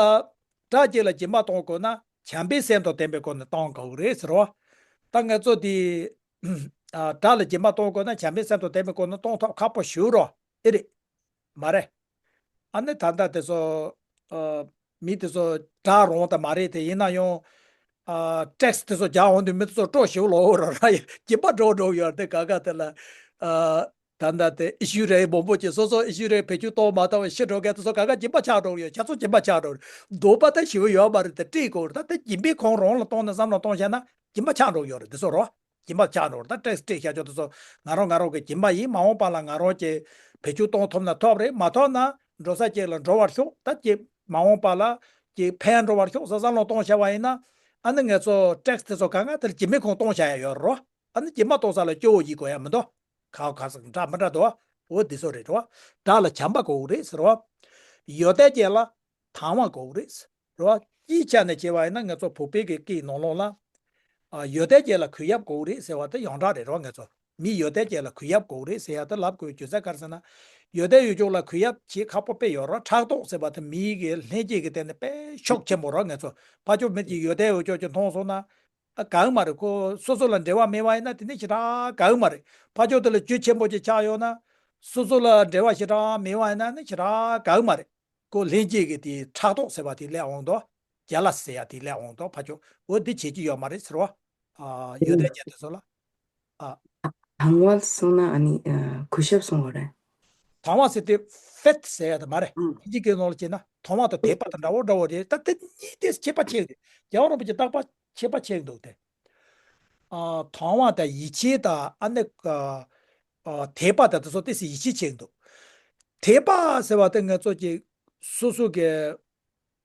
དགྲ་གཅིག་ལ་སྦྱིན་པ་གཏོང་དགོས་ན་བྱམས་པའི་སེམས་དང་ལྡན་པའི་སྒོ་ནས་གཏོང་དགོས་རེད་ཟེར་རོ། ད་ང་ཚོ་དེ་ཨ་དགྲ་ལ་སྦྱིན་པ་གཏོང་དགོས་ན་བྱམས་པའི་སེམས་དང་ལྡན་པའི་སྒོ་ནས་གཏོང་ཐབས་ཁག་པོ་ཞེ་པོ་རོ། ཨེ་རེད། མ་རེད། ཨ་ནི་ད་ལྟ་དེ་ཚོ་ཨ་མི་དེ་ཚོ་དགྲ་རང་ད་མ་རེད་དེ། ཡིན་ན་ཡང་ཨ་ཊེག་སི་དེ་ཚོ་རྒྱག་འོང་དུས་མི་དེ་ཚོ་སྤྲོ་ཞེ་པོ་ལོག་འོ་ར་ར་ཡ་སྦྱིན་པ་འགྲོ་འགྲོ་ཡོད་དེ། ག་ག་དེ་ལ་ཨ་ད་ལྟ་དེ་ཨི་ཤུ་རེ་མང་པོ་ཅིག་སོ་སོ་ཨི་ཤུ་རེ་བེད་སྤྱོད་གཏོང་མ་ཐུབ་པ་ཤི་འགྲོ་མཁན་དེ་ཚོ་ག་ག་སྦྱིན་པ་ཆགས་འགྲོ་ཡོད། ཁྱེད་ཚོ་སྦྱིན་པ་ཆགས་འགྲོ་འདོད་པ་ད་ཞེ་པོ་ཡོད་མ་རེད་དེ། སྤྲད་དགོས་རེད། ད་དེ་སྦྱིན་པའི་ཁོང་རང་ལ་གཏོང་ནས་བསམ་བློ་གཏོང་བྱས་ན་སྦྱིན་པ་ཆགས་འགྲོ་ཡོད་རེད་དེ་ཚོ་རོ། སྦྱིན་པ་ཆགས་འགྲོ་རེད། ད་ཊེག་སི་སྤྲད་བཞག་ཆོག་དེ་ཚོ་ང་རང་ང་རང་གི་སྦྱིན་པ་ཡིན། མ་འོངས་པ་ལ་ང་རང་གིས་བེད་སྤྱོད་གཏོང་ཐུབ་ན་ཐོབ་རེད། མ་ཐོབ་ན་འགྲོ་ས་གཅིག་ལ་འགྲོ་བར་ཤོག་ད་ཀྱི་མ་འོངས་པ་ལ་ཀྱི་ཕན་འགྲོ་བར་ཤོག་ཟེར་བསམ་བློ་གཏོང་བྱས་པ་ཡིན་ན། ཨ་ནི་ང་ཚོ་ཊེག་སི་དེ་ཚོ་གང་ག་དེར་སྦྱིན་པའི་ཁོང་གཏོང་བྱ་ཡ་ཡོད་རོ། ཨ་ནི་སྦྱིན་པ་གཏོང་ས་ལ་སྐྱོ་བོ་ཡིན་དགོས་ཡ་མི་འདུག་ག་ག་ཟེར་འདྲ་མི་འདྲ་འདུག་འོ་འདི་ཚོ་རེད་རོ། དགྲ་ལ་བྱམས་པ་དགོས་རེད་ཟེར་རོ། ཡོན་ཏན་ཅན་ལ་དང་བ་དགོས་རེད། རེད་བ། སྤྱིའི་ཆ་ནས་བྱས་པ་ཡིན་ན་ང་ཚོ་བོད་པའི་གི་སྐད་ནང་ལོགས་ལ། ཨ། ཡོན་ཏན་ཅན་ལ་གུས་ཡབ་དགོས་རེད་ཟེར་བ་དེ་ཡོངས་གྲགས་རེད་རོ། ང་ཚོ་མི་ཡོན་ཏན་ཅན་ལ་གུས་ཡབ་དགོས་རེད་ཟེར་ཡ་དེ་ལབ་དགོས་རྒྱུ་མཚན་ག་རེ་ཟེར་ན། ཡོན་ཏན་ཡོད་ཅོག་ལ་གུས་ཡབ་བྱེད་ཁག་པོ་དཔེ་ཡོད་རོ། ཕྲག་དོག་ཟེར་བ་དེ་མིའི་གི་ལྷན་སྐྱེས་ཀྱི་སྟེང་ནས་དཔེ་ཤུགས་ཆེན་པོ་རོ། ང་ཚོ་ཕར་ཕྱོགས་མི་གཅིག་ཡོན་ཏན་ཡོད་ཅོག་ཅིག་མཐོང་སོང་ན། ཨ། དགའ་གི་མ་རེད། ཁོ་སོ་སོ་ལ་འབྲེལ་བ་མེད་པ་ཡིན་ན་དེ་ནི་ཞེ་དྲག་དགའ་གི་མ་རེད། ཕར་ཕྱོགས་དེ་ལ་རྒྱུ་ཆེན་པོ་ཅིག་ཆགས་ཡོད་ན། སོ་སོ་ལ་འབྲེལ་བ་ཞེ་དྲག་མེད་པ་ཡིན་ན་ནི་ཞེ་དྲག་དགའ་གི་མ་རེད། ཁོ་ལྷན་སྐྱེས་ཀྱི་དེའི་ཕྲག་དོག་ཟེར་བ་དེ་སླེབས་འོང་དོ། ཇེ་ལ་སི་ཟེར་ཡ་དེ་སླེབས་འོང་དོ། ཕར་ཕྱོགས་འོ་འདི་བྱེད་ཀྱི་ཡོད་མ་རེད་ཟེར་བ། ཨ། ཡོན་ཏན་ཅན་དེ་ཚོ་ལ། ཨ། དང་བ་གསུངས་ན་ཨ་ནི་ཨ་གུས་ཞབས་གསུང་བ་རེད། དང་བ་ཟེར་དེ་ཕེཐ་ཟེར་ཡ་དེ་མ་རེད། ཨང་། དབྱིན་ཇི་སྐད་ནང་ལ་བྱས་ན་དང་བ་དང་དད་པ་དང་འདྲ་བོ་འདྲ་བོ་རེད། ད་དེ་གཉིས་དེ་ཁྱད་པར་ཆེ་གི་རེད། རྒྱལ་བ་རིན་པོ་ཆེ་རྟག་པར་ཁྱད་པར་ཆེ་གི་འདུག་སྟེ། ཨ། དང་བ་དང་ཡིད་ཆེས་དང་ཨ་ནི་ཨ་ཨ་དད་པ་དང་དེ་ཚོ་ཏོག་ཙམ་ཡིད་ཆེས་ཆེ་གི་འདུག་དད་པ་ཟེར་བ་དེ་ང་ཚོ་གི་སོ་སོ་གི་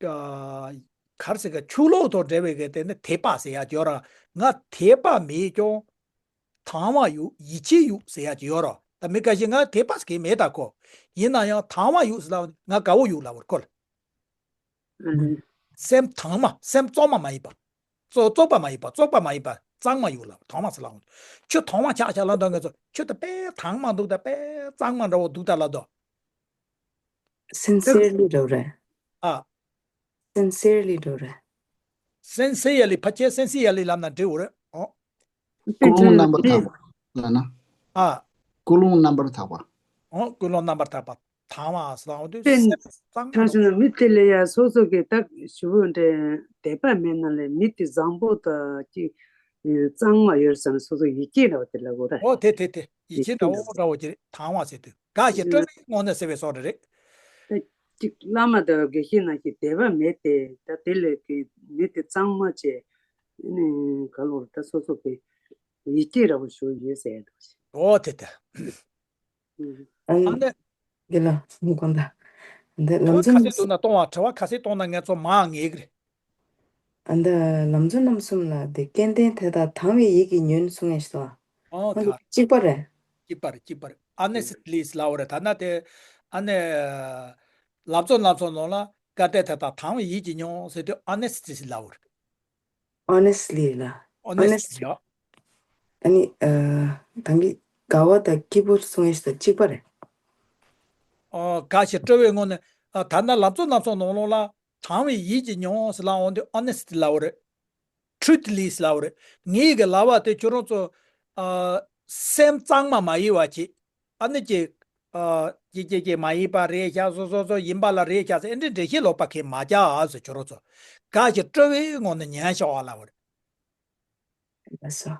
ཨ་ག་རེ་ཟེར་ག་ཆོས་ལུགས་དང་འབྲེལ་བའི་གི་དེ་ནི་དད་པ་ཟེར་ཡ་ཅིག་ཡོད་ར། ང་དད་པ་མེད་ཀྱང་དང་བ་ཡོད། ཡིད་ཆེས་ཡོད་ཟེར་ཡ་ཅིག་ཡོད་ར། ད་མི་ཁ་ཤས་ང་དད་པ་ཟེར་གི་མེད་ད་ཁོ། ཡིན་ན་ཡང་དང་བ་ཡོད་ཟེར་ལབ་ང་དགའ་བོ་ཡོད་ལབ་པར་ཁོ་ལ། ཨ་ལེ། སེམས་དྭངས་མ། སེམས་གཙང་མ་མ་ཡིན་པ། བཙོག་བཙོག་པ་མ་ཡིན་པ། བཙོག་པ་མ་ཡིན་པ། གཙང་མ་ཡོད་ལ་དྭངས་མ་ཟེར་ལ་འོང་། ཁྱོད་དྭངས་མ་ཆགས་ཆགས་ལ་འདུག་ང་ཚོ་ཁྱོད་ད་དཔེ་དྭངས་མ་འདུག་ད་དཔེ་གཙང་མ་འདྲ་བོ་འདུག་ད་ལ་འདུག་སིན་སེར་ལི་འགྲོ་རེད། ཨ། སིན་སེར་ལི་འགྲོ་རེད། སིན་སེར་ལི་ཕལ་ཆེར་སིན་སེར་ལི་ལབ་ན་འགྲིག་འོ་རེད། ཨོ། ཀུན་སློང་རྣམ་པར་དག་པ་ལབ་ན། ཨ། ཀུན་སློང་རྣམ་པར་དག་པ། ཨོ། ཀུན་སློང་རྣམ་པར་དག་པ། དང་བ་ཟེར་བ་དེ་དཔེ་སེམས་གཙང་མ་ཆ་བཞག་ན་མི་དེ་ལ་ཡ་སོ་སོ་གི་ད་ཞུ་བོ་འདྲ་དད་པ་མེད་ན་ལས་མི་དེ་བཟང་པོ་དང་ཅིག་གཙང་མ་ཡོད་བསམ་སོ་སོ་ཡིད་ཆེས་འདྲ་བོ་དེ་ལ་གོ་ར། ཨོ་དེ་དེ་དེ་ཡིད་ཡིད་ཆེས་ཆེས་འདྲ་འདྲ་བོ་བོ་འདྲ་བོ་ཅིག་རེད། དང་བ་ཟེར་དུས་དགའ་ཞིང་སྤྲོ་བའི་ངང་ནས་ཟེར་བའི་བཟོ་འདྲ་རེད། ད་ཅིག་བླ་མ་དང་དགེ་བཤེས་ནང་བཞིན་དད་པ་མེད་དེ་ད་དེ་ལས་ཀྱི་མི་དེ་གཙང་མ་བྱས་ནས་ག་ལོར་ད་སོ་སོ་གི་ཡིད་ཆེས་འདྲ་བོ་ཞུ་ཡོད་ཟེར་ཡ་འདྲ་བོ་ཞིག་ཨོ་དེ་དེ། ཨ་ནི། ཨ་ནི། འདི་ལ་མི་དགོངས་ད། འདི་ལམ་འཛོལ་ཁ་ཤས་གཏོང་ན་གཏོང་བ་དྲི་བ་ཁ་ཤས་གཏོང་ན་ངས་ཚོ་མང་ངེས་ཀི་རེད། ཨ་འདི་ལམ་འཛོལ་རྣམ་གསུམ་ལ་འདི་སྐལ་ལྡན་དེ་དག་དང་བའི་ཡིད་ཀྱིས་ཉོན་གསུང་ངེས་སོ། ཨོ་ཨ་འདི་ད། གཅིག་པ་རེད། གཅིག་པ་རེད་གཅིག་པ་རེད། ཨ་ནེ་སི་ལི་སི་ལབ་པ་རེད། ད་ན་དེ་ཨ་ནེ། ལམ་འཛོལ་རྣམ་གསུམ་ནང་ལ་སྐལ་ལྡན་དེ་དག་དང་བའི་ཡིད་ཀྱིས་ཉོན་ཟེར་དུས་ཨ་ནེ་སི་ལི་སི་ལབ་པ་རེད། Honestly ལ། Honestly ཡ། ཨ་ནི། ཨ། ད་གིན་དགའ་བ་དང་སྐྱིད་པོ་གསུང་ཡས་དང་གཅིག་པ་རེད། ཨ། དགའ་ཞིང་སྤྲོ་བའི་ངང་ནས། ཨ། ད་ནི་ལམ་འཛོལ་རྣམ་གསུམ་ནང་ལོགས་ལ་དང་བའི་ཡིད་ཀྱིས་ཉོན་ཟེར་ལབ་འོང་དུས་honestly ལབ་པ་རེད། Truthfully ལབ་པ་རེད། ངེད་ཀྱི་ལབ་པ་དེ་ཁྱོད་རང་ཚོ། ཨ། སེམས་གཙང་མ་མ་ཡིན་པ་ཅིག་ཨ་ནི་ཅིག་ཨ། ཀྱེ་ཀྱེ་ཀྱེ་མ་ཡིན་པ་རེད་ཤག་སོ་སོ་སོ་ཡིན་པ་ལ་རེད་ཤག་ཟེར་ཨེ་འདྲའི་འགྲེལ་བཤད་ལོག་པ་གང་ཡང་མ་རྒྱག་ཟེར། ཁྱོད་རང་ཚོ་དགའ་ཞིང་སྤྲོ་བའི་ངང་ནས་ཉན་ཤོག་ཨ་ལབ་པ་རེད། ལགས་སོ།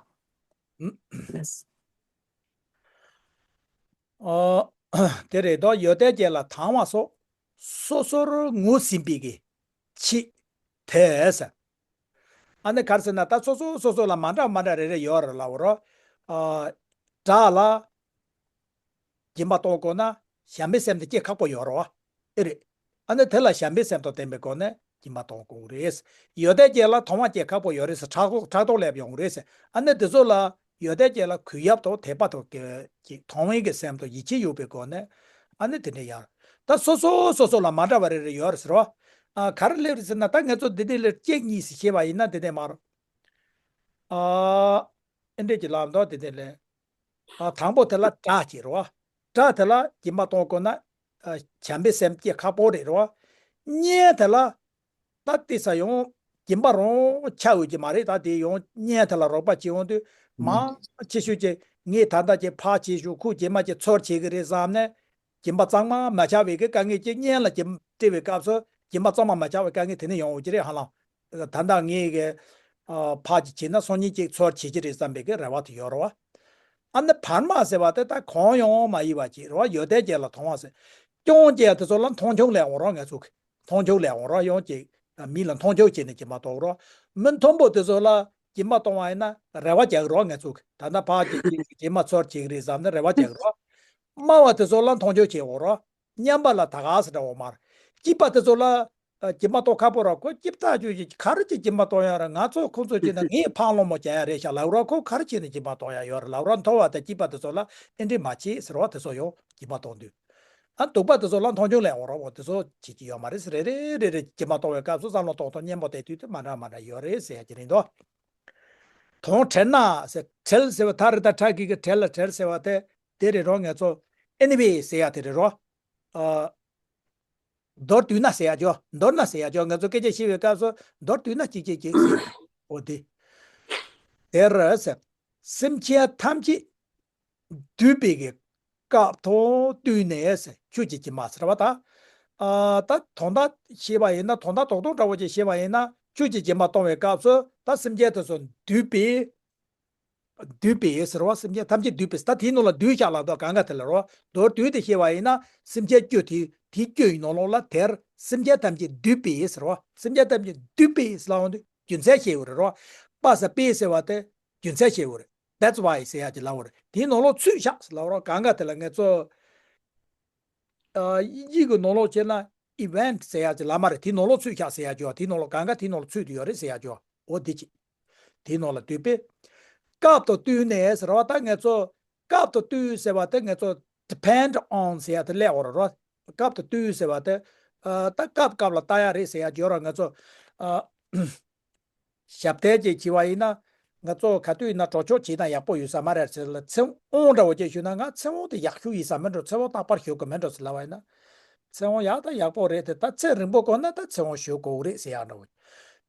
ཨ། དེ་རེད་དོ། ཡོན་ཏན་ཅན་ལ་དང་བ་སོགས། སོ་སོར་ངོས་ཟིན་པའི་གི་ཕྱིར་ཏེ་ཟེར། ཨ་ནི་ག་རེ་ཟེར་ན། ད་སོ་སོ་སོ་སོ་ལ་མ་འདྲ་མ་འདྲ་རེ་རེ་ཡོད་རེད་ལབ་པ་རེད། ཨ། དགྲ་ལ་སྦྱིན་པ་གཏོང་དགོས་ན་བྱམས་པའི་སེམས་དེ་སྐྱེ་ཁག་པོ་ཡོད་རེད་པ། ཨེ་རེད། ཨ་ནི་དེ་ལ་བྱམས་པའི་སེམས་དང་ལྡན་པའི་སྒོ་ནས་སྦྱིན་པ་གཏོང་དགོས་རེད། ཡོན་ཏན་ཅན་ལ་དང་བ་སྐྱེ་ཁག་པོ་ཡོད་རེད་ཟེར། ཕྲག་དོག་ཕྲག་དོག་སླེབས་ཡོང་རེད་ཟེར། ཨ་ནི་དེ་ཚོ་ལ་ཡོན་ཏན་ཅན་ལ་གུས་ཡངས་དང་དད་པ་དང་གི་ཅིག་དང་བའི་གི་སེམས་དང་ཡིད་ཆེས་ཡོད་པའི་སྒོ་ནས། ཨ་ནི་དེ་འདྲ་ཡང་། ད་སོ་སོ་སོ་སོ་ལ་མ་འདྲ་བ་རེ་རེ་ཡོད་རེད་ཟེར་བ། ཨ། ག་རེ་སླེབས་རེད་ཟེར་ན། ད་ང་ཚོ་འདི་འདྲ་ལ་གཅིག་གཉིས་ཟེར་བཤད་པ་ཡིན་ན་འདི་འདྲ་མ་རེད། ཨ། ཨེ་འདྲ་ཅིག་ལབ་འདུག་འདི་འདྲ་ལ། ཨ། དང་པོ་དེ་ལ་དགྲ་ཅིག་རེད་པ། དགྲ་དེ་ལ་སྦྱིན་པ་གཏོང་དགོས་ན། ཨ། བྱམས་པའི་སེམས་སྐྱེ་ཁག་པོ་རེད་རེད་པ། གཉེན་དེ་ལ་ད་ཏོག་ཙམ་ཡང་སྦྱིན་པ་རང་ཆགས་འོས་ཀྱི་མ་རེད། ད་དེ་ཡང་གཉེན་དེ་ལ་རོགས་པ་བྱེད་འོང་དུས། མང་ཆེ་ཤོས་ཀྱིས་ངས་ད་ལྟ་ཀྱི་ཕར་བྱེད་ཤོག་ཁོས་རྗེས་མ་ཀྱི་ཚུར་བྱེད་ཀྱི་རེད་བསམ་ནས། སྦྱིན་པ་གཙང་མ་མ་ཆགས་པའི་གི་དཀའ་ངལ་གྱིས། གཉེན་ལ་སྦྱིན་སྤྲད་པའི་སྐབས་སུ་སྦྱིན་པ་གཙང་མ་མ་ཆགས་པའི་དཀའ་ངལ་དེ་ནས་ཡོང་འོས་ཀྱི་རེད། ཧ་ལམ། ད་ལྟ་ངས་གི། ཨ། ཕར་ཅིག་བྱས་ན་སང་ཉིན་ཅིག་ཚུར་བྱེད་ཀྱི་རེད་བསམ་པའི་གི་རེ་བ་དེ་ཡོད་རེད་པ། ཨ་ནི་བར་མ་ཟེར་བ་དེ་ད་གང་ཡང་མ་ཡིན་པ་ཅིག་རེད་པ། ཡོན་ཏན་ཅན་ལ་དང་བ་ཟེར། རྐྱང་རྐྱང་དེ་ཚོ་ལ་མཐོང་ཆུང་སླེབས་འོང་རེད་པ། ང་ཚོ་གི་མཐོང་ཆུང་སླེབས་འོང་རེད་པ། ཡང་ཅིག་མི་ལ་མཐོང་ཆུང་བྱས་ནས་སྦྱིན་པ་གཏོང་རེད་པ། མི་མཐོན་པོ་དེ་ཚོ་ལ་སྦྱིན་པ་གཏོང་བ་ཡིན་ན་རེ་བ་རྒྱག་གི་རེད་པ། ང་ཚོ་གི་ད་ལྟ་ཕར་ཅིག་རྗེས་མ་ཚུར་བྱེད་ཀྱི་རེད་བསམ་ནས་རེ་བ་རྒྱག་གི་རེད་པ། དམའ་བ་དེ་ཚོ་ལ་མཐོང་ཆུང་བྱེད་འོང་རེད་པ། མཉམ་པ་ལ་ད་ག་ཟེར་འདྲ་བོ་མ་རེད། སྐྱིད་པ་དེ་ཚོ་ལ། ཨ། སྦྱིན་པ་གཏོང་ཁག་པོ་རེད། ཁོ་སྐྱིད་པོ་ཅིག་ག་རེ་ཅིག་སྦྱིན་པ་གཏོང་ཡ་རེད། ང་ཚོ་ཁོ་ཚོ་བྱས་ན་ངས་ཕར་སློང་མོ་རྒྱག་ཡ་རེད་ཤག་ལབ་རེད་པ། ཁོ་ག་རེ་བྱས་ནས་སྦྱིན་པ་གཏོང་ཡ་ཡོད་རེད་ལབ་རེད་པ། མཐོ་བ་དང་སྐྱིད་པ་དེ་ཚོ་ལ་ཨེ་འདྲ་མ་བྱེད་ཟེར་བ་དེ་ཚོ་ཡང་སྦྱིན་པ་གཏོང་དུས། ཨ། སྡུག་པ་དེ་ཚོ་ལ་མཐོང་ཆུང་སླེབས་འོང་རེད་པ། དེ་ཚོ་བྱེད་ཀྱི་ཡོད་མ་རེད་ཟེར། རེ་རེ་རེ་རེ་སྦྱིན་པ་གཏོང་བའི་སྐབས་སུ་བསམ་བློ་གཏོང་སྟངས་སྙན་པོ་བལྟས་དུས་དེ་མ་འདྲ་མ་འདྲ་ཡོད་རེད་ཟེར་ཡ་ཅིག་རེད་འདུག་དོན་བྲལ་ན་ཟེར། བྲལ་ཟེར་བ་ད་རེད། ད་ཁྲག་གི་གི་བྲལ་ལ་བྲལ་ཟེར་བ་དེ་དེ་རེད་རོ། ང་ཚོ་ཨེ་ནི་ཝེ་ཟེར་ཡ་དེ་རེད་རོ། ཨ། མདོར་བསྡུས་ན་ཟེར་ཡ་ཅོ། མདོར་ན་ཟེར་ཡ་ཅོ། ང་ཚོ་སྐད་ཆ་བཤད་པའི་སྐབས་སུ་མདོར་བསྡུས་ན་ཅིག་ཅིག་ཅིག་ཟེར། འོ་དེ། དེར་ཟེར། སེམས་ཅན་ཐམས་ཅད་འདུས་པའི་གི་སྐབས་དང་བསྟུན་ནས་ཟེར། ཆོས་ཀྱི་སྦྱིན་པ་ཟེར་བ་ད། ཨ། ད་དོན་དག་བཤད་པ་ཡིན་ན། དོན་དག་རྡོག་རྡོག་འདྲ་བོ་ཅིག་བཤད་པ་ཡིན་ན། ཆོས་ཀྱི་སྦྱིན་པ་གཏོང་བའི་སྐབས་སུ་ད་སེམས་ཅན་དེ་ཚོ་འདུས་པའི། འདུས་པའི་ཟེར་བ། སེམས་ཅན་ཐམས་ཅད་འདུས་པའི་ཟེར། ད་དེའི་ནང་ལ་འདུས་ཤག་ལབ་དུས་གང་ག་དེ་ལ་རོ། མདོར་བསྡུས་ཏེ་བཤད་པ་ཡིན་ན། སེམས་ཅན་བཅུ་དེ། དེའི་བཅུ་ཡི་ནང་ལོགས་ལ་དེར་སེམས་ཅན་ཐམས་ཅད་འདུས་པའི་ཟེར་བ། སེམས་ཅན་ཐམས་ཅད་འདུས་པའི་ཟེར་ལབ་ཡོང་དུས་རྒྱུ་མཚན་བཤད་དགོས་རེད་རོ། པ་ས་པའི་ཟེར་བ་དེ་རྒྱུ་མཚན་བཤད་དགོས་རེད། That's why ཟེར་ཡག་ཅིག་ལབ་དགོས་རེད། དེའི་ནང་ལོགས་ཚུད་ཤག་ཟེར་ལབ་རོ། གང་ག་དེ་ལ་ང་ཚོ། ཨ། དབྱིན་ཇི་གི་ནང་ལོགས་བྱས་ན་event ཟེར་ཡག་ཅིག་ལབ་མ་རེད། དེའི་ནང་ལོགས་ཚུད་ཤག་ཟེར་ཡག་ཅིག་ཡོད། དེའི་ནང་ལོགས་གང་ག་དེའི་ནང་ལོགས་ཚུད་དུ་ཡོད་རེད་ཟེར་ཡག་ཅིག་ཡོད། འོ་དེ་ཅིག་དེའི་ནང་ལ་འདུས་པའི། སྐབས་དང་བསྟུན་ནས་ཟེར་བ་ད་ང་ཚོ། སྐབས་དང་བསྟུན་ཟེར་བ་དེ་ང་ཚོ་depend on ཟེར་ཡག་དེ་སླེབས་འོང་རོ། སྐབས་དང་བསྟུན་ཟེར་བ་དེ། ཨ། ད་སྐབས་སྐབས་ལ་ལྟ་ཡག་རེད་ཟེར་ཡག་ཅིག་ཡོད་རོ། ང་ཚོ། ཨ། ཞབས་བརྟན་ཅིག་བྱེད་པ་ཡིན་ན། ང་ཚོ་ག་དུས་ཡིན་ན་གྲོགས་མཆོག་བྱས་ན་ཡག་པོ་ཡོད་ས་མ་རེད་ཟེར་ལ། ཚེ་དབང་འདྲ་བོ་ཅིག་ཞུས་ན། ང་ཚེ་དབང་དེ་ཡག་ཤོས་ཡིན་ས་མིན་འགྲོ། ཚེ་དབང་རྟག་པར་ཞུ་དགོས་མིན་འགྲོ་ཟེར་ལབ་པ་ཡིན་ན། ཚེ་དབང་ཡག་ད་ཡག་པོ་རེད་དེ། ད་ཚེ་རིང་པོ་དགོས་ན་ད་ཚེ་དབང་ཞུ་དགོས་རེད་ཟེར་ཡག་འདྲ་བོ།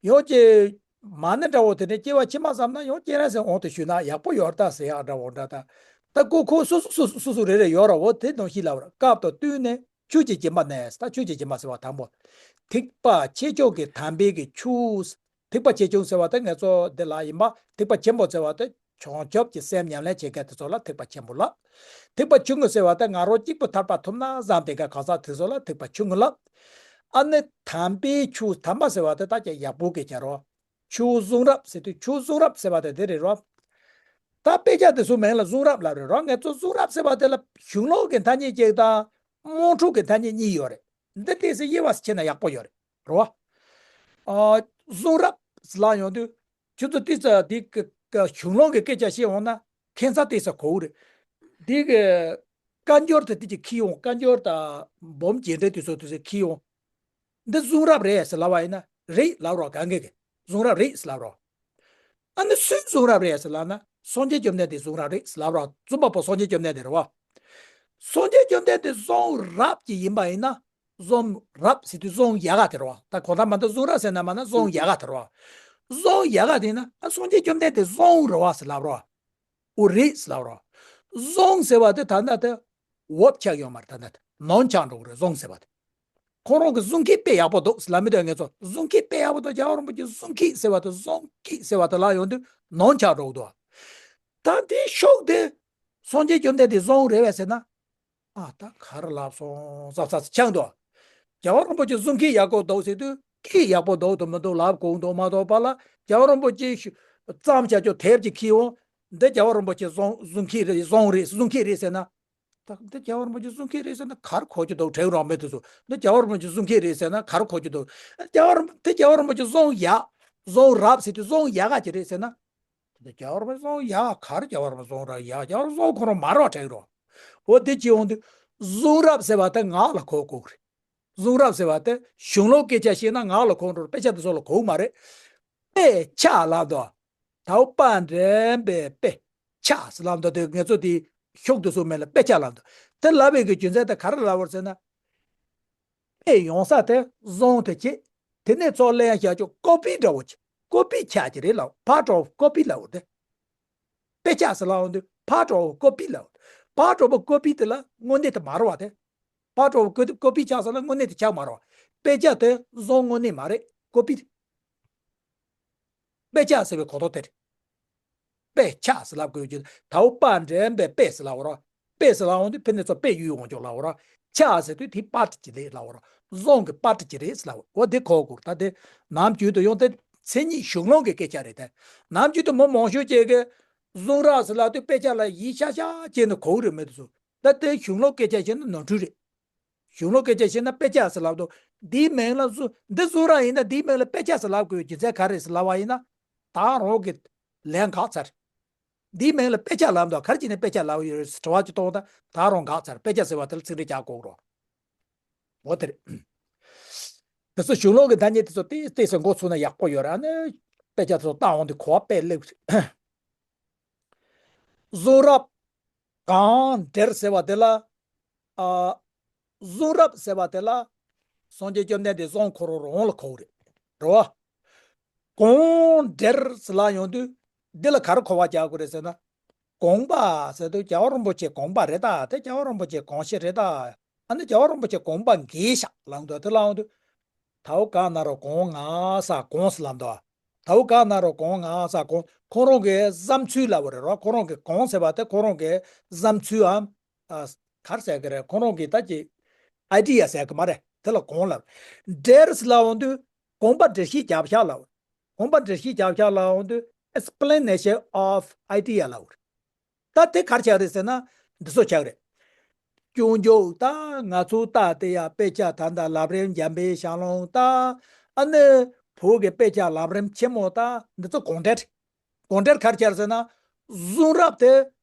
ཡང་ཅིག་མ་ཎི་འདྲ་བོ་དེ་ནས་སྐྱེ་བ་ཕྱི་མ་བསམ་ན་ཡང་སྐྱེ་རན་ཟེར་དབང་དུ་ཞུས་ན་ཡག་པོ་ཡོད་ད་ཟེར་ཡག་འདྲ་བོ་འདྲ་ད། ད་ཁོ་ཁོ་སོ་སོ་སོ་སོ་སོ་རེ་རེ་ཡོད་ར། འོ་དེ་ནང་བཞིན་ལབ་ར། སྐབས་དང་བསྟུན་ནས་ཆོས་ཀྱི་སྦྱིན་པ་ནས། ད་ཆོས་ཀྱི་སྦྱིན་པ་ཟེར་བ་དང་པོ། ཐེག་པ་ཆེ་ཆུང་གི་དམ་པའི་གི་ཆོས། ཐེག་པ་ཆེ་ཆུང་ཟེར་བ་དེ་ང་ཚོ་འདི་ལ་ཡིན་པ། ཐེག་པ་ཆེན་པོ་ཟེར་བ་དེ་བྱང་ཆུབ་ཀྱི་སེམས་ཉམས་ལེན་བྱེད་མཁན་དེ་ཚོ་ལ་ཐེག་པ་ཆེན་པོ་ལབ། ཐེག་པ་ཆུང་ངུ་ཟེར་བ་དེ་ང་རང་གཅིག་པུ་ཐར་པ་ཐོབ་ན་བསམ་པའི་གི་གང་ཟག་དེ་ཚོ་ལ་ཐེག་པ་ཆུང་ངུ་ལབ། ཨ་ནི་དམ་པའི་ཆོས། དམ་པ་ཟེར་བ་དེ་ད་ཀྱང་ཡག་པོ་གི་བྱ་རོགས། ཆོས་གསུང་རབ་ཟེར་དུས། ཆོས་གསུང་རབ་ཟེར་བ་དེ་དེ་རེད་རོ། ད་དཔེ་ཆ་དེ་ཚོའི་མིང་ལ་གསུང་རབ་ལབ་རེད་རོ། ང་ཚོ་གསུང་རབ་ཟེར་བ་དེ་ལ་གཞུང་ལུགས་ཀྱི་ཐ་སྙད་གཅིག་དང་དམངས་ཁྲོད་ཀྱི་ཐ་སྙད་གཉིས་ཡོད་རེད། འདི་ཏོག་ཙམ་དབྱེ་བ་ཕྱེ་ན་ཡག་པོ་ཡོད་རེད་རོ། ཨ། གསུང་རབ་ལབ་ཡོང་དུས་ཁྱོད་ཚོ་ཏོག་ཙམ་དེ་གི་གི་གཞུང་ལུགས་ཀྱི་སྐད་ཆ་བཤད་འོང་ན་ཁྱད་མཚར་ཏོག་ཙམ་གོ་གི་རེད། དེ་གི་བཀའ་འགྱུར་དེ་དེ་ཅིག་ཁྱེར་ཡོང་། བཀའ་འགྱུར་དང་འབུམ་རྒྱས་འགྲེལ་དེ་ཚོ་དེ་ཚོ་ཁྱེར་ཡོང་། འདི་གསུང་རབ་རེད་ཟེར་ལབ་པ་ཡིན་ན་རེད་ལབ་རོགས། གང་གི་གི་གསུང་རབ་རེད་ཟེར་ལབ་རོགས། ཨ་ནི་སུའི་གསུང་རབ་རེད་ཟེར་ལབ་ན། སངས་རྒྱས་བཅོམ་ལྡན་འདས་གསུང་རབ་རེད་ཟེར་ལབ་རོགས། རྩོམ་པ་པོ་སངས་རྒྱས་བཅོམ་ལྡན་འདས་རེད་བ། སངས་རྒྱས་བཅོམ་ལྡན་འདས་གསུང་རབ་ཅིག་ཡིན་པ་ཡིན་ན། གསུང་རབ་ཟེར་དུས་གསུང་ཡག་ག་དེ་རེད་བ། ད་གང་ལྟར་མ་ད་གསུང་རབ་ཟེར་ན་མ་ན་གསུང་ཡག་ག་དེ་རེད་བ། གསུང་ཡག་ག་དེ་ཡིན་ན། ཨ། སངས་རྒྱས་བཅོམ་ལྡན་འདས་གསུང་རེད་བ་ཟེར་ལབ་རོགས། འོ་རེད་ཟེར་ལབ་རོགས། གསུང་ཟེར་བ་དེ་ད་ལྟ་དེ། བབ་ཆགས་ཡོད་མ་རེད། ད་ནི་ནོར་ཆགས་འགྲོ་གི་རེད། བཟང་ཟེར་བ་དེ། ཁོ་རང་གི་གཟུགས་མཁས་དཔེ་ཡག་པོ་འདུག་ལབ་མི་འདུག་ངེད་ཚོ་གཟུགས་མཁས་དཔེ་ཡག་པོ་འདུག་རྒྱལ་བ་རིན་པོ་ཆེ་གཟུགས་མཁས་ཟེར་བ་དང་བཟང་མཁས་ཟེར་བ་དང་ལབ་ཡོང་དུས་ནོར་ཆགས་འགྲོ་གི་འདུག་ད་དེ་ཤུགས་དེ་སངས་རྒྱས་བཅོམ་ལྡན་འདས་བཟང་རེད་པས་ཟེར་ན། ཨ་ད་ག་རེ་ལབ་སོང་ཟབ་ཟབ་ཆགས་འདུག་རྒྱལ་བ་རིན་པོ་ཆེ་གཟུགས་མཁས་ཡག་པོ་འདུག་ཟེར་དུས་སྐད་ཡག་པོ་འདུག་དང་མི་འདུག་ལབ་དགོས་འདུག་མ་གཏོགས་པ་ལ་རྒྱལ་བ་རིན་པོ་ཆེ་ཤུ་བརྩམས་བྱ་ཆོག་དེབ་ཅིག་ཁྱེར་འོང་། འདི་རྒྱལ་བ་རིན་པོ་ཆེ་བཟང་གཟུགས་མཁས་རེད་བཟང་རེད་གཟུགས་མཁས་རེད་ཟེར་ན། ད་འདི་རྒྱལ་བ་རིན་པོ་ཆེ་གཟུགས་མཁས་རེད་ཟེར་ན་ག་རེ་གོ་རྒྱུ་འདུག་དྲན་རོགས་མེད་དུ་སོང་། འདི་རྒྱལ་བ་རིན་པོ་ཆེ་གཟུགས་མཁས་རེད་ཟེར་ན་ག་རེ་གོ་རྒྱུ་འདུག་རྒྱལ་བ་རིན་པོ་འདི་རྒྱལ་བ་རིན་པོ་ཆེ་གསུང་ཡག་གསུང་རབ་ཟེར་དུས་གསུང་ཡག་ག་ཅིག་རེད་ཟེར་ན། འདི་རྒྱལ་བ་རིན་པོ་ཆེ་གསུང་ཡག་ག་རེ་རྒྱལ་བ་རིན་པོ་ཆེ་གསུང་རབ་ཡག་རྒྱལ་བ་རིན་པོ་ཆེ་གསུང་ཁོ་རང་མ་རེད་པ་དྲན་རོགས། འོ་འདི་ཅི་འོང་དུས་གསུང་རབ་ཟེར་བ་དེ་ངག་ལ་གོ་དགོས་རེད། གསུང་རབ་ཟེར་བ་དེ་གཞུང་ལུགས་སྐད་ཆ་བཤད་ན་ངག་ལ་གོ་འགྲོ་དཔེ་ཆ་དེ་ཚོ་ལ་གོ་གི་མ་རེད། དཔེ་ཆ་ལབ་དོ། དའོ་པ་འདྲེན་པའི་དཔེ་ཆ་ཟེར་ལབ་འདུག་དེ་ངེད་ཚོ་དེ་ཤུགས་དེ་སུ་མེད་ལ་དཔེ་ཆ་ལབ་འདུག་དེ་ལབ་པའི་གི་རྒྱུ་མཚན་དེ་ག་རེ་ལབ་པ་རེད་ཟེར་ན། དཔེ་ཡོང་ས་དེ་བཟང་དེ་བྱེད། དེ་ནས་ཚོགས་ལེན་བྱ་ཆོག་ཀོ་པི་འདྲ་བོ་བྱེད། ཀོ་པི་ཆགས་ཀྱི་རེད་ལབ། part of copy ལབ་དེ། དཔེ་ཆ་ཟེར་ལབ་འདུག part of copy ལབ། part of copy དེ་ལ་དངོས་གནས་དེ་མ་རེད་པ་དེ། part of copy ཆགས་ས་ལ་དངོས་གནས་དེ་ཆགས་མ་རེད་པ། དཔེ་ཆ་དེ་བཟང་དངོས་གནས་མ་རེད། ཀོ་པི་རེད། དཔེ་ཆ་ཟེར་བའི་གོ་དོན་དེ་རེད། དཔེ་ཆ་ཟེར་ལབ་དགོས་རྒྱུ་དའོ་པ་འདྲེན་པའི་དཔེ་ཟེར་ལབ་པ་རེད། དཔེ་ཟེར་ལབ་འོང་དུས་ཕན་ནི་ཚོ་དཔེ་ཡུལ་འོང་ཆོག་ལབ་པ་རེད། ཆ་ཟེར་དུས་དེ་པར་ཊི་ཅིག་རེད་ལབ་པ་རེད། བཟང་གི་པར་ཊི་ཅིག་རེད་ཟེར་ལབ་པ་འོ་དེ་གོ་དགོས། ད་དེ་ནམ་རྒྱུན་དུ་ཡང་དེ་མཚན་ཉིད་གཞུང་ལུགས་ཀྱི་སྐད་ཆ་རེད་དེ། ནམ་རྒྱུན་དུ་མི་མང་ཤོས་ཅིག་གིས་གཟུངས་རབ་ཟེར་ལབ་དུས་དཔེ་ཆ་ལ་ཡིད་ཤག་ཤག་བྱས་ནས་གོ་གི་རེད་མེད་དུ་སོང་། ད་དེ་གཞུང་ལུགས་སྐད་ཆ་བཤད་ན་ནོར་འཁྲུལ་རེད། གཞུང་ལུགས་སྐད་ཆ་བཤད་ན་དཔེ་ཆ་ཟེར་ལབ་དུས་འདིའི་མིང་ལ་གཟུ་འདི་གཟུངས་རབ་ཡིན་ན་འདིའི་མིང་ལ་དཔེ་ཆ་ཟེར་ལབ་དགོས་རྒྱུ་མཚན་ག་རེ་ཟེར་ལབ་པ་ཡིན་ན། ད་རང་གི་ལན་འགག་ཚར། འདིའི་མིང་ལ་དཔེ་ཆ་ལབ་འདུག་ག་རེ་བྱས་ནས་དཔེ་ཆ་ལབ་ཡོད་རེད་ཟེར་དྲི་བ་ཅིག་གཏོང་ད་ད་རང་འགག་ཚར། དཔེ་ཆ་ཟེར་བ་དེ་ལ་ཚིག་འགྲེལ་རྒྱག་དགོས་རོགས། འོ་དེ་རེད། དེ་ཚོ་གཞུང་ལུགས་ཀྱི་ཐ་སྙད་དེ་ཚོ་ཏོག་ཙམ་མགོ་ཚོས་ན་ཡག་པོ་ཡོད་རེད། ཨ་ནི་དཔེ་ཆ་དེ་ཚོ་བལྟ་འོང་དུས་གོ་བ་དཔེ་སླེབས་རེད། གཟུངས་རབ་གང་འགྲེལ་ཟེར་བ་དེ་ལ། ཨ། གཟུངས་རབ་ཟེར་བ་དེ་ལ། སངས་རྒྱས་བཅོམ་ལྡན་འདས་གསུང་ཁོ་རང་རང་ལ་གོ་གི་རེད། རེད་བ། གང་འགྲེལ་ཟེར་ལབ་ཡོང་དུས། འདི་ལ་ག་རེ་གོ་བ་རྒྱག་དགོས་རེད་ཟེར་ན། དགོངས་པ་ཟེར་དུས་རྒྱལ་བ་རིན་པོ་ཆེ་དགོངས་པ་རེད་ད། དེ་རྒྱལ་བ་རིན་པོ་ཆེ་དགོངས་གཞི་རེད་ད། ཨ་ནི་རྒྱལ་བ་རིན་པོ་ཆེ་དགོངས་པ་འགལ་ཤག་ལབ་འདུག་དེ་ལབ་ཡོང་དུས། དའོ་ག་ན་རོ་གོང་ང་ས་གོང་ཟེར་ལབ་འདུག་དའོ་ག་ན་རོ་གོང་ང་ས་གོང་། ཁོ་རང་གི་བསམ་ཚུལ་ལབ་པ་རེད་རོ། ཁོ་རང་གི་གོང་ཟེར་བ་དེ་ཁོ་རང་གི་བསམ་ཚུལ་འམ། ཨ། ག་རེ་ཟེར་གི་རེད། ཁོ་རང་གི་ད་ཀྱི་ཨའི་ཌི་ཡ་ཟེར་གི་མ་རེད། དེ་ལ་གོང་ལབ། འགྲེལ་ཟེར་ལབ་འོང་དུས་དགོངས་པ་འགྲེལ་བཤད་རྒྱབ་ཤག་ལབ། དགོངས་པ་འགྲེལ་བཤད་རྒྱབ་ཤག་ལབ་འོང་དུས་explanation of idea ལབ། ད་དེ་ག་རེ་ཆགས་རེད་ཟེར་ན། འདི་ཚོ་ཆགས་རེད། སྐྱོན་བརྗོད་ད་ང་ཚོ་ད་དེ་ཡ་དཔེ་ཆ་ད་ད་ལམ་རིམ་འཇམ་དཔལ་ཞལ་ལུང་ད། ཨ་ནི་བོད་ཀྱི་དཔེ་ཆ་ལམ་རིམ་ཆེན་མོ་ད་འདི་ཚོ་གོང་འགྲེལ། གོང་འགྲེལ་ག་རེ་ཆགས་རེད་ཟེར་ན། གཟུངས་རབ་དེ་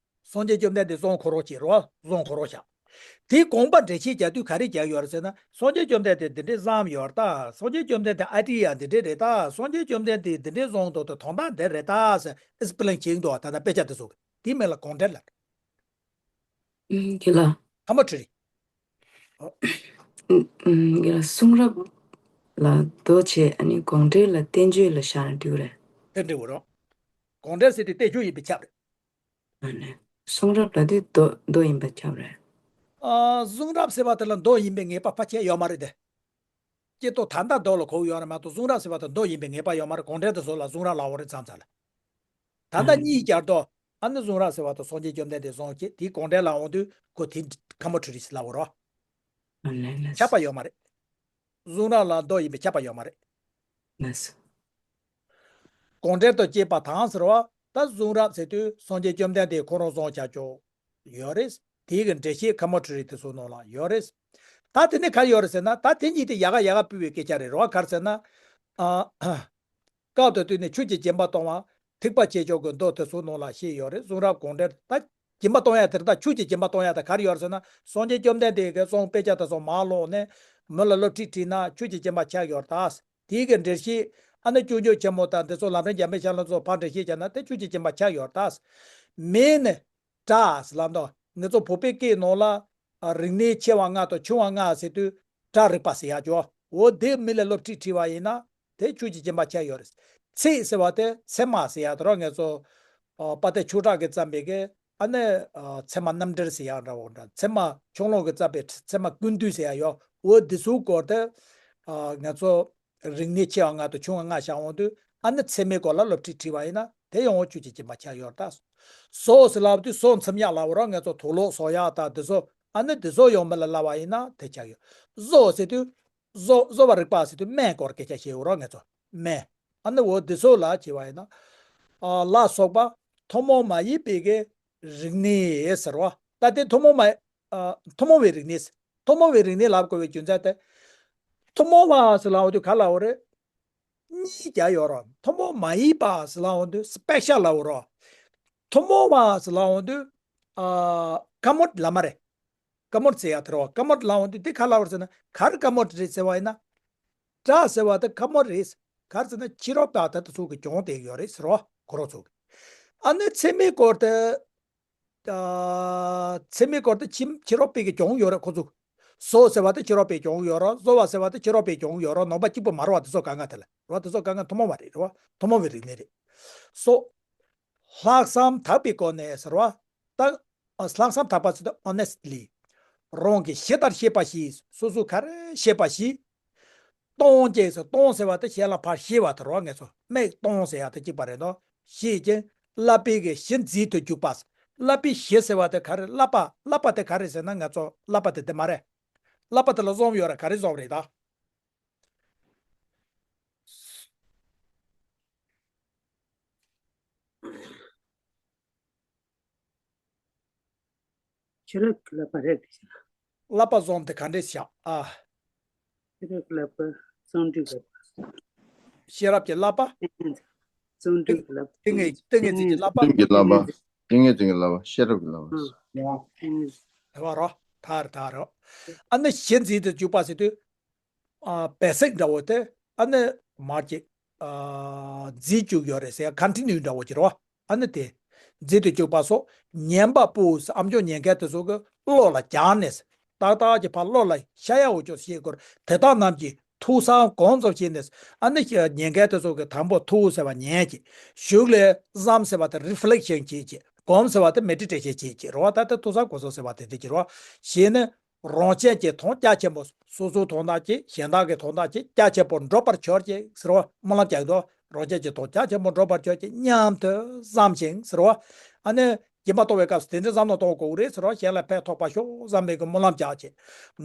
སངས་རྒྱས་བཅོམ་ལྡན་འདས་གསུང་ཁོ་རང་བྱས་རོ། གསུང་ཁོ་རང་བཞག་དེའི་དགོངས་པ་འགྲེལ་བཤད་རྒྱག་དུས་ག་རེ་རྒྱག་ཡོད་རེད་ཟེར་ན། སངས་རྒྱས་བཅོམ་ལྡན་འདས་འདི་འདྲས་བསམ་ཡོད་རེད་ད། སངས་རྒྱས་བཅོམ་ལྡན་འདས་ཨའི་ཌི་ཡ་འདི་འདྲས་རེད་ད། སངས་རྒྱས་བཅོམ་ལྡན་འདས་འདི་འདྲས་གསུང་འདུག་དོན་དག་འདི་རེད་ད་ཟེར་ཨེག་སི་པི་ལེན་བྱེད་ཀྱི་འདུག་ད་ལྟ་དཔེ་ཆ་དེ་ཚོ་གི་དེའི་མིང་ལ་གོང་འགྲེལ་ལབ། ཨུམ། རྒན་ལགས། ཐ་མ་དྲི་རེད། ཨུམ། རྒན་ལགས། གསུང་རབ་ལ་མདོ་བྱས། ཨ་ནི་དགོངས་འགྲེལ་ལ་བསྟན་བཅོས་ལ་བཞག་ན་འགྲིག་གི་རེད། དེ་འགྲིག་གི་རེད། དགོངས་འགྲེལ་ཟེར་དུས་བསྟན་བཅོས་ཡིན་པས་ཁྱབ་རེད། ཨ་ནི། གསུང་རབ་ལ་དེ་མདོ་མདོ་ཡིན་པས་ཁྱབ་རེད། ཨ། གསུང་རབ་ཟེར་བ་དེ་ལ་མདོ་ཡིན་པའི་ངེས་པ་ཕལ་ཆེར་ཡོད་མ་རེད་དེ། སྤྱིར་བཏང་ད་ལྟ་མདོ་ལ་གོ་གི་ཡོད་རེད་མ་གཏོགས་གསུང་རབ་ཟེར་བ་དེ་མདོ་ཡིན་པའི་ངེས་པ་ཡོད་མ་རེད། དགོངས་འགྲེལ་དེ་ཚོ་ལ་གསུང་རབ་ལབ་ཡོད་རེད་མཚམས་མཚམས་ལ། ད་ལྟ་གཉིས་བསྐྱར་དུ་ཨ་ནི་གསུང་རབ་ཟེར་བ་དང་སངས་རྒྱས་བཅོམ་ལྡན་འདས་གསུང་བྱས་དེའི་དགོངས་འགྲེལ་ལ་འོང་དུས་ཁོ་དེ་ཁ་མ་ཁྲི་རིས་ལབ་ཡོད་རེད། ཁྱབ་པ་ཡོད་མ་རེད། གསུང་རབ་ལ་མདོ་ཡིན་པས་ཁྱབ་པ་ཡོད་མ་རེད། དགོངས་འགྲེལ་དང་བཅས་པ་དང་ཟེར་བ་ད་གསུང་རབ་ཟེར་དུས་སངས་རྒྱས་བཅོམ་ལྡན་འདས་ཁོ་རང་གསུང་བྱ་ཆོག་ཡོད་རེད། དེའི་གི་འགྲེལ་བཤད་ཁ་མ་ཁྲི་རིས་དེ་ཚོ་ནང་ལ་ཡོད་རེད། ད་དེ་ནས་ག་རེ་ཡོད་རེད་ཟེར་ན། ད་དེ་གཉིས་དེ་ཡ་ག་ཡ་ག་སྤུད་པའི་སྐད་ཆ་རེད་རོ། ག་རེ་ཟེར་ན། ཨ། སྐབས་དང་བསྟུན་ནས་ཆོས་ཀྱི་སྦྱིན་པ་གཏོང་བ། ཐེག་པ་ཆེ་མཆོག་གི་མདོ་དེ་ཚོ་ནང་ལ་བཤད་ཡོད་རེད། གསུང་རབ་དགོངས་འགྲེལ་ད་སྦྱིན་པ་གཏོང་ཡ་དེར་ད་ཆོས་ཀྱི་སྦྱིན་པ་གཏོང་ཡ་ད་ག་རེ་ཡོད་རེད་ཟེར་ན། སངས་རྒྱས་བཅོམ་ལྡན་འདས་ཀྱི་གསུང་དཔེ་ཆ་དེ་ཚོ་མར་ཀློག་ནས་མི་ལ་སློབ་ཁྲིད་ཁྲིད་ན་ཆོས་ཀྱི་སྦྱིན་པ་ཆགས་ཡོད་རེད་ད། དེའི་གི་འགྲེལ་བཤད་ཨ་ནི་སྐྱོན་བརྗོད་ཆེན་མོ་དང་འདི་ཚོ་ལམ་རིམ་འཇམ་དཔལ་ཞལ་ལུང་ཚོ་ཕར་འགྲེལ་བཤད་བྱས་ན་དེ་ཆོས་ཀྱི་སྦྱིན་པ་ཆགས་ཡོད་རེད་ད། མིང་ནི་སྒྲ་ཟེར་ལབ་འདུག་ངེད་ཚོ་བོད་པའི་སྐད་ནང་ལ་ཨ་རིག་གནས་ཆེ་བ་ལྔ་དང་ཆུང་བ་ལྔ་ཟེར་དུས་སྒྲ་རིག་པ་ཟེར་ཡག་ཅོ། འོ་དེ་མི་ལ་སློབ་ཁྲིད་ཁྲིད་པ་ཡིན་ན་དེ་ཆོས་ཀྱི་སྦྱིན་པ་ཆགས་ཡོད་རེད། ཚིག་ཟེར་བ་དེ་ཚད་མ་ཟེར་ཡག་དེ་རོ། ངེད་ཚོ་ཨ་དཔལ་ལྡན་ཆོས་གྲགས་ཀྱིས་བརྩམས་པའི་གི་ ཨ་ནི་ཨ་ཚད་མ་རྣམ་འགྲེལ་ཟེར་ཡག་འདྲ་བོ་འདྲ། ཚད་མ་ཆུ་ཀླུང་གིས་བརྩམས་པའི་ཚད་མ་ཀུན་བཏུས་ཟེར་ཡག་ཡོད། འོ་འདི་ཚོའི་སྐོར་དེ་ཨ་ང་ཚོ་རིག་གནས་ཆེ་བ་ལྔ་དང་ཆུང་བ་ལྔ་བཞག་འོང་དུས། ཨ་ནི་ཚད་མའི་སྐོར་ལ་སློབ་ཁྲིད་ཁྲིད་པ་ཡིན་ན་དེ་ཡང་འོ་ཆོས་ཀྱི་སྦྱིན་པ་ཆགས་ཡོད་རེད་ད། སྲོག་ཟེར་ལབ་དུས་སྲོག་འཚིམ་ཡག་ལབ་རོགས། ང་ཚོ་དུག་ལོག་གསོག་ཡག་དང་འདི་ཚོ། ཨ་ནི་འདི་ཚོ་ཡང་མི་ལ་སླ་བ་ཡིན་ན་དེ་ཆགས་ཡོད། གསོ་ཟེར་དུས་གསོ་གསོ་བ་རིག་པ་ཟེར་དུས་སྨན་སྐོར་སྐད་ཆ་བཤད་ཡོད་རོགས། ང་ཚོ་སྨན། ཨ་ནི་འོ་འདི་ཚོ་ལ་བྱས་པ་ཡིན་ན། ཨ་ལ་སོགས་པ་ཐུན་མོང་མ་ཡིན་པའི་གི་རིག་གནས་ཟེར་བ། ད་དེ་ཐུན་མོང་མ་ཨ་ཐུན་མོང་བའི་རིག་གནས། ཐུན་མོང་བའི་རིག་གནས་ལབ་དགོས་པའི་རྒྱུ་མཚན་དེ། ཐུན་མོང་བ་ཟེར་ལབ་དུས་ག་ལབ་རེད། གཉིས་རྒྱག་ཡོད་རོགས། ཐུན་མོང་མ་ཡིན་པ་ཟེར་ལབ་འོང་དུས་སི་པེ་ཤལ་ལབ་རོགས། ཐུན་མོང་བ་ཟེར་ལབ་འོང་དུས་ཨ་ཀ་མོད་ལ་མ་རེད། ཀ་མོད་ཟེར་ཡག་དེ་རོགས། ཀ་མོད་ལབ་འོང་དུས་དེ་ག་ལབ་རེད་ཟེར་ན། ག་རེ་ཀ་མོད་རེད་ཟེར་བ་ཡིན་ན། ཀྲ་ཟེར་བ་དེ་ཀ་མོད་རེད། ག་རེ་ཟེར་ན་ཕྱི་རོལ་པ་དེ་ཚོ་གི་གྱོང་དེ་ཡོད་རེད་ཟེར་རོགས། ཁོ་རང་ཚོ་གི། ཨ་ནི་ཚད་མའི་སྐོར་དེ། ཨ་ཚད་མའི་སྐོར་དེ་ཕྱི་ཕྱི་རོལ་པའི་གི་གྱོང་ཡོད་རེད་ཁོ་ཚོ། སྲོག་ཟེར་བ་དེ་ཕྱི་རོལ་པའི་གྱོང་ཡོད་རེད། གསོ་བ་ཟེར་བ་དེ་ཕྱི་རོལ་པའི་གྱོང་ཡོད་རེད། ནང་པ་གཅིག་པུ་མ་རེད་བ། དེ་ཚོ་གང་ག་དེ་ལ་རེད་བ། དེ་ཚོ་གང་ག་ཐུན་མོང་བ་རེད། རེད་བ། ཐུན་མོང་བའི་རིག་གནས་རེད། སོ། ལྷག་བསམ་དག་པའི་སྒོ་ནས་ཟེར་བ། ད་ལྷག་བསམ་དག་པ་ཟེར་དུས་honestly། རང་གི་ཞི་དང་ཤེས་པ་ཞིག་སོ་སོ་ག་རེ་ཤེས་པ་ཞིག་སྟོང་ཅེས་སོ། སྟོང་ཟེར་བ་དེ་གཞན་ལ་ཕར་ཤེས་པ་དེ་རོགས། ང་ཚོ་མིག་སྟོང་ཟེར་ཡག་དེ་གཅིག་པ་རེད་དོ། ཤེས་ཀྱི་བསླབ་པའི་གི་གཞི་འཛིན་དུ་འཇུག་པ། བསླབ་པའི་གཞི་ཟེར་བ་དེ་ག་རེ། བསླབ་པ། བསླབ་པ་དེ་ག་རེ་ཟེར་ན། ང་ཚོ་བསླབ་པ་དེ་དེ་མ་རེད། བསླབ་པ་དེ་ལ་བཟོ་ཡོད་རེད། ག་རེ་བཟོ་རེད་ད། ཤེས་རབ་ཀྱི་བསླབ་པ་རེད་དེ་ཤེས། བསླབ་པ་བཟོ་དེ་ག་འདྲས་བཞག་ཨ། ཤེས་རབ་ཀྱི་བསླབ་པ། བརྩོན་འགྲུས་ཀྱི་བསླབ་པ། ཤེས་རབ་ཀྱི་བསླབ་པ། བརྩོན་འགྲུས་ཀྱི་བསླབ་པ། ཏིང་ངེ་ཏིང་ངེ་འཛིན་གྱི་བསླབ་པ། ཏིང་ངེ་འཛིན་གྱི་བསླབ་པ། ཏིང་ངེ་འཛིན་གྱི་བསླབ་པ། ཤེས་རབ་ཀྱི་བསླབ་པ། ཨ། ཨ། དེ་བ་རོ། ཐར་ཐར་རོ། ཨ་ནི་གཞི་འཛིན་དུ་འཇུག་པ་ཟེར་དུས། ཨ་བེ་སིག་འདྲ་བོ་དེ། ཨ་ནི་མར་གྱི་ཨ་འཛིན་བཅུག་ཡོད་རེད་ཟེར། ཀོན་ཊི་ནིའུ་འདྲ་བོ་ཅིག་རོ། ཨ་ནི་དེ་འཛིན་དུ་བཅུག་པ་སོགས་ཉན་པ་པོ་ཟེར། ཨམ་ཅོག་ཉན་མཁན་དེ་ཚོ་གི་བློ་ལ་འཇགས་ནས། ཏག་ཏག་གི་ཕར་བློ་ལ་ཤར་ཡག་འོ་ཅོག་ཤེས་དགོས། དེ་དག་རྣམས་ཀྱིས་ཐུགས་བསམ་གང་ཙམ་བཞེས་ནས། ཨ་ནི་ཉན་མཁན་དེ་ཚོ་གི་དང་པོ་ཐུགས་ཟེར་བ་ཉན་གྱི། གཞུག་ལས་བསམ་ཟེར་བ་དེ་རི་ཕི་ལེག་ཤན་བྱེད་ཀྱི། སྒོམ་ཟེར་བ་དེ་མེ་ཌི་ཊེ་ཤན་བྱེད་ཀྱི་རེད་བ། ད་ལྟ་ཐུགས་བསམ་གང་ཙམ་ཟེར་བ་དེ་དེ་ཀྱི་རེད་བ། བྱས་ནས་རང་གཅེས་ཀྱི་དོན་རྒྱ་ཆེན་པོ། སོ་སོའི་དོན་དག་གཅིག་གཞན་དག་གི་དོན་དག་གཅིག་རྒྱ་ཆེན་པོ་འགྲུབ་པར་གྱུར་ཅིག་ཟེར་བ་སྨོན་ལམ་རྒྱག་འདུག་རང་གཅེས་ཀྱི་དོན་རྒྱ་ཆེན་པོ་འགྲུབ་པར་གྱུར་ཅིག་སྙམ་དུ་བསམ་ཞིང་ཟེར་བ། ཨ་ནི་སྦྱིན་པ་གཏོང་བའི་སྐབས་སུ་དེ་འདྲའི་བསམ་བློ་གཏོང་དགོས་རེད་ཟེར་བ། གཞན་ལ་ཕན་ཐོགས་པ་ཤོག་བསམ་པའི་གི་སྨོན་ལམ་རྒྱག་ཅིག་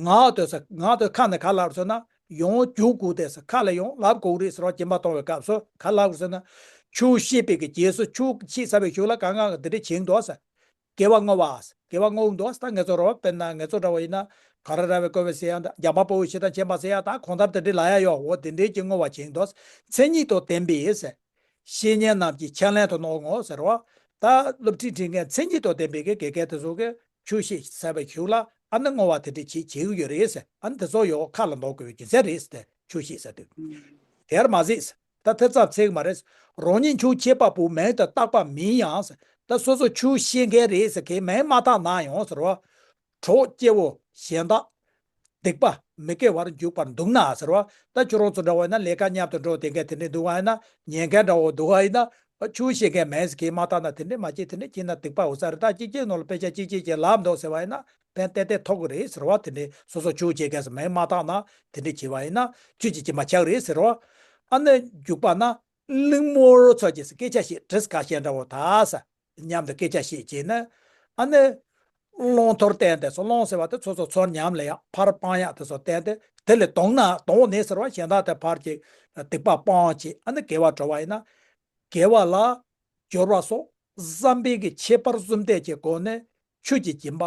ངག་ཏུ་ཟེར། ངག་ཏུ་ཁ་ནས་ག་ལབ་ཟེར་ན། ཡང་རྒྱུག་དགོས་ཏེ་ཟེར། ཁ་ལ་ཡང་ལབ་དགོས་རེད་ཟེར་བ། སྦྱིན་པ་གཏོང་བའི་སྐབས་སུ་ག་ལབ་དགོས་ཟེར་ན། ཆོས་བཤད་པའི་གི་རྗེས་སུ། ཆོས་བཤད་ཚར་བའི་གཞུག་ལ་གང་གང་གི་འདི་འདྲ་བྱེད་འདུག་ཟེར། དགེ་བ་བསྔོ་བ། དགེ་བ་བསྔོ་འདུག་ད་ང་ཚོ་རོ། དཔེར་ན་ང་ཚོ་འདྲ་བ་ཡིན་ན། ག་ར་ར་བའི་བཀོད་པའི་ཟེར་ཡ། འཇམ་དཔལ་དཔའ་བོས་ཞེ་སྡང་བཅོམ་པ་ཟེར་ཡ། ད་གང་ལྟར་དེ་འདྲའི་ལབ་ཡ་ཡོད། འོ་དེ་འདྲའི་གི་བསྔོ་བ་བྱེད་འདུག་མཚན་ཉིད་དང་ལྡན་པའི་ཟེར། བཤེས་གཉེན་རྣམས་ཀྱི་ཕྱག་ལེན་དུ་གནང་ངོ་ཟེར་བ། ད་སློབ་ཁྲིད་ཁྲིད་མཁན་མཚན་ཉིད་དང་ལྡན་པའི་གི་དགེ་རྒན་དེ་ཚོ་གི་ཆོས་བཤད་ཚར་བའི་གཞུག་ལ་ཨ་ནི་བསྔོ་བ་དེ་འདྲ་བྱེད་བྱེད་ཀྱི་ཡོད་རེད་ཟེར། ཨ་ནི་དེ་ཚོ་ཡང་ཁ་ལ་འདོན་དགོས་པའི་རྒྱུ་མཚན་རེད་ཟེར་ཏེ། ཆོས་བཤད་ཟེར་དུས། དེར་མ་ཟད་ཟེར། ད་དེ་ཙམ་ཚད་མ་རེད། རང་ཉིད་ཆོས་འཆད་པ་པོ་མིང་དང་བཏགས་པ་མིན་ཡང་ཟེར། ད་སོ་སོ་ཆོས་བཤད་མཁན་རེད་ཟེར་མཁན་མིང་མ་བཏགས་ན་ཡང་ཟེར་བ། གྲོགས་སྐྱེ་བོ་གཞན་དག་སྡིག་པ་མི་དགེ་བར་འཇུག་པར་འདུག་ན་ཟེར་བ། ད་ཁྱོད་རང་ཚོ་འདྲ་བ་ཡིན་ན་ལས་ཀ་མཉམ་དུ་འགྲོ་བསྡད་མཁན་དེ་འདྲས་འདུག་པ་ཡིན་ན། ཉན་མཁན་འདྲ་བོ་འདུག་པ་ཡིན་ན། ཆོས་བཤད་མཁན་མིན་ཟེར་མཁན་མ་བཏགས་ན། དེ་འདྲས་མ་བྱེད། དེ་འདྲས་བྱས་ན་སྡིག་པ་འོ་ས་རེད། ད་གཅིག་གཅིག་ནང་ལ་དཔེ་ཆ་གཅིག་གཅིག་ཅེས་ལབ་འདུག་ཟེར་བ་ཡིན་ན། ཕན་ཏན་ཏན་ཐོགས་ཀྱི་རེད་ཟེར་བ། དེ་འདྲས་སོ་སོ་ཆོས་བྱེད་མཁན་ཟེར་མིང་མ་བཏགས་ན། དེ་འདྲས་བྱས་པ་ཡིན་ན་ཆོས་ཀྱི་སྦྱིན་པ་ཆགས་རེད་ཟེར་བ། ཨ་ནི་འཇུག་པ་ན། གླེང་མོལ་ཚོགས་ཀྱི་སྐད་ཆ་བཤད། དྲིས་ཁ་ཤས་འདྲ་བོ་ད་ཟེར། མཉམ་དུ་སྐད་ཆ་བཤད་བྱས་ནས། ཨ་ནི་བླང་དོར་བསྟན་ཏེ་སོ། བླང་ཟེར་བ་དེ་སོ་སོ་ཚུར་ཉམས་ལེན་ཡག་ཕར་སྤང་ཡག་དེ་ཚོ་བསྟན་ཏེ། དེ་ལས་དོང་ན་དོང་ནས་ཟེར་བ། གཞན་དག་དེ་ཕར་གྱི་སྡིག་པ་སྤང་བྱས། ཨ་ནི་དགེ་བ་འགྲོ་བ་ཡིན་ན། དགེ་བ་ལ་སྦྱོར་བ་སོགས་བསམ་པའི་གི་ཁྱད་པར་གསུམ་ལྡན་གྱི་སྒོ་ནས་ཆོས་ཀྱི་སྦྱིན་པ།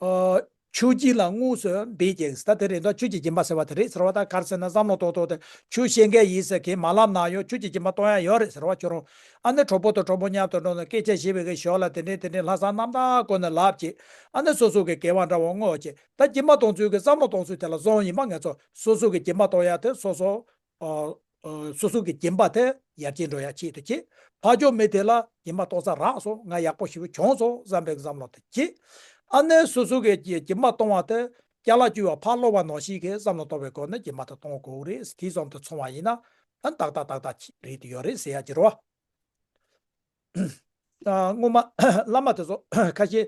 ཨ་ཆོས་བརྒྱུད་ལ་དངོས་སུ་འབད་ཅིང་། ད་དེ་རེད་དོ། ཆོས་ཀྱི་སྦྱིན་པ་ཟེར་བ་དེ་རེད་ཟེར་བ། ད་ག་རེ་ཟེར་ན། བསམ་བློ་གཏོང་སྟངས་དེ། ཆོས་བཤད་མཁན་ཡིན་ཟེར་མཁན་མ་ལབ་ན་ཡང་ཆོས་ཀྱི་སྦྱིན་པ་གཏོང་ཡ་ཡོད་རེད་ཟེར་བ། ཁྱོད་རང་ཨ་ནི་གྲོགས་པོ་དང་གྲོགས་མོ་མཉམ་དུ་འགྲོ་ནས་སྐད་ཆ་བཤད་པའི་གི་ཞོར་ལ་དེ་འདྲས་དེ་འདྲས་ལྷག་བསམ་རྣམ་དག་བཀོལ་ནས་ལབ་བྱས། ཨ་ནི་སོ་སོ་གི་དགེ་བ་འདྲ་བོ་བསྔོ་བྱས། ད་སྦྱིན་པ་གཏོང་ཚུལ་གྱི་བསམ་བློ་གཏོང་ཚུལ་དེ་ལ་བཟུང་ཡིན་པ། ང་ཚོ་སོ་སོ་གི་སྦྱིན་པ་གཏོང་ཡ་དེ་སོ་སོ། ཨ་ཨ་སོ་སོ་གི་སྦྱིན་པ་དེ་ཡར་རྒྱས་འགྲོ་ཡ་ཆེད་དུ་བྱེད། ཕར་ཕྱོགས་མི་དེ་ལ་སྦྱིན་པ་གཏོང་ས་རག་སོང་། ང་ཡག་པོ་ཞེ་པོ་བྱུང་སོང་བསམ་པའི་བསམ་བློ་དེ་བྱེད། ཨ་ནི་སོ་སོ་གི་སྦྱིན་པ་གཏོང་བ་དེ་ཅ་ལག་བཅུ་བ་ཕར་སློག་པ་ནང་བཞིན་གྱི་བསམ་བློ་གཏོང་བའི་སྒོ་ནས་སྦྱིན་པ་དེ་གཏོང་དགོས་རེད། དེ་བསམ་དུ་སོང་བ་ཡིན་ན། ཨ་ཏག་ཏག་ཏག་ཏག་རེད་དུ་ཡོད་རེད་ཟེར་ཡ་ཅིག་རེད་བ། ཨ། སྔོན་མ་བླ་མ་དེ་ཚོ་ཁ་ཤས་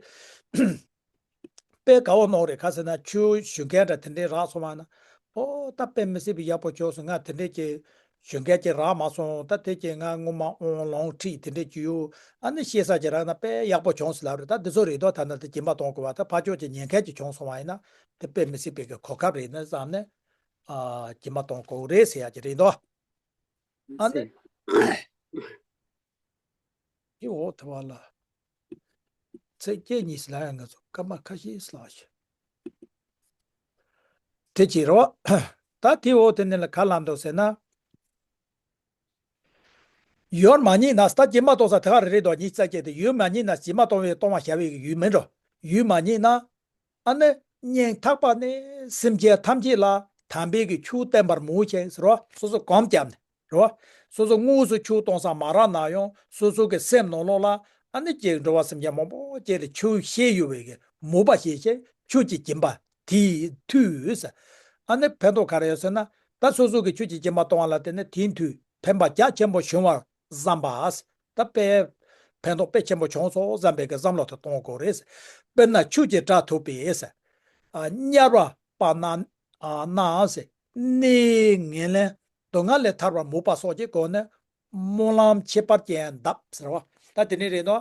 དཔེ་དགའ་བོ་གནང་རེད། ག་ཟེར་ན་ཆོས་ཞུ་མཁན་འདྲ་དེ་འདྲའི་རག་སོང་བ་ན། ཨོ་ད་དཔེ་མི་སྲིད་པའི་ཡག་པོ་བྱུང་སོང་། ང་དེ་འདྲས་ཀྱི་ཞུ་མཁན་ཅིག་རག་མ་སོང་། ད་དེ་ཀྱི་ང་སྔོན་མ་ཨོང་ལོང་ཁྲིད་དེ་འདྲས་ཀྱི་ཡོད། ཨ་ནི་ཤེས་ས་ཅིག་རག་ན་དཔེ་ཡག་པོ་བྱུང་སོང་ལབ་རེད། ད་འདི་ཚོ་རེད་དོ། ད་ནི་དེ་སྦྱིན་པ་གཏོང་དགོས་པ། ད་ཕར་ཕྱོགས་ཀྱི་ཉེན་ཁ་ཅིག་བྱུང་སོང་བ་ཡིན་ན་དེ་དཔེ་མི་སྲིད་པའི་གི་གོ་སྐབས་རེད་ན་བསམ་ནས། ཨ། སྦྱིན་པ་གཏོང་དགོས་རེད་ཟེར་ཡ་ཅིག་རེད་དོ། ཨ་ནི། དེ་འོག་ཐུ་བ་ལ། ཚེས་བརྒྱད་ཉིན་ལ་ཡང་ང་ཚོ་སྐར་མ་ཁ་ཤས་ལ་ཞིག་དེ་བྱེད་རོགས། ད་དེ་འོག་དེ་ནས་ལ་ག་ལ་འདུག་ཟེར་ན། ཡོད་མ་རྙེད་ན། ད་སྦྱིན་པ་གཏོང་ས་དེ་ག་རེ་རེད་དོ། ཉིས་རྩ་བརྒྱད་དེ་ཡོད་མ་རྙེད་ན། སྦྱིན་པ་གཏོང་བའི་གཏོང་བ་བྱ་བའི་ཡུལ་མིན་འགྲོ། ཡོད་མ་རྙེད་ན། ཨ་ནི་སྙིང་ཐག་པ་ནས་སེམས་ཅན་ཐམས་ཅད་ལ་དམ་པའི་གི་ཆོས་བསྟན་པར་མོས་ཤིང་ཟེར་བ། སོ་སོ་གོམ་བརྒྱབ་ནས་རེད་བ། སོ་སོ་དངོས་སུ་ཆོས་གཏོང་ས་མ་རག་ན་ཡང་སོ་སོ་གི་སེམས་ནང་ལོགས་ལ་ཨ་ནི་ཅིག་འགྲོ་བ་སེམས་ཅན་མང་པོ་ཅིག་ལ་ཆོས་བཤད་ཡོད་པའི་གི་མོས་པ་བྱེད་ཅིང་ཆོས་ཀྱི་སྦྱིན་པ་དེའི་མཐུས་ཟེར། ཨ་ནི་ཕན་ཐོགས་ག་རེ་ཡོད་ཟེར་ན། ད་སོ་སོ་གི་ཆོས་ཀྱི་སྦྱིན་པ་གཏོང་བ་ལ་བརྟེན་ནས་དེའི་མཐུས་ཕན་པ་རྒྱ་ཆེན་པོ་བྱུང་བར་བསམ་པ། ད་དཔེ་ཕན་ཐོགས་དཔེ་ཆེན་པོ་བྱུང་སོང་བསམ་པའི་གི་བསམ་བློ་དེ་གཏོང་དགོས་རེད། དཔེར་ན་ཆོས་ཀྱི་སྒྲ་ཐོས་པས་ཟེར། ཨ། དམྱལ་བ་སྤངས་ན། ཨ། ན་ཟེར། གནས་ངན་ལེན། སྡུག་བསྔལ་ལས་ཐར་བར་མོས་པ་སོགས་ཀྱི་སྒོ་ནས་སྨོན་ལམ་ཁྱད་པར་ཅན་གདབ་ཟེར་བ། ད་དེ་ནས་རེད་དོ།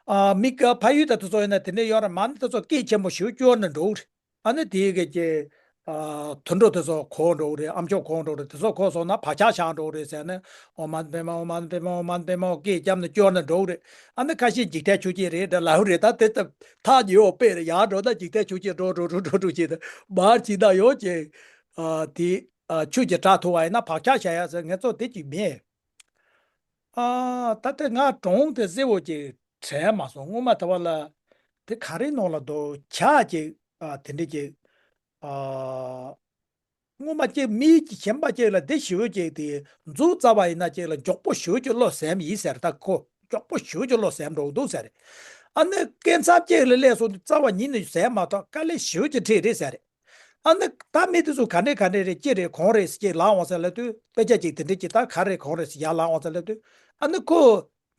ཨ། མི་ག་ཕ་ཡུལ་དང་དེ་ཚོ་ཡིན་ན་དེ་འདྲ་ཡོད་རེད། མ་ཎི་དེ་ཚོ་སྐད་ཆེན་པོ་ཞིག་སྐྱོར་ནས་འགྲོ་གི་རེད། ཨ་ནི་དེའི་གི་ཀྱི། ཨ། དུད་འགྲོ་དེ་ཚོ་གོ་འགྲོ་གི་རེད། ཨ་མཆོག་གོ་འགྲོ་གི་རེད། དེ་ཚོ་གོ་སོང་ན་བག་ཆགས་ཆགས་འགྲོ་གི་རེད་ཟེར་ནས། ཨོཾ་མ་ཎི་པདྨེ་ཧཱུྃ། ཨོཾ་མ་ཎི་པདྨེ་ཧཱུྃ། ཨོཾ་མ་ཎི་པདྨེ་ཧཱུྃ་སྐད་བརྒྱབ་ནས་སྐྱོར་ནས་འགྲོ་གི་རེད། ཨ་ནི་ཁ་ཤས་འཇིག་རྟེན་ཆོས་བརྒྱད་རེད་འདྲ་ལབ་རེད། ད་དེ་ད་ཐག་ཉེ་བོ་དཔེ་རེད། ཡར་འགྲོ་ན་འཇིག་རྟེན་ཆོས་བརྒྱད་འགྲོ་འགྲོ་འགྲོ་འགྲོ་འགྲོ་བྱེད་དུ་མར་ཇི་ལྟར་ཡོང་ཅེས། ཨ། དེ། ཨ། ཆོས་ཀྱི་སྒྲ་ཐོས་པ་ཡིན་ན་བག་ཆགས་བཞག་ཡ་ཟེར། ངས་ཚོ་དེ་ཅིག་མེད། ཨ། ད་ལྟ་ང་གྲངས་དེ་གསལ་བོ་ཅིག་དྲན་མ་སོང་། སྔོན་མ་ད་བ་ལ་དེ་ག་རེ་ནང་ལ་འདུག་ཇ་ཅིག་ཨ། དེ་འདྲ་ཅིག་ཨ། སྔོན་མ་ཅིག་མི་ཅིག་གཞན་པ་ཅིག་ལ་དེ་ཞེ་པོ་ཅིག་དེ་མཛོ་རྩ་བ་ཡིན་ན་ཅིག་ལ་མགྱོགས་པོ་ཞེ་པོ་ཅིག་བློ་ཟིན་ཡིན་ཟེར། ད་ཁོ་མགྱོགས་པོ་ཞེ་པོ་ཅིག་བློ་ཟིན་འགྲོ་གི་འདུག་ཟེར། ཨ་ནི་སྐད་མཚམས་ཅིག་ལ་སླེབས་སོང་དུས་རྩ་བ་ཉིད་ནས་ཟིན་མ་ཐག་དཀའ་ལས་ཞེ་པོ་ཅིག་འཕྲད་རེད་ཟེར། ཨ་ནི་ད་མི་དེ་ཚོ་ག་འདྲས་ག་འདྲས་རེད། ཅི་རེད་གང་རེད་ཟེར་ཅིག་ལབ་འོང་ཟེར་ལབ་དུས། དཔེ་ཆ་ཅིག་དེ་འདྲས་ཅིག་ད་ག་རེད་གང་རེད་ཟེར་ཡར་ལབ་འོང་ཟེར་ལབ་དུས། ཨ་ནི་ཁོ་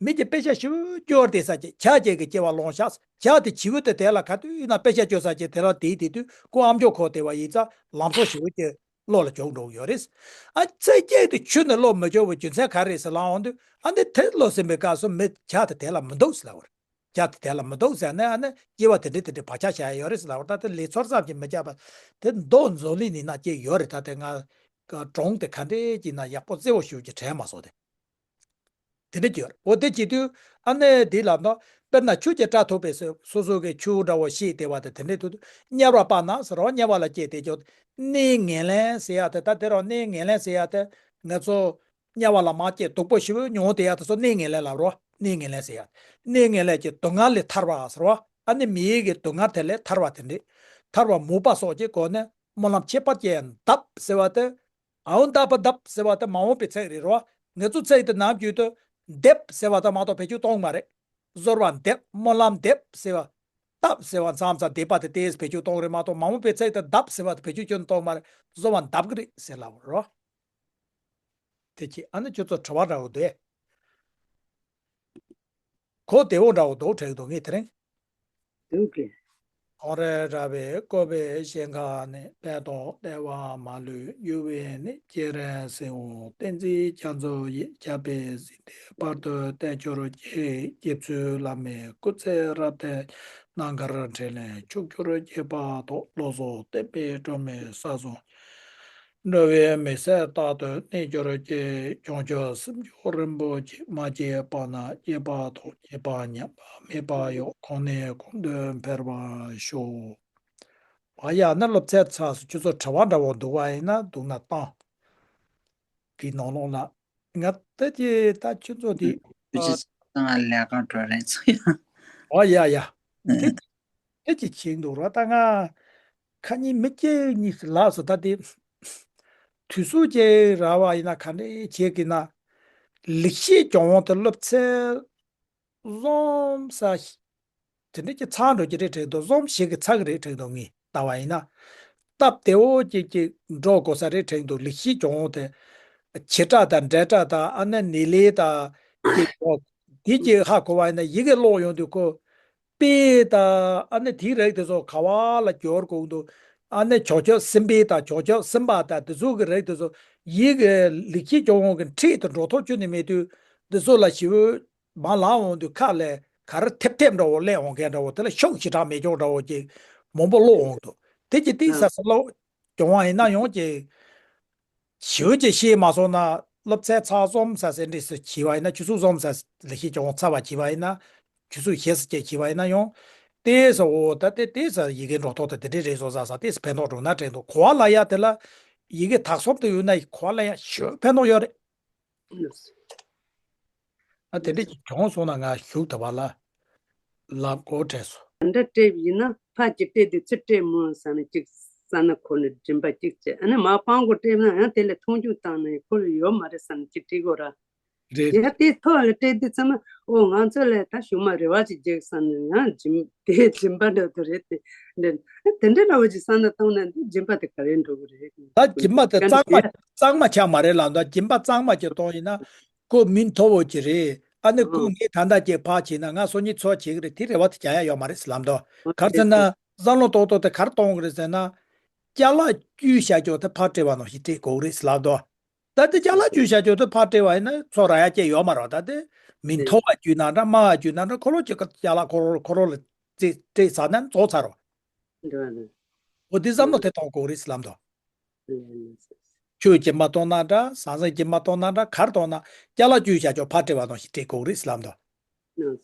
མི་གྱི་དཔེ་ཆ་ཞིབ་སྐྱོར་དེ་ས་ཅིག་ཇ་ཅིག་གི་སྐྱེ་བ་ལོངས་ཤག་ཇ་དེ་བྱིའུ་དེ་དེ་ལ་ག་དུས་ཡིན་ན་དཔེ་ཆ་སྐྱོར་ས་ཅིག་དེ་ལ་དེའི་དེ་དུས་ཁོ་ཨ་མཆོག་ཁོ་དེ་བ་ཡིན་ཙང་ལམ་སང་ཞིབ་ཅིག་བློ་ལ་འཇོག་འགྲོ་གི་ཡོད་རེད། ཨ་ཚེ་སྐྱེས་དེ་ཆུ་ནི་བློ་མི་འཇོག་པའི་རྒྱུ་མཚན་ག་རེད་ཟེར་ལབ་འོང་དུས། ཨ་ནི་དེ་བློ་ཟིན་པའི་སྐབས་སུ་མི་ཇ་དེ་དེ་ལ་མི་འདུག་ཟེར་ལབ་པ་རེད། ཇ་དེ་དེ་ལ་མི་འདུག་ཟེར་ནས། ཨ་ནི་སྐྱེ་བ་དེ་འདྲས་དེ་འདྲས་བག་ཆགས་བཞག་ཡོད་རེད་ཟེར་ལབ་པ། ད་དེ་ལས་ཚོར་ཙམ་གྱིས་མི་ཁྱབ་པ་དེ་མདོ་མཛོད་ལི་ནི་ན་སྐྱེས་ཡོད་རེད། ད་དེ་ང་གྲངས་དེ་ག་འདྲས་ཀྱི་ན་ཡག་པོ་གསལ་བོ་ཞེ་པོ་ཅིག་དྲན་མ་སོང་སྟེ། དེ་འདྲས་ཀྱི་ཡོད་རེད། འོ་དེ་བྱེད་དུས་ཨ་ནི་འདི་ལ་ནོ། དཔེར་ན་ཆོས་ཀྱི་སྒྲ་ཐོས་པས་ཟེར། སོ་སོ་གི་ཆོས་འདྲ་བོ་ཤེས་བདེ་བ་དེ་དེ་འདྲས་ཐུབ་དུས་དམྱལ་བ་སྤངས་ན་ཟེར་རོ། དམྱལ་བ་ལ་སྐྱེས་ཏེ་ཀྱང་གནས་ངན་ལེན་ཟེར་ཡ་དེ། ད་དེ་རང་གནས་ངན་ལེན་ཟེར་ཡ་དེ་ང་ཚོ་དམྱལ་བ་ལ་མ་སྐྱེས་སྡུག་པོ་ཞེ་པོ་མྱོང་བསྡད་ཡ་དེ་ཚོ་གནས་ངན་ལེན་ལབ་རོ། གནས་ངན་ལེན་ཟེར་ཡ། གནས་ངན་ལེན་གྱི་སྡུག་བསྔལ་ལས་ཐར་བ་ཟེར་བ། ཨ་ནི་མིའི་གི་སྡུག་བསྔལ་དེ་ལས་ཐར་བ་དེ་འདྲས། ཐར་བ་མོས་པ་སོགས་ཀྱི་སྒོ་ནས་སྨོན་ལམ་ཁྱད་པར་ཅན་གདབ་ཟེར་བ་དེ། ཨའོ་ད་པ་གདབ་ཟེར་བ་དེ་མ་འོངས་པའི་ཚིག་རེད་རོ། ང་ཚོ་ཚིག་དེ་ནམ་རྒྱུན་དུ་འདེབས་ཟེར་བ་དེ་མ་གཏོགས་བེད་སྤྱོད་གཏོང་གི་མ་རེད། གསོལ་བ་འདེབས། སྨོན་ལམ་འདེབས་ཟེར་བ། བཏབ་ཟེར་བ་མཚམས་མཚམས་འདེབས་པ་དེ་ཏོག་ཙམ་བེད་སྤྱོད་གཏོང་རེད་མ་གཏོགས། མ་འོངས་པའི་ཚིག་དེ་གདབ་ཟེར་བ་དེ་བེད་སྤྱོད་ཁྱོན་གཏོང་མ་རེད། གསོལ་བ་འདེབས་ཀྱི་རེད་ཟེར་ལབ་རོ། དེ་ཅི་ཨ་ནི་ཁྱོད་ཚོ་དྲི་བ་འདྲ་བོ་འདུག་ཨེ། གོ་བདེ་བོ་འདྲ་བོ་འདུག་དྲན་གྱི་འདུག་ངས་དེ་རིང་། འདུག་གི། ཁོང་རེ་ར་བའི་བཀོད་པའི་ཞིང་ཁམས་ནི། ཕན་འདོགས་བདེ་བ་མ་ལུས་གཡོ་བས་ནི། སྐྱེ་རིང་སྲིད་འོང་བསྟན་འཛིན་རྒྱ་མཚོ་ཡི། ཞབས་པད་སྲིད་མཐའི་བར་དུ་བརྟན་གྱུར་ཅིག་རྗེ་བཙུན་བླ་མའི་སྐུ་ཚེ་རབ་བརྟན། རྣམ་དཀར་འཕྲིན་ལས་ཕྱོགས་བཅུར་ཁྱབ་པ་དང་། བློ་བཟང་བསྟན་པའི་སྒྲོན་མེ་ས་གསུམ། འགྲོ་བའི་མི་ཟད་རྟག་ཏུ་གནས་གྱུར་ཅིག་བྱང་ཆུབ་སེམས་མཆོག་རིན་པོ་ཆེ། མ་སྐྱེས་པ་ན་སྐྱེས་པ་དང་། སྐྱེས་པ་ཉམས་པ་མེད་པ་ཡང་། གོང་ནས་གོང་དུ་འཕེལ་བར་ཤོག་ཨ་ཡ། ནི་སློབ་ཚན་ཚར་སོང་། ཁྱོད་ཚོ་དྲི་བ་འདྲ་བོ་འདུག་པ་ཡིན་ན་འདུག་ན་བཏང་། དེའི་ནང་ལོགས་ལ་ང་ལྟ་ཅི་ད་ཁྱོད་ཚོ་དེ། ཨ། ཁྱོད་ཚོ་ང་ལས་ཀ་འགྲོ་རན་ཚོ་ཡ། ཨ་ཡ་ཡ། དེ་ཨ། དེ་ཅི་བྱེད་འདུག་ར། ད་ང་ཁ་ཉིན་མི་སྐྱེ་གཉིས་ལགས་སོ། ད་དེ་དུས་སུ་ཅེ་ར་བ་ཡིན་ན་ག་འདྲས་བྱེད་ཀྱི་ན། ལེགས་བཤད་ལྗོན་དབང་དེ་སློབ་ཚན་བཟོམ་ས་དེ་འདྲས་ཀྱི་ཚང་འགྲོ་གི་རེད་དྲན་འདུག་བཟོམ་ཞིག་གི་ཚག་གི་རེད་དྲན་འདུག་ངས་ལྟ་བ་ཡིན་ན། སྟབས་བདེ་བོ་ཅིག་ཅིག་འགྲོ་དགོས་ས་རེད་དྲན་འདུག་ལེགས་བཤད་ལྗོན་དབང་དེ་བྱེ་བྲག་དང་འབྲེལ་སྒྲ་དང་། ཨ་ནི་ནི་ལེ་དང་ཅིག་འགྲོ། དེ་གཅིག་ཧ་གོ་བ་ཡིན་ན་ཡི་གེ་ཀློག་ཡོང་དུས་ཁོ། དཔེ་དང་ཨ་ནི་དེའི་རིགས་དེ་ཚོ་ག་བ་ལ་སྦྱོར་དགོས་འདུག་ཨ་ནི་ཇོ་ཇོ་སེམས་དཔེ་དང་ཇོ་ཇོ་སེམས་དཔའ་དང་དེ་ཚོ་གི་རིགས་དེ་ཚོ་ཡི་གེ་ལེགས་བཤད་ལྗོན་དབང་གི་འཁྲིས་དུ་འགྲོ་ཐུབ་རྒྱུ་ནི་མེད་དུས། འདི་ཚོ་ལ་ཞིབ་མ་ལངས་འོང་དུས་ཁ་ལས་ག་རེ་ཐེབས་ཐེབས་འདྲ་བོ་སླེབས་འོང་མཁན་འདྲ་བོ། དེ་ལ་ཤུགས་ཞེ་དྲག་མེད་ཀྱོག་འདྲ་བོ་ཅིག་མང་པོ་ཀློག་འོང་འདུག་དེ་གི་ཏིག་ཙ་ཙ་ཀློག་སྦྱོང་བ་ཡིན་ན་ཡང་ཅིག་ཞིབ་ཅིག་ཤེས་མ་སོང་ན། སློབ་ཚན་ཚར་སོང་ཟེར་ཟེར་འདྲ་ཞིག་བྱས་པ་ཡིན་ན། ཆུ་ཚོད་སོང་ཟེར་ལེགས་བཤད་ལྗོན་དབང་ཚར་བ་བྱས་པ་ཡིན་ན། ཆུ་ཚོད་བཞི་ཙམ་བྱས་པ་ཡིན་ན་ཡང་། ཏིག་ཙ་འོ་ད་ཏིག་ཏིག་ཙ་ཡི་གེ་འགྲོ་ཐོག་ཏུ་དེ་འདྲའི་རེད་བཟོ་ས་ས་ཏིག་ཙ་ཕན་ཐོགས་འགྲོ་ན་དྲན་འདུག་གོ་བ་ལ་ཡ་དེ་ལ་ཡི་གེ་དག་གསུམ་དུ་ཡོད་ན་གོ་བ་ལ་ཡ་ཞིབ་ཕན་ཐོགས་ཡོད་རེད། ཨ་དེ་འདྲ་ཅིག་བྱུང་སོང་ན་ང་ཞུགས་ད་བ་ལ་ལབ་གོ་དྲན་སོང་། འདྲ་སྤྲད་ཡིན་ན་ཕ་གི་སྤྲད་དུས་ཚུར་སྤྲད་མོ་ཟེར་ནས་གཅིག་ས་ན་ཁོ་ནས་སྦྱིན་པ་གཅིག་བྱས། ཨ་ནི་མ་སྤང་གོ་སྤྲད་ན་ཡང་དེ་ལས་མཐོང་ཆུང་བཏང་ནས་ཁོ་ལ་ཡོད་མ་རེད་ཟེར་ནས་གཅིག་སྤྲད་གོ་ར། རེད། ཡ་དེ་ཐོག་ལ་སྤྲད་དུས་ཙམ་ན་ཨོ་ང་ཚོ་ལས་ད་ཞུགས་མ་རེ་བ་ཅིག་རྒྱག་བསམ་ནས་ཡང་སྦྱིན་དེ་སྦྱིན་པ་འདྲ་དུ་རེད་དེ། འདྲ་དེ་འདྲ་འདྲ་བོ་ཅིག་བསམ་ན་བཏང་ན་འདི་སྦྱིན་པ་དེ་ག་རེ་འགྲོ་གི་རེད། ད་སྦྱིན་པ་དེ་གཙང་མ་གཙང་མ་ཆགས་མ་རེད་ལབ་འདུག་སྦྱིན་པ་གཙང་མ་ཅིག་གཏོང་ཡིན་ན། ཁོ་མི་མཐོ་བོ་ཅིག་རེད། ཨ་ནི་ཁོ་ངས་ད་ལྟ་ཅིག་ཕར་བྱས་ན་ང་སང་ཉིན་ཚུར་བྱེད་ཀྱི་རེད། དེ་རེ་བ་དེ་རྒྱག་ཡ་ཡོད་མ་རེད་ཟེར་ལབ་འདུག་ག་རེ་ཟེར་ན་བསམ་བློ་ཏོག་ཏོག་དེ་ག་རེ་གཏོང་གི་རེད་ཟེར་ན། ཅ་ལག་བཅུ་བཞག་ཀྱོག་དེ་ཕར་སྤྲད་པ་ནང་བཞིན་སྤྲད་དགོས་ཀྱི་རེད་ཟེར་ལབ་འདུག་ད་དེ་ཅ་ལག་བཅུ་བཞག་ཀྱོག་དེ་ཕར་སྤྲད་པ་ཡིན་ན་ཚུར་རག་ཡ་ཅིག་ཡོད་མ་རེད། ད་དེ་མི་མཐོ་བ་བརྒྱུད་ན་འདྲ་དམའ་བ་བརྒྱུད་ན་འདྲ་ཁོ་རང་ཅིག་ཅ་ལག་ཁོ་རང་ཁོ་རང་ལ་སྤྲད་སྤྲད་ཚར་ན་རྫོགས་ཚར་རོ། འོ་དེ་བསམ་བློ་དེ་གཏོང་དགོས་ཀྱི་རེད་ཟེར་ལབ་འདུག་ཆོས་སྦྱིན་པ་གཏོང་ན་འདྲ། ཟང་ཟིང་སྦྱིན་པ་གཏོང་ན་འདྲ། ག་རེ་གཏོང་ན་ཅ་ལག་བཅུ་བཞག་ཀྱོག་ཕར་སྤྲད་པ་ནང་བཞིན་སྤྲད་དགོས་ཀྱི་རེད་ཟེར་ལབ་འདུག་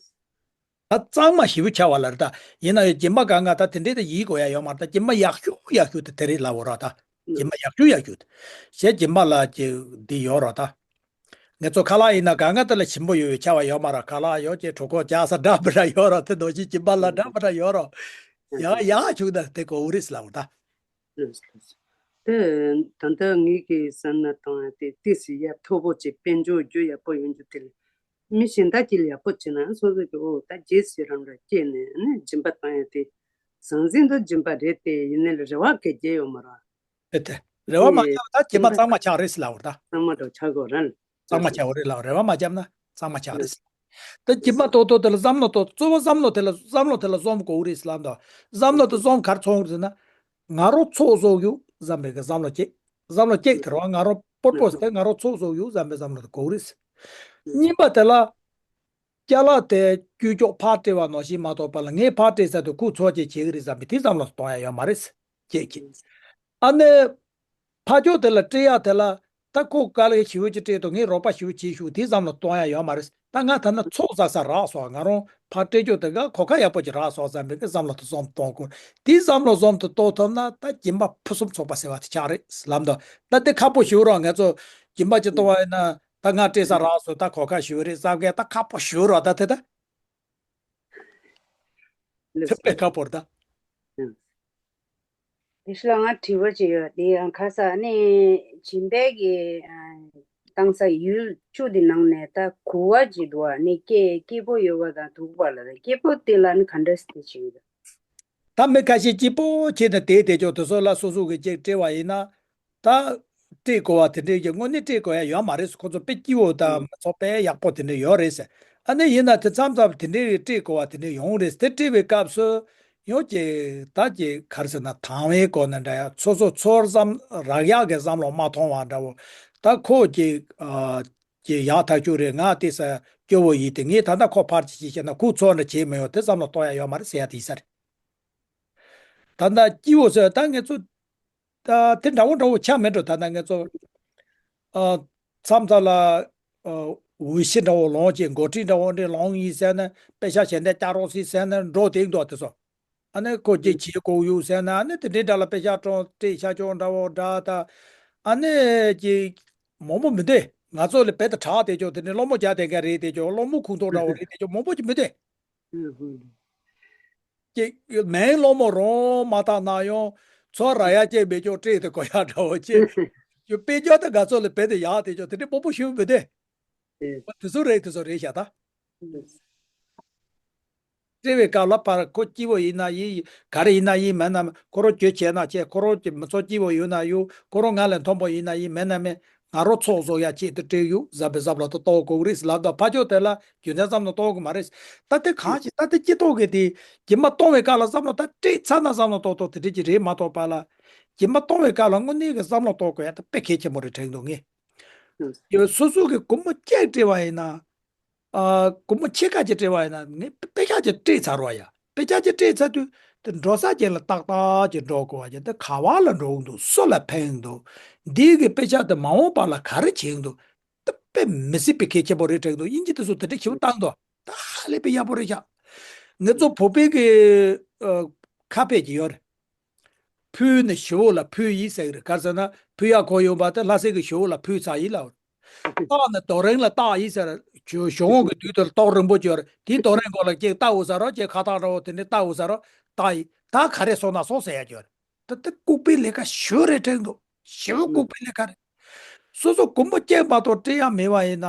ད་གཙང་མ་ཞེ་པོ་ཆགས་པ་ལ་རེད། ད་ཡིན་ན་ཡང་སྦྱིན་པ་གང་ག་ད་དེ་འདྲའི་ད་ཡིད་དགོས་ཡ་ཡོད་མ་རེད། ད་སྦྱིན་པ་ཡག་ཤོས་ཡག་ཤོས་དེ་དེ་རེད་ལབ་འོ་ར། ད་སྦྱིན་པ་ཡག་ཤོས་ཡག་ཤོས་དེ་གཞན་སྦྱིན་པ་ལ་ཅིག་འདི་ཡོད་ར། ད་ངེད་ཚོ་ཁ་ལག་ཡིན་ན་གང་ག་དེ་ལ་ཞིམ་པོ་ཡོད་ཆགས་པ་ཡོད་མ་ར། ཁ་ལག་ཡོད་ཅེས་གྲོད་ཁོག་ལྕགས་ས་འདྲ་མི་འདྲ་ཡོད་ར། དེ་ནང་བཞིན་སྦྱིན་པ་ལ་འདྲ་མི་འདྲ་ཡོད་ར། ཡག་ཡག་བྱུང་ན་དེ་གོ་རེད་ལབ་འོ་ད། ལགས་སོ། ལགས་སོ། དེ་ད་ལྟ་ངེད་ཀྱི་བསམ་ན་བཏང་ཡ་དེ་ཏོག་ཙམ་ཡ་མཐོ་པོ་ཅིག་དཔལ་འབྱོར་རྒྱུ་ཡག་པོ་ཡོང་རྒྱུ་དེ་ལས་མི་གཞན་དག་གིས་ལ་ཡག་པོ་བྱས་ན་སོ་སོ་གི་འོ་ད་རྗེས་སུ་རང་ལ་སྐྱེས་ནས་ནི་སྦྱིན་པ་བཏང་ཡ་དེ་ཟང་ཟིང་དུ་སྦྱིན་པ་རེད་དེ། ཡིན་ནའི་ལ་རེ་བ་ག་གེ་ཡོད་མ་རེད། ཨེ་ཏེ། རེ་བ་མ་དེ་བརྒྱབ་ན་ད་སྦྱིན་པ་གཙང་མ་ཆགས་རེད་ཟེར་ལབ་པ་རེད་ད། གཙང་མ་འདྲ་ཆགས་དགོས་རེད། གཙང་མ་ཆགས་རེད་ལབ། རེ་བ་མ་བརྒྱབ་ན་གཙང་མ་ཆགས་རེད་ཟེར། ད་སྦྱིན་པ་ཏོག་ཏོག་དེ་ལ་བསམ་བློ་ཏོག་གཙོ་བོ་བསམ་བློ་དེ་ལ་བསམ་བློ་དེ་ལ་བཟོམ་དགོས་རེད་ཟེར་ལབ་འདུག་བསམ་བློ་དེ་བཟོམ་ག་རེ་ཚོར་ཟེར་ན། ང་རང་ཚོགས་གསོག་རྒྱུ་བསམ་པའི་གི་བསམ་བློ་གཅིག་བསམ་བློ་གཅིག་དེ་རེད་བ། ང་རང་པོར་པོས་དེ་ང་རང་ཚོགས་གསོག་རྒྱུ་བསམ་པའི་བསམ་བློ་དེ་དགོས་རེད་ཟེར། གཉིས་པ་དེ་ལ། ཅ་ལག་དེ་ཀྱོག་ཀྱོག་ཕར་སྤྲད་པ་ནང་བཞིན་མ་གཏོགས་པ་ལ་ངས་ཕར་སྤྲད་ས་དེ་ཁོས་ཚོར་བྱེད་བྱེད་ཀྱི་རེད་བསམ་པའི་དེ་བསམ་བློ་གཏོང་ཡ་ཡོད་མ་རེད། ཅེས་ཀྱིས། ཨ་ནི། ཕར་ཕྱོགས་དེ་ལ་སྤྲད་ཡ་དེ་ལ་ད་ཁོ་དཀའ་ལས་ཞེ་པོ་ཅིག་སྤྲད་འདུག་ངས་རོགས་པ་ཞེ་པོ་བྱེད་ཤོག་དེ་བསམ་བློ་གཏོང་ཡ་ཡོད་མ་རེད། ད་ང་ཐ་ན་ཚོགས་བསགས་ས་རག་སོང་། ང་རང་ཕར་སྤྲད་རྒྱུ་དེ་ག་གོ་སྐབས་ཡག་པོ་ཅིག་རག་སོང་བསམ་པའི་གི་བསམ་བློ་དེ་བཟུང་གཏོང་དགོས། དེ་བསམ་བློ་བཟུང་དུ་གཏོང་ཐུབ་ན་ད་སྦྱིན་པ་ཕུན་སུམ་ཚོགས་པ་ཟེར་བ་དེ་ཆགས་རེད་ལབ་འདུག་ད་དེ་ཁག་པོ་ཞེ་པོ་རེད། ང་ཚོ་སྦྱིན་པ་ཅིག་གཏོང་བ་ཡིན་ན། ད་ང་སྤྲད་ས་རག་སོང་། ད་གོ་སྐབས་ཞེ་པོ་རེད་བསམ་མཁན་ད་ཁག་པོ་ཞེ་པོ་རེད་ད་དེ་ད། ལགས་སོ། དེ་དཔེ་ཁག་པོ་རེད་ད། ལགས་སོ། དེ་ཤ་ལ་ང་དྲི་བ་ཅིག་ཡོད། དེ་ཡང་ཁ་ས་ནི་སྦྱིན་པའི་གི་ཨ་བཏང་ས་ཡུལ་བཅུ་དེ་ནང་ནས་ད་དགུ་བ་ཅིག་འདུག་བ། ནི་སྐྱེ་སྐྱིད་པོ་ཡོད་པ་དང་སྡུག་པ་ལ། ད་སྐྱིད་པོ་དེ་ལ་ནི་ག་འདྲ་སེ་བྱེད་ཀྱི་འདུག་ད་མི་ཁ་ཤས་སྐྱིད་པོ་བྱས་ནས་བསྡད་བསྡད་ཀྱོག་དེ་ཚོ་ལ་སོ་སོ་གི་ཅིག་སྤྲད་པ་ཡིན་ན། ད་སྤྲད་དགོས་པ་དེ་འདྲའི་གི་དངོས་གནས་སྤྲད་དགོས་ཡ་ཡོད་མ་རེད། ཁོ་ཚོ་དཔེ་སྐྱིད་པོ་དང་མི་ཚོགས་དཔེ་ཡག་པོ་དེ་འདྲ་ཡོད་རེད་ཟེར། ཨ་ནི་ཡིན་ན་དེ་མཚམས་མཚམས་དེ་འདྲའི་སྤྲད་དགོས་པ་དེ་འདྲ་ཡོང་རེད་ཟེར། དེ་སྤྲད་པའི་སྐབས་སུ་ཡང་ཅིག་ད་ཅིག་ག་རེ་ཟེར་ན། དང་བའི་སྒོ་ནས་འདྲ་ཡ། སོ་སོ་ཚོར་བསམ་རག་ཡག་གི་བསམ་བློ་མ་མཐོང་བ་འདྲ་བོ། ད་ཁོ་ཅིག་ཨ་ཅིག་ཡག་ཐག་ཆོད་རེད། ང་དེ་ས་སྐྱོ་བོ་ཡིན་ཏེ། ངས་ད་ལྟ་ཁོ་ཕར་ཅིག་བྱས་ཤེ་ན་ཁོ་ཚོར་འདྲ་བྱས་མི་ཡོང་། དེ་བསམ་བློ་གཏོང་ཡ་ཡོད་མ་རེད་ཟེར་ཡ་དེ་ཡིན་ས་རེད། ད་ལྟ་སྐྱིད་པོ་ཟེར་ད་ངེད་ཚོ། ད་དེ་འདྲ་བོ་འདྲ་བོ་ཆགས་མེད་འགྲོ། ད་ལྟ་ངེད་ཚོ་ཨ་མཚམས་མཚམས་ལ་ཨ་འོས་གཞི་འདྲ་བོ་ལོངས་ཀྱི། འགོ་ཁྲིད་འདྲ་བོ་འདྲ་ལོངས་ཡིན་ཟེར་ན། པེ་ཤག་ཞལ་འདེབས་བསྐྱལ་རོགས་ཟེར་ཟེར་ན་འགྲོ་བསྡད་འདུག་དེ་ཚོ། ཨ་ནི་ཁོ་ཅིག་བྱེད་དགོས་ཡོད་ཟེར་ན། ཨ་ནི་དེ་འདྲའི་འདྲ་ལ་པེ་ཤག་སྤྲད་བཞག་ཀྱོག་འདྲ་བོ་འདྲ་ད། ཨ་ནི་ཅིག་མང་པོ་མི་འདུག་ང་ཚོ་ལ་རྦད་དེ་དྲག་བསྡད་ཀྱོག་དེ་འདྲའི་སློང་མོ་རྒྱག་བསྡད་མཁན་རེད་བསྡད་ཀྱོག་སློང་མོ་ཁུངས་གཏོགས་འདྲ་བོ་རེད་བསྡད་ཀྱོག་མང་པོ་ཅིག་མི་འདུག་ཀྱི་མིང་སློང་མོ་རང་མ་བཏགས་ན་ཡང་ཚོར་རག་ཡ་ཅིག་མེད་ཀྱོག་སྤྲད་དེ་དགོས་ཡ་འདྲ་བོ་ཅིག་ཡོད། དཔེ་ཆ་དེ་ང་ཚོ་ལ་རྦད་དེ་ཡག་བསྡད་ཀྱོག་དེ་འདྲའི་སྤོ་སྤོ་ཞུ་མི་འདུག་དེ་ཚོ་རེད། དེ་ཚོ་རེད་ཤག་ད། སྤྲད་པའི་སྐབས་ལ་ཕར་ཁོ་སྐྱིད་པོ་ཡིན་ན་ཡིན། ག་རེ་ཡིན་ན་ཡིན། མེད་ན་མེད། ཁོ་རང་གྱོད་བྱས་ན་བྱས། ཁོ་རང་གི་མི་ཚོགས་སྐྱིད་པོ་ཡོད་ན་ཡོད། ཁོ་རང་ང་ལས་མཐོན་པོ་ཡིན་ན་ཡིན། མེད་ན་མེད། ང་རང་ཚོགས་བཟོ་ཡ་ཆེད་དུ་སྤྲད་ཡོད་བཟའ་བའི་བསམ་བློ་དེ་གཏོང་དགོས་རེད་ལབ་དང་ཕ་ཆོས་དེ་ལ་རྒྱུ་མཚན་བསམ་བློ་གཏོང་གི་མ་རེད། ད་དེ་གང་ཞིག་ད་དེ་སྐྱིད་ཏོག་གི་དེ་སྦྱིན་པ་གཏོང་བའི་སྐབས་ལ་བསམ་བློ་ད་སྤྲད་ཚར་ན་བསམ་བློ་གཏོང་གཏོང་དེ་འདྲ་ཅིག་རེད་མ་གཏོགས་པ་ལ། སྦྱིན་པ་གཏོང་བའི་སྐབས་ལ་དངོས་གནས་ཀྱི་བསམ་བློ་གཏོང་དགོས་ཡ་ད་དཔེ་གལ་ཆེན་པོ་རེད་དྲན་འདུག་ངས། ཡོད་སོ་སོ་གི་སྒོར་མོ་གཅིག་སྤྲད་པ་ཡིན་ན། ཨ། སྒོར་མོ་ཕྱེད་ཀ་ཅིག་སྤྲད་པ་ཡིན་ན་ངས་དཔེ་ཆ་ཅིག་སྤྲད་ཚར་བ་ཡ། དཔེ་ཆ་ཅིག་སྤྲད་ཚར་དུས་དེ་འགྲོ་ས་ཅིག་ལ་ཏག་ཏག་ཅིག་འགྲོ་དགོས་པ་ཅིག་དེ་ག་བ་ལ་འགྲོ་གི་འདུག་སུ་ལ་ཕན་གི་འདུག་འདི་གི་དཔེ་ཆ་དེ་མ་འོངས་པ་ལ་ག་རེ་བྱེད་གི་འདུག་དེ་དཔེ་མི་སྲིད་པའི་གལ་ཆེན་པོ་རེད་དྲན་གི་འདུག་དབྱིན་ཇི་དེ་ཚོ་དེ་འདྲ་ཞིབ་བཏང་འདུག་ད་ཧ་ལས་པའི་ཡག་པོ་རེད་ཤག་ངེད་ཚོ་བོད་པའི་གི་ཨ། ཁ་དཔེ་ཅིག་ཡོད་རེད། ཕུལ་ནི་ཞི་བོ་ལ་ཕུལ་ཡིན་ཟེར་གི་རེད། ག་རེ་ཟེར་ན་ཕུལ་ཡག་གང་ཡོད་པ་དེ་ལྷ་སའི་གི་ཞི་བོ་ལ་ཕུལ་ཚར་ཡིན་ལབ། རྟགས་ནི་དོ་རིང་ལ་བཏགས་ཡིན་ཟེར། ཞི་བོ་གི་དུས་དེར་ཏོག་རིང་པོ་ཅིག་ཡོད་རེད། དེའི་དོ་རིང་སྒང་ལ་ཅིག་བཏགས་འོ་ཟེར་རོ། ཅིག་ཁ་བཏགས་རོ་དེ་འདྲ་བཏགས་འོ་ཟེར་རོ། བཏགས་ཡིན། ད་ག་རེ་སོང་ན་སོང་ཟེར་ཡ་ཅིག་ཡོད་རེད། ད་དེ་ལྐུགས་པའི་ལས་ཀ་ཞེ་པོ་རེད་དྲན་འདུག་ཞེ་པོ་ལྐུགས་པའི་ལས་ཀ་རེད། སོ་སོ་སྒོར་མོ་གཅིག་མ་གཏོགས་སྤྲད་ཡ་མེད་པ་ཡིན་ན།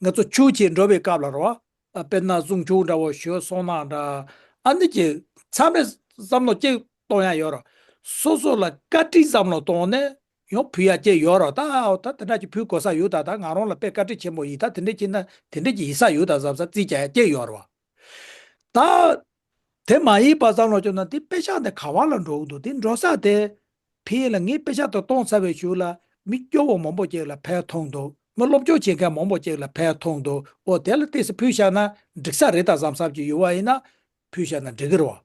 ང་ཚོ་ཆོས་བྱེད་འགྲོ་བའི་སྐབས་ལ་རོ། ཨ། དཔེར་ན་གཟུངས་ཆུང་འདྲ་བོ་ཞུ་སོང་ན་འདྲ། ཨ་ནི་ཅིག་མཚམས་རེ་བསམ་བློ་གཅིག་གཏོང་ཡ་ཡོད་རོ། སོ་སོ་ལ་བཀའ་དྲིན་བསམ་བློ་གཏོང་ནས་ཡང་ཕུལ་ཡ་གཅིག་ཡོད་རོ། ད་ཨ་ད་དེ་འདྲ་ཅིག་ཕུལ་དགོས་ས་ཡོད་ད། ད་ང་རང་ལ་དཔེ་བཀའ་དྲིན་ཆེན་པོ་ཡིན་ད། དེ་འདྲ་ཅིག་ན་དེ་འདྲ་ཅིག་ཡིན་ས་ཡོད་ད་བསམ་ས་རྩིས་རྒྱག་ཡ་གཅིག་ཡོད་རོ། ད། དེ་མ་ཡིན་པ་བསམ་བློ་བཅོས་ན་དེ་དཔེ་ཆ་འདི་ག་བ་ལ་འགྲོ་གི་འདུག་དེ་འགྲོ་ས་དེ། ཕ་གི་ལ་ངས་དཔེ་ཆ་དེ་གཏོང་ཚར་བའི་གཞུག་ལ་མི་སྐྱོ་བོ་མང་པོ་ཅིག་ལ་ཕན་ཐོགས་འདུག་མི་སློབ་སྦྱོང་བྱེད་མཁན་མང་པོ་ཅིག་ལ་ཕན་ཐོགས་འདུག་འོ་དེ་ལ་ཏོག་ཙམ་ཕུལ་བཞག་ན་འགྲིག་ས་རེད་ད་བསམ་བསམ་ཅིག་ཡོད་པ་ཡིན་ན་ཕུལ་བཞག་ན་འགྲིག་གི་རེད་བ།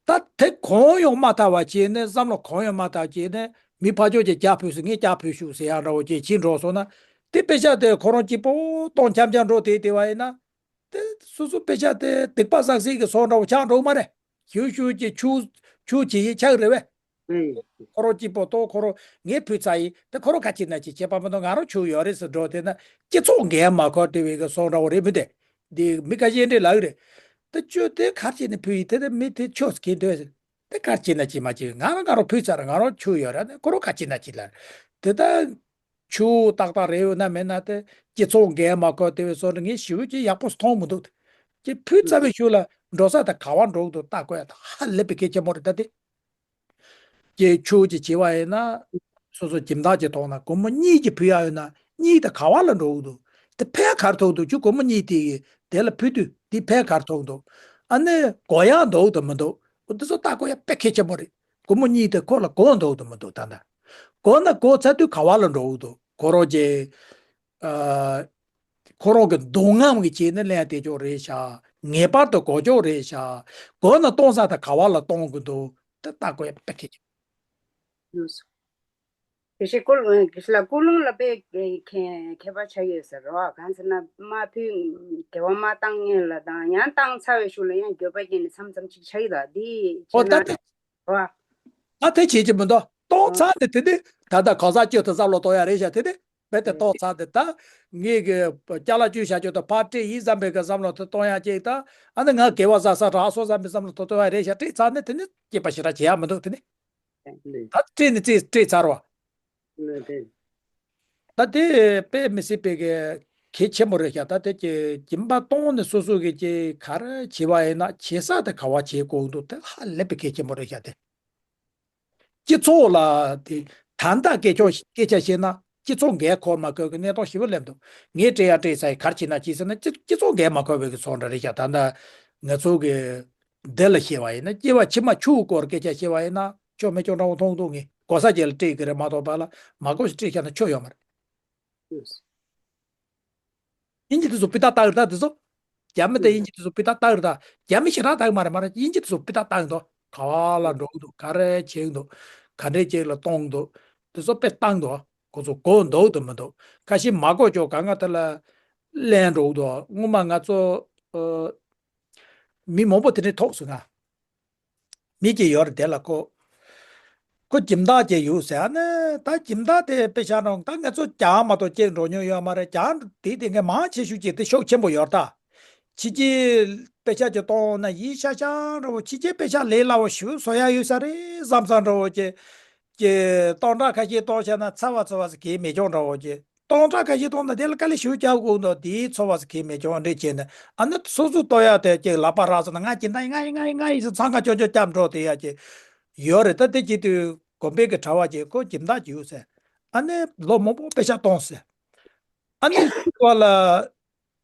ད་དེ་གང་ཡང་མ་ཐར་བ་བྱས་ནས་བསམ་བློ་གང་ཡང་མ་ཐར་བྱས་ནས་མི་ཕར་ཕྱོགས་ཀྱིས་ཇ་ཕུལ་སོང་ངས་ཇ་ཕུལ་ཤོག་ཟེར་ཡག་འདྲ་བོ་ཅིག་བྱེད་འགྲོ་སོང་ན། དེ་དཔེ་ཆ་དེ་ཁོ་རང་གཅིག་པོ་གཏོང་འཁྱམ་འཁྱམ་འགྲོ་དེ་དེ་བ་ཡིན་ན། དེ་སོ་སོ་དཔེ་ཆ་དེ་སྡིག་པ་བསགས་སའི་གི་སོང་འདྲ་བོ་ཆགས་འགྲོ་གི་མ་རེད། ཞུ་ཞུ་ཅིག་ཆུ་ཆུ་བྱེད་ཡིན་ཆགས་རེད་བས། ཨེ། ཁོ་རང་གཅིག་པོ་གཏོང་ཁོ་རང་ངས་ཕུལ་ཚར་ཡིན། དེ་ཁོ་རང་ག་བྱེད་ན་བྱེད་བྱེད་པ་མ་གཏོགས་ང་རང་ཆུ་ཡོད་རེད་ཟེར་འགྲོ་དེ་ན་སྤྱི་ཚོགས་འགན་མ་འཁུར་དེ་བའི་གི་སོང་འདྲ་བོ་རེད་མི་དེ། འདི་མི་ཁ་ཤས་འདྲ་ལབ་ཀྱི་རེད། དེ་ཆུ་དེ་ག་བྱེད་ནས་ཕུལ་ཡིན་དེ་དེ་མི་དེ་ཆོས་སུ་གྱེས་འདོད་ཟེར། དེ་ག་བྱེད་ན་བྱེད་མ་བྱེད་ང་རང་ང་རང་ཕུལ་ཚར་ང་རང་ཆུ་ཡོད་རེད། ཁོ་རང་ག་བྱེད་ན་བྱེད་ལ། དེ་ད། ཆུ་ཏག་ཏག་རེ་ཡོད་ན་མེད་ན་དེ་སྤྱི་ཚོགས་འགན་མ་འཁུར་དེ་བས་སོང་ངས་ཞུ་ཅི་ཡག་པོ་མཐོང་མི་འདུག་ཅེས་ཕུལ་ཚར་བའི་གཞུག་ལ་འགྲོ་ས་དང་ག་བ་འགྲོ་གི་འདུག་ལྟ་དགོས་ཡ་ད་ཧ་ལས་པའི་གལ་ཆེན་པོ་རེད་ད་དེ། ཅེས་ཆུ་ཅིག་བྱེད་པ་ཡིན་ན་སོ་སོ་སྦྱིན་བདག་ཅིག་མཐོང་ན་སྒོར་མོ་གཉིས་ཅིག་ཕུལ་ཡ་ཡོད་ན་གཉིས་དེ་ག་བ་ལ་འགྲོ་གི་འདུག་དེ་ཕན་ག་རེ་ཐོགས་འདུག་ཁྱོད་སྒོར་མོ་གཉིས་དེ་ཡིས་དེ་ལ་ཕུལ་དུས་དེ་ཕན་ག་རེ་ཐོགས་འདུག་ཨ་ནི་དགོས་ཡག་འདུག་དང་མི་འདུག་འོ་འདི་ཚོ་ལྟ་དགོས་ཡ་དཔེ་གལ་ཆེན་པོ་རེད། སྒོར་མོ་གཉིས་དེ་ཁོ་ལ་དགོས་འདུག་དང་མི་འདུག་ད་ལྟ། དགོས་ན་དགོས་ཚར་དུས་ག་བ་ལ་འགྲོ་གི་འདུག་ཁོ་རང་གི་ཨ། ཁོ་རང་གི་འདོད་རྔམ་གྱི་ཆེད་ནས་ལེན་དེ་ཅོག་རེད་ཤག་ངེས་པར་དུ་དགོས་ཅོག་རེད་ཤག་དགོས་ན་གཏོང་ས་དེ་ག་བ་ལ་གཏོང་གི་འདུག་ད་ལྟ་དགོས་ཡ་དཔེ་གལ་ཆེན། དེ་བཞིན་ཀུན་སློང་ལ་ཀུན་སློང་ལ་དཔེ་ཁྱད་པར་ཆགས་ཡོད་ཟེར་རོ། གང་ཟེར་ན་མ་ཕུལ་དེ་བ་མ་བཏང་ཉན་ལ་དང་ཡང་བཏང་ཚར་བའི་གཞུག་ལ་ཡང་འགྱོད་པ་སྐྱེས་ནས་མཚམས་མཚམས་ཅིག་ཆགས་ཡོད་ལ་འདི་ཨོ་ད་དེ་བ། ད་དེ་བྱེད་ཀྱི་མི་འདུག་གཏོང་ཚར་ནས་དེ་ནི་ད་ལྟ་གང་ཟག་གཅིག་ཏུ་བསམ་བློ་གཏོང་ཡ་རེད་ཤག་དེ་ནི་རྦད་དེ་གཏོང་ཚར་ནས་ད་ངེད་ཀྱི་ཅ་ལག་བཅུ་བཞག་རྒྱུ་དང་ཕར་སྤྲད་ཡིན་བསམ་པའི་གི་བསམ་བློ་དེ་གཏོང་ཡ་གཅིག་དང་ཨ་ནི་ང་དགེ་བ་བསགས་ས་རག་སོང་བསམ་པའི་བསམ་བློ་དེ་གཏོང་ཡ་རེད་ཤག་སྤྲད་ཚར་ནས་དེ་ནི་སྐྱེས་པ་ཞེ་དྲག་བྱེད་ཡ་མི་འདུག་དེ་ནི། ད་སྤྲད་ནས་རྩིས་སྤྲད་ཚར་བ། ད་དེ་དཔེ་མི་སྲིད་པའི་གི་གལ་ཆེན་པོ་རེད་ཤག་ད་དེ་ཀྱི་སྦྱིན་པ་གཏོང་ནས་སོ་སོ་གི་ཀྱི་ག་རེ་བྱེད་པ་ཡིན་ན་བྱེད་ས་དེ་ག་བ་བྱེད་དགོས་འདུག་དེ་ཧ་ལས་པའི་གལ་ཆེན་པོ་རེད་ཤག་དེ། སྤྱི་ཚོགས་ལ་དེ་ད་ལྟ་སྐད་ཆ་སྐད་ཆ་བཤད་ན་སྤྱི་ཚོགས་འགན་འཁུར་མ་འཁུར་གི་གནས་སྟངས་ཞིབ་པོ་སླེབས་འདུག་ངས་སྤྲད་ཡ་སྤྲད་ཚར་ཡི་ག་རེ་བྱེད་ན་བྱེད་ཟེར་ན་སྤྱི་སྤྱི་ཚོགས་འགན་མ་འཁུར་བའི་གི་ཚོགས་འདྲ་རེད་ཤག་ད་ལྟ་ང་ཚོ་གི་འདི་ལ་བཤད་པ་ཡིན་ན་སྐྱེ་བ་ཕྱི་མ་ཆུ་སྐོར་སྐད་ཆ་བཤད་པ་ཡིན་ན་ཆོ་མེ་ཆོ་འདྲ་བོ་མཐོང་འདུག་ངས་གོ་ས་ཅིག་ལ་སྤྲད་གི་རེད་མ་གཏོགས་པ་ལ་མ་གོ་ཞིག་སྤྲད་བཞག་ན་ཆོ་ཡོད་མ་རེད། དབྱིན་ཇི་དེ་ཚོ་སྤུས་དག་ལྟ་གི་རེད་ད་དེ་ཚོ། རྒྱ་མི་དང་དབྱིན་ཇི་དེ་ཚོ་སྤུས་དག་ལྟ་གི་རེད་ད། རྒྱ་མི་ཞེ་དྲག་ལྟ་གི་མ་རེད་མ་རེད་དབྱིན་ཇི་དེ་ཚོ་སྤུས་དག་ལྟ་གི་འདུག་ག་བ་ལ་འགྲོ་གི་འདུག་ག་རེ་བྱེད་གི་འདུག་ག་འདྲའི་ཅིག་ལ་གཏོང་གི་འདུག་དེ་ཚོ་དཔེ་བཏང་འདུག་ཁོ་ཚོ་གོ་འདུག་དང་མི་འདུག་ཁ་ཤས་མ་གོ་ཅོག་གང་ག་དེ་ལ་ལན་འགྲོ་གི་འདུག་སྔོན་མ་ང་ཚོ་ཨ། མི་མང་པོ་དེ་འདྲའི་ཐོག་སོང་ང་། མི་གཅིག་ཡོད་རེད་དེ་ལ་ཁོ། ཁོ་སྦྱིན་བདག་ཅིག་ཡོད་ཟེར་ཨ་ནི་ད་སྦྱིན་བདག་དེ་དཔེ་ཆ་རང་ད་ང་ཚོ་རྒྱ་མ་གཏོགས་སྐྱེས་འགྲོ་མྱོང་ཡོད་མ་རེད། རྒྱ་དེ་དེ་ངས་མང་ཆེ་ཤོས་ཅིག་དེ་ཤུགས་ཆེན་པོ་ཡོད་ད། ཕྱི་རྒྱལ་དཔེ་ཆ་ཅིག་གཏོང་ན་ཡིན་ཤ་ཤ་འདྲ་བོ་ཕྱི་རྒྱལ་དཔེ་ཆ་ལས་སླ་བོ་ཞིག་བཟོ་ཡ་ཡོད་ས་རེད་བསམ་བསམ་འདྲ་བོ་ཅིག་ཀྱི་སྟོང་ཕྲག་ཁ་ཤས་གཏོང་བྱས་ན་ཚར་བ་ཚོར་བ་ཟེར་གྱི་མེད་ཀྱང་འདྲ་བོ་ཅིག་སྟོང་ཕྲག་ཁ་ཤས་གཏོང་ན་དེ་ལ་དཀའ་ལས་ཞེ་པོ་རྒྱག་དགོས་འདུག་དེའི་ཚོར་བ་ཟེར་གྱི་མེད་ཀྱང་འདྲ་བྱས་ནས་ཨ་ནི་སོ་སོ་གཏོང་ཡ་དེ་ཅིག་ལག་པ་རག་སོང་ན་ང་སྦྱིན་བདག་ཡིན་ང་ཡིན་ང་ཡིན་ང་ཡིན་ཟེར་འཚང་ཁ་ཅོག་ཅོག་བརྒྱབ་འགྲོ་དེ་ཡ་ཅིག་ཡོད་རེད། ད་དེ་བྱེད་དུས་དགོན་པའི་གི་གྲྭ་བ་ཅིག་ཁོ་སྦྱིན་བདག་ཅིག་ཡོད་ཟེར། ཨ་ནི་ལོ་མང་པོ་དཔེ་ཆ་གཏོང་ཟེར། ཨ་ནི་ཁོ་ལ་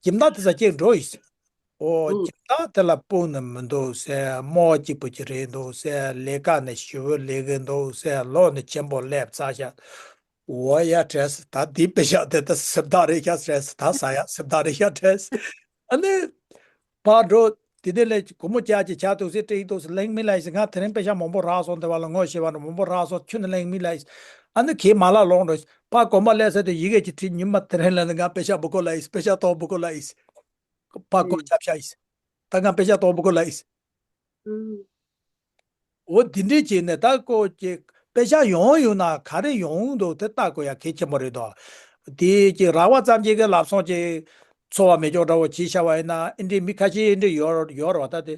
སྦྱིན་བདག་དེ་ཚོ་གཅིག་འགྲོ་ཡིན་ཟེར། ཨོ་ཨུ། སྦྱིན་བདག་དེ་ལ་དཔུང་ནི་མི་འདུག་ཟེར། རྨོ་གཅིག་པུ་གཅིག་རེད་འདུག་ཟེར། ལས་ཀ་ནི་ཞེ་པོ་ལས་ཀྱི་འདུག་ཟེར། ལོ་ནི་ཆེན་པོ་སླེབས་ཚར་ཤག་འོ་ཡ་བྲེས། ད་འདི་དཔེ་ཤག་དེ་ད་སེམས་ཐག་རེད་ཤག་བྲེས། ད་ཟ་ཡ་སེམས་ཐག་རེད་ཤག་བྲེས། ཨ་ནི་ཕར་འགྲོ། དེ་དེ་ལས་སྒོར་མོ་བརྒྱ་ཅིག་ཆག་འདུག་ཟེར། སྤྲད་འདུག་ཟེར། གླེང་མི་ལ་ཡིན་ཟེར། ང་དེ་རིང་དཔེ་ཤག་མང་པོ་རག་སོང་། དེ་བ་ལ་ངོ་ཤེས་པ་འདྲ་མང་པོ་རག་སོང་། ཁྱོད་ནི་གླེང་མི་ལ་ཡིན་ཟེར། ཨ་ནི་གད་མ་ལ་ལོང་འགྲོ། ཕར་དགོན་པ་སླེབས་ཚར་དུས་ཡི་གེ་ཅིག་བྲིས། ཉི་མ་དེ་རིང་ལ་ནི་ང་དཔེ་ཤག་འབུལ་དགོས་ལ་ཡིན། དཔེ་ཤག་གཏོང་འབུལ་དགོས་ལ་ཡིན། ཕར་སྒོ་ཨུ། རྒྱབ་ཤག་ཡིན། ད་ང་དཔེ་ཤག་གཏོང་འབུལ་དགོས་ལ་ཡིན། ཨུ། འོ་འདི་འདྲས་བྱས་ནས་ད་ཁོ་ཅིག་དཔེ་ཆ་ཡོང་ཡོང་ན་ག་རེ་ཡོང་འདུག་དེ་ལྟ་དགོས་ཡ་གལ་ཆེན་པོ་རེད་དོ། དེ་ཅིག་རག་པ་ཙམ་ཅིག་གིས་ལབ་སོང་ཅིག་འཚོ་བ་མེད་ཀྱོག་འདྲ་བོ་བྱས་བཞག་པ་ཡིན་ན། ཨེ་འདྲས་མི་ཁ་ཤས་ཨེ་འདྲས་ཡོད་ཡོད་རེད་བ། ད་དེ་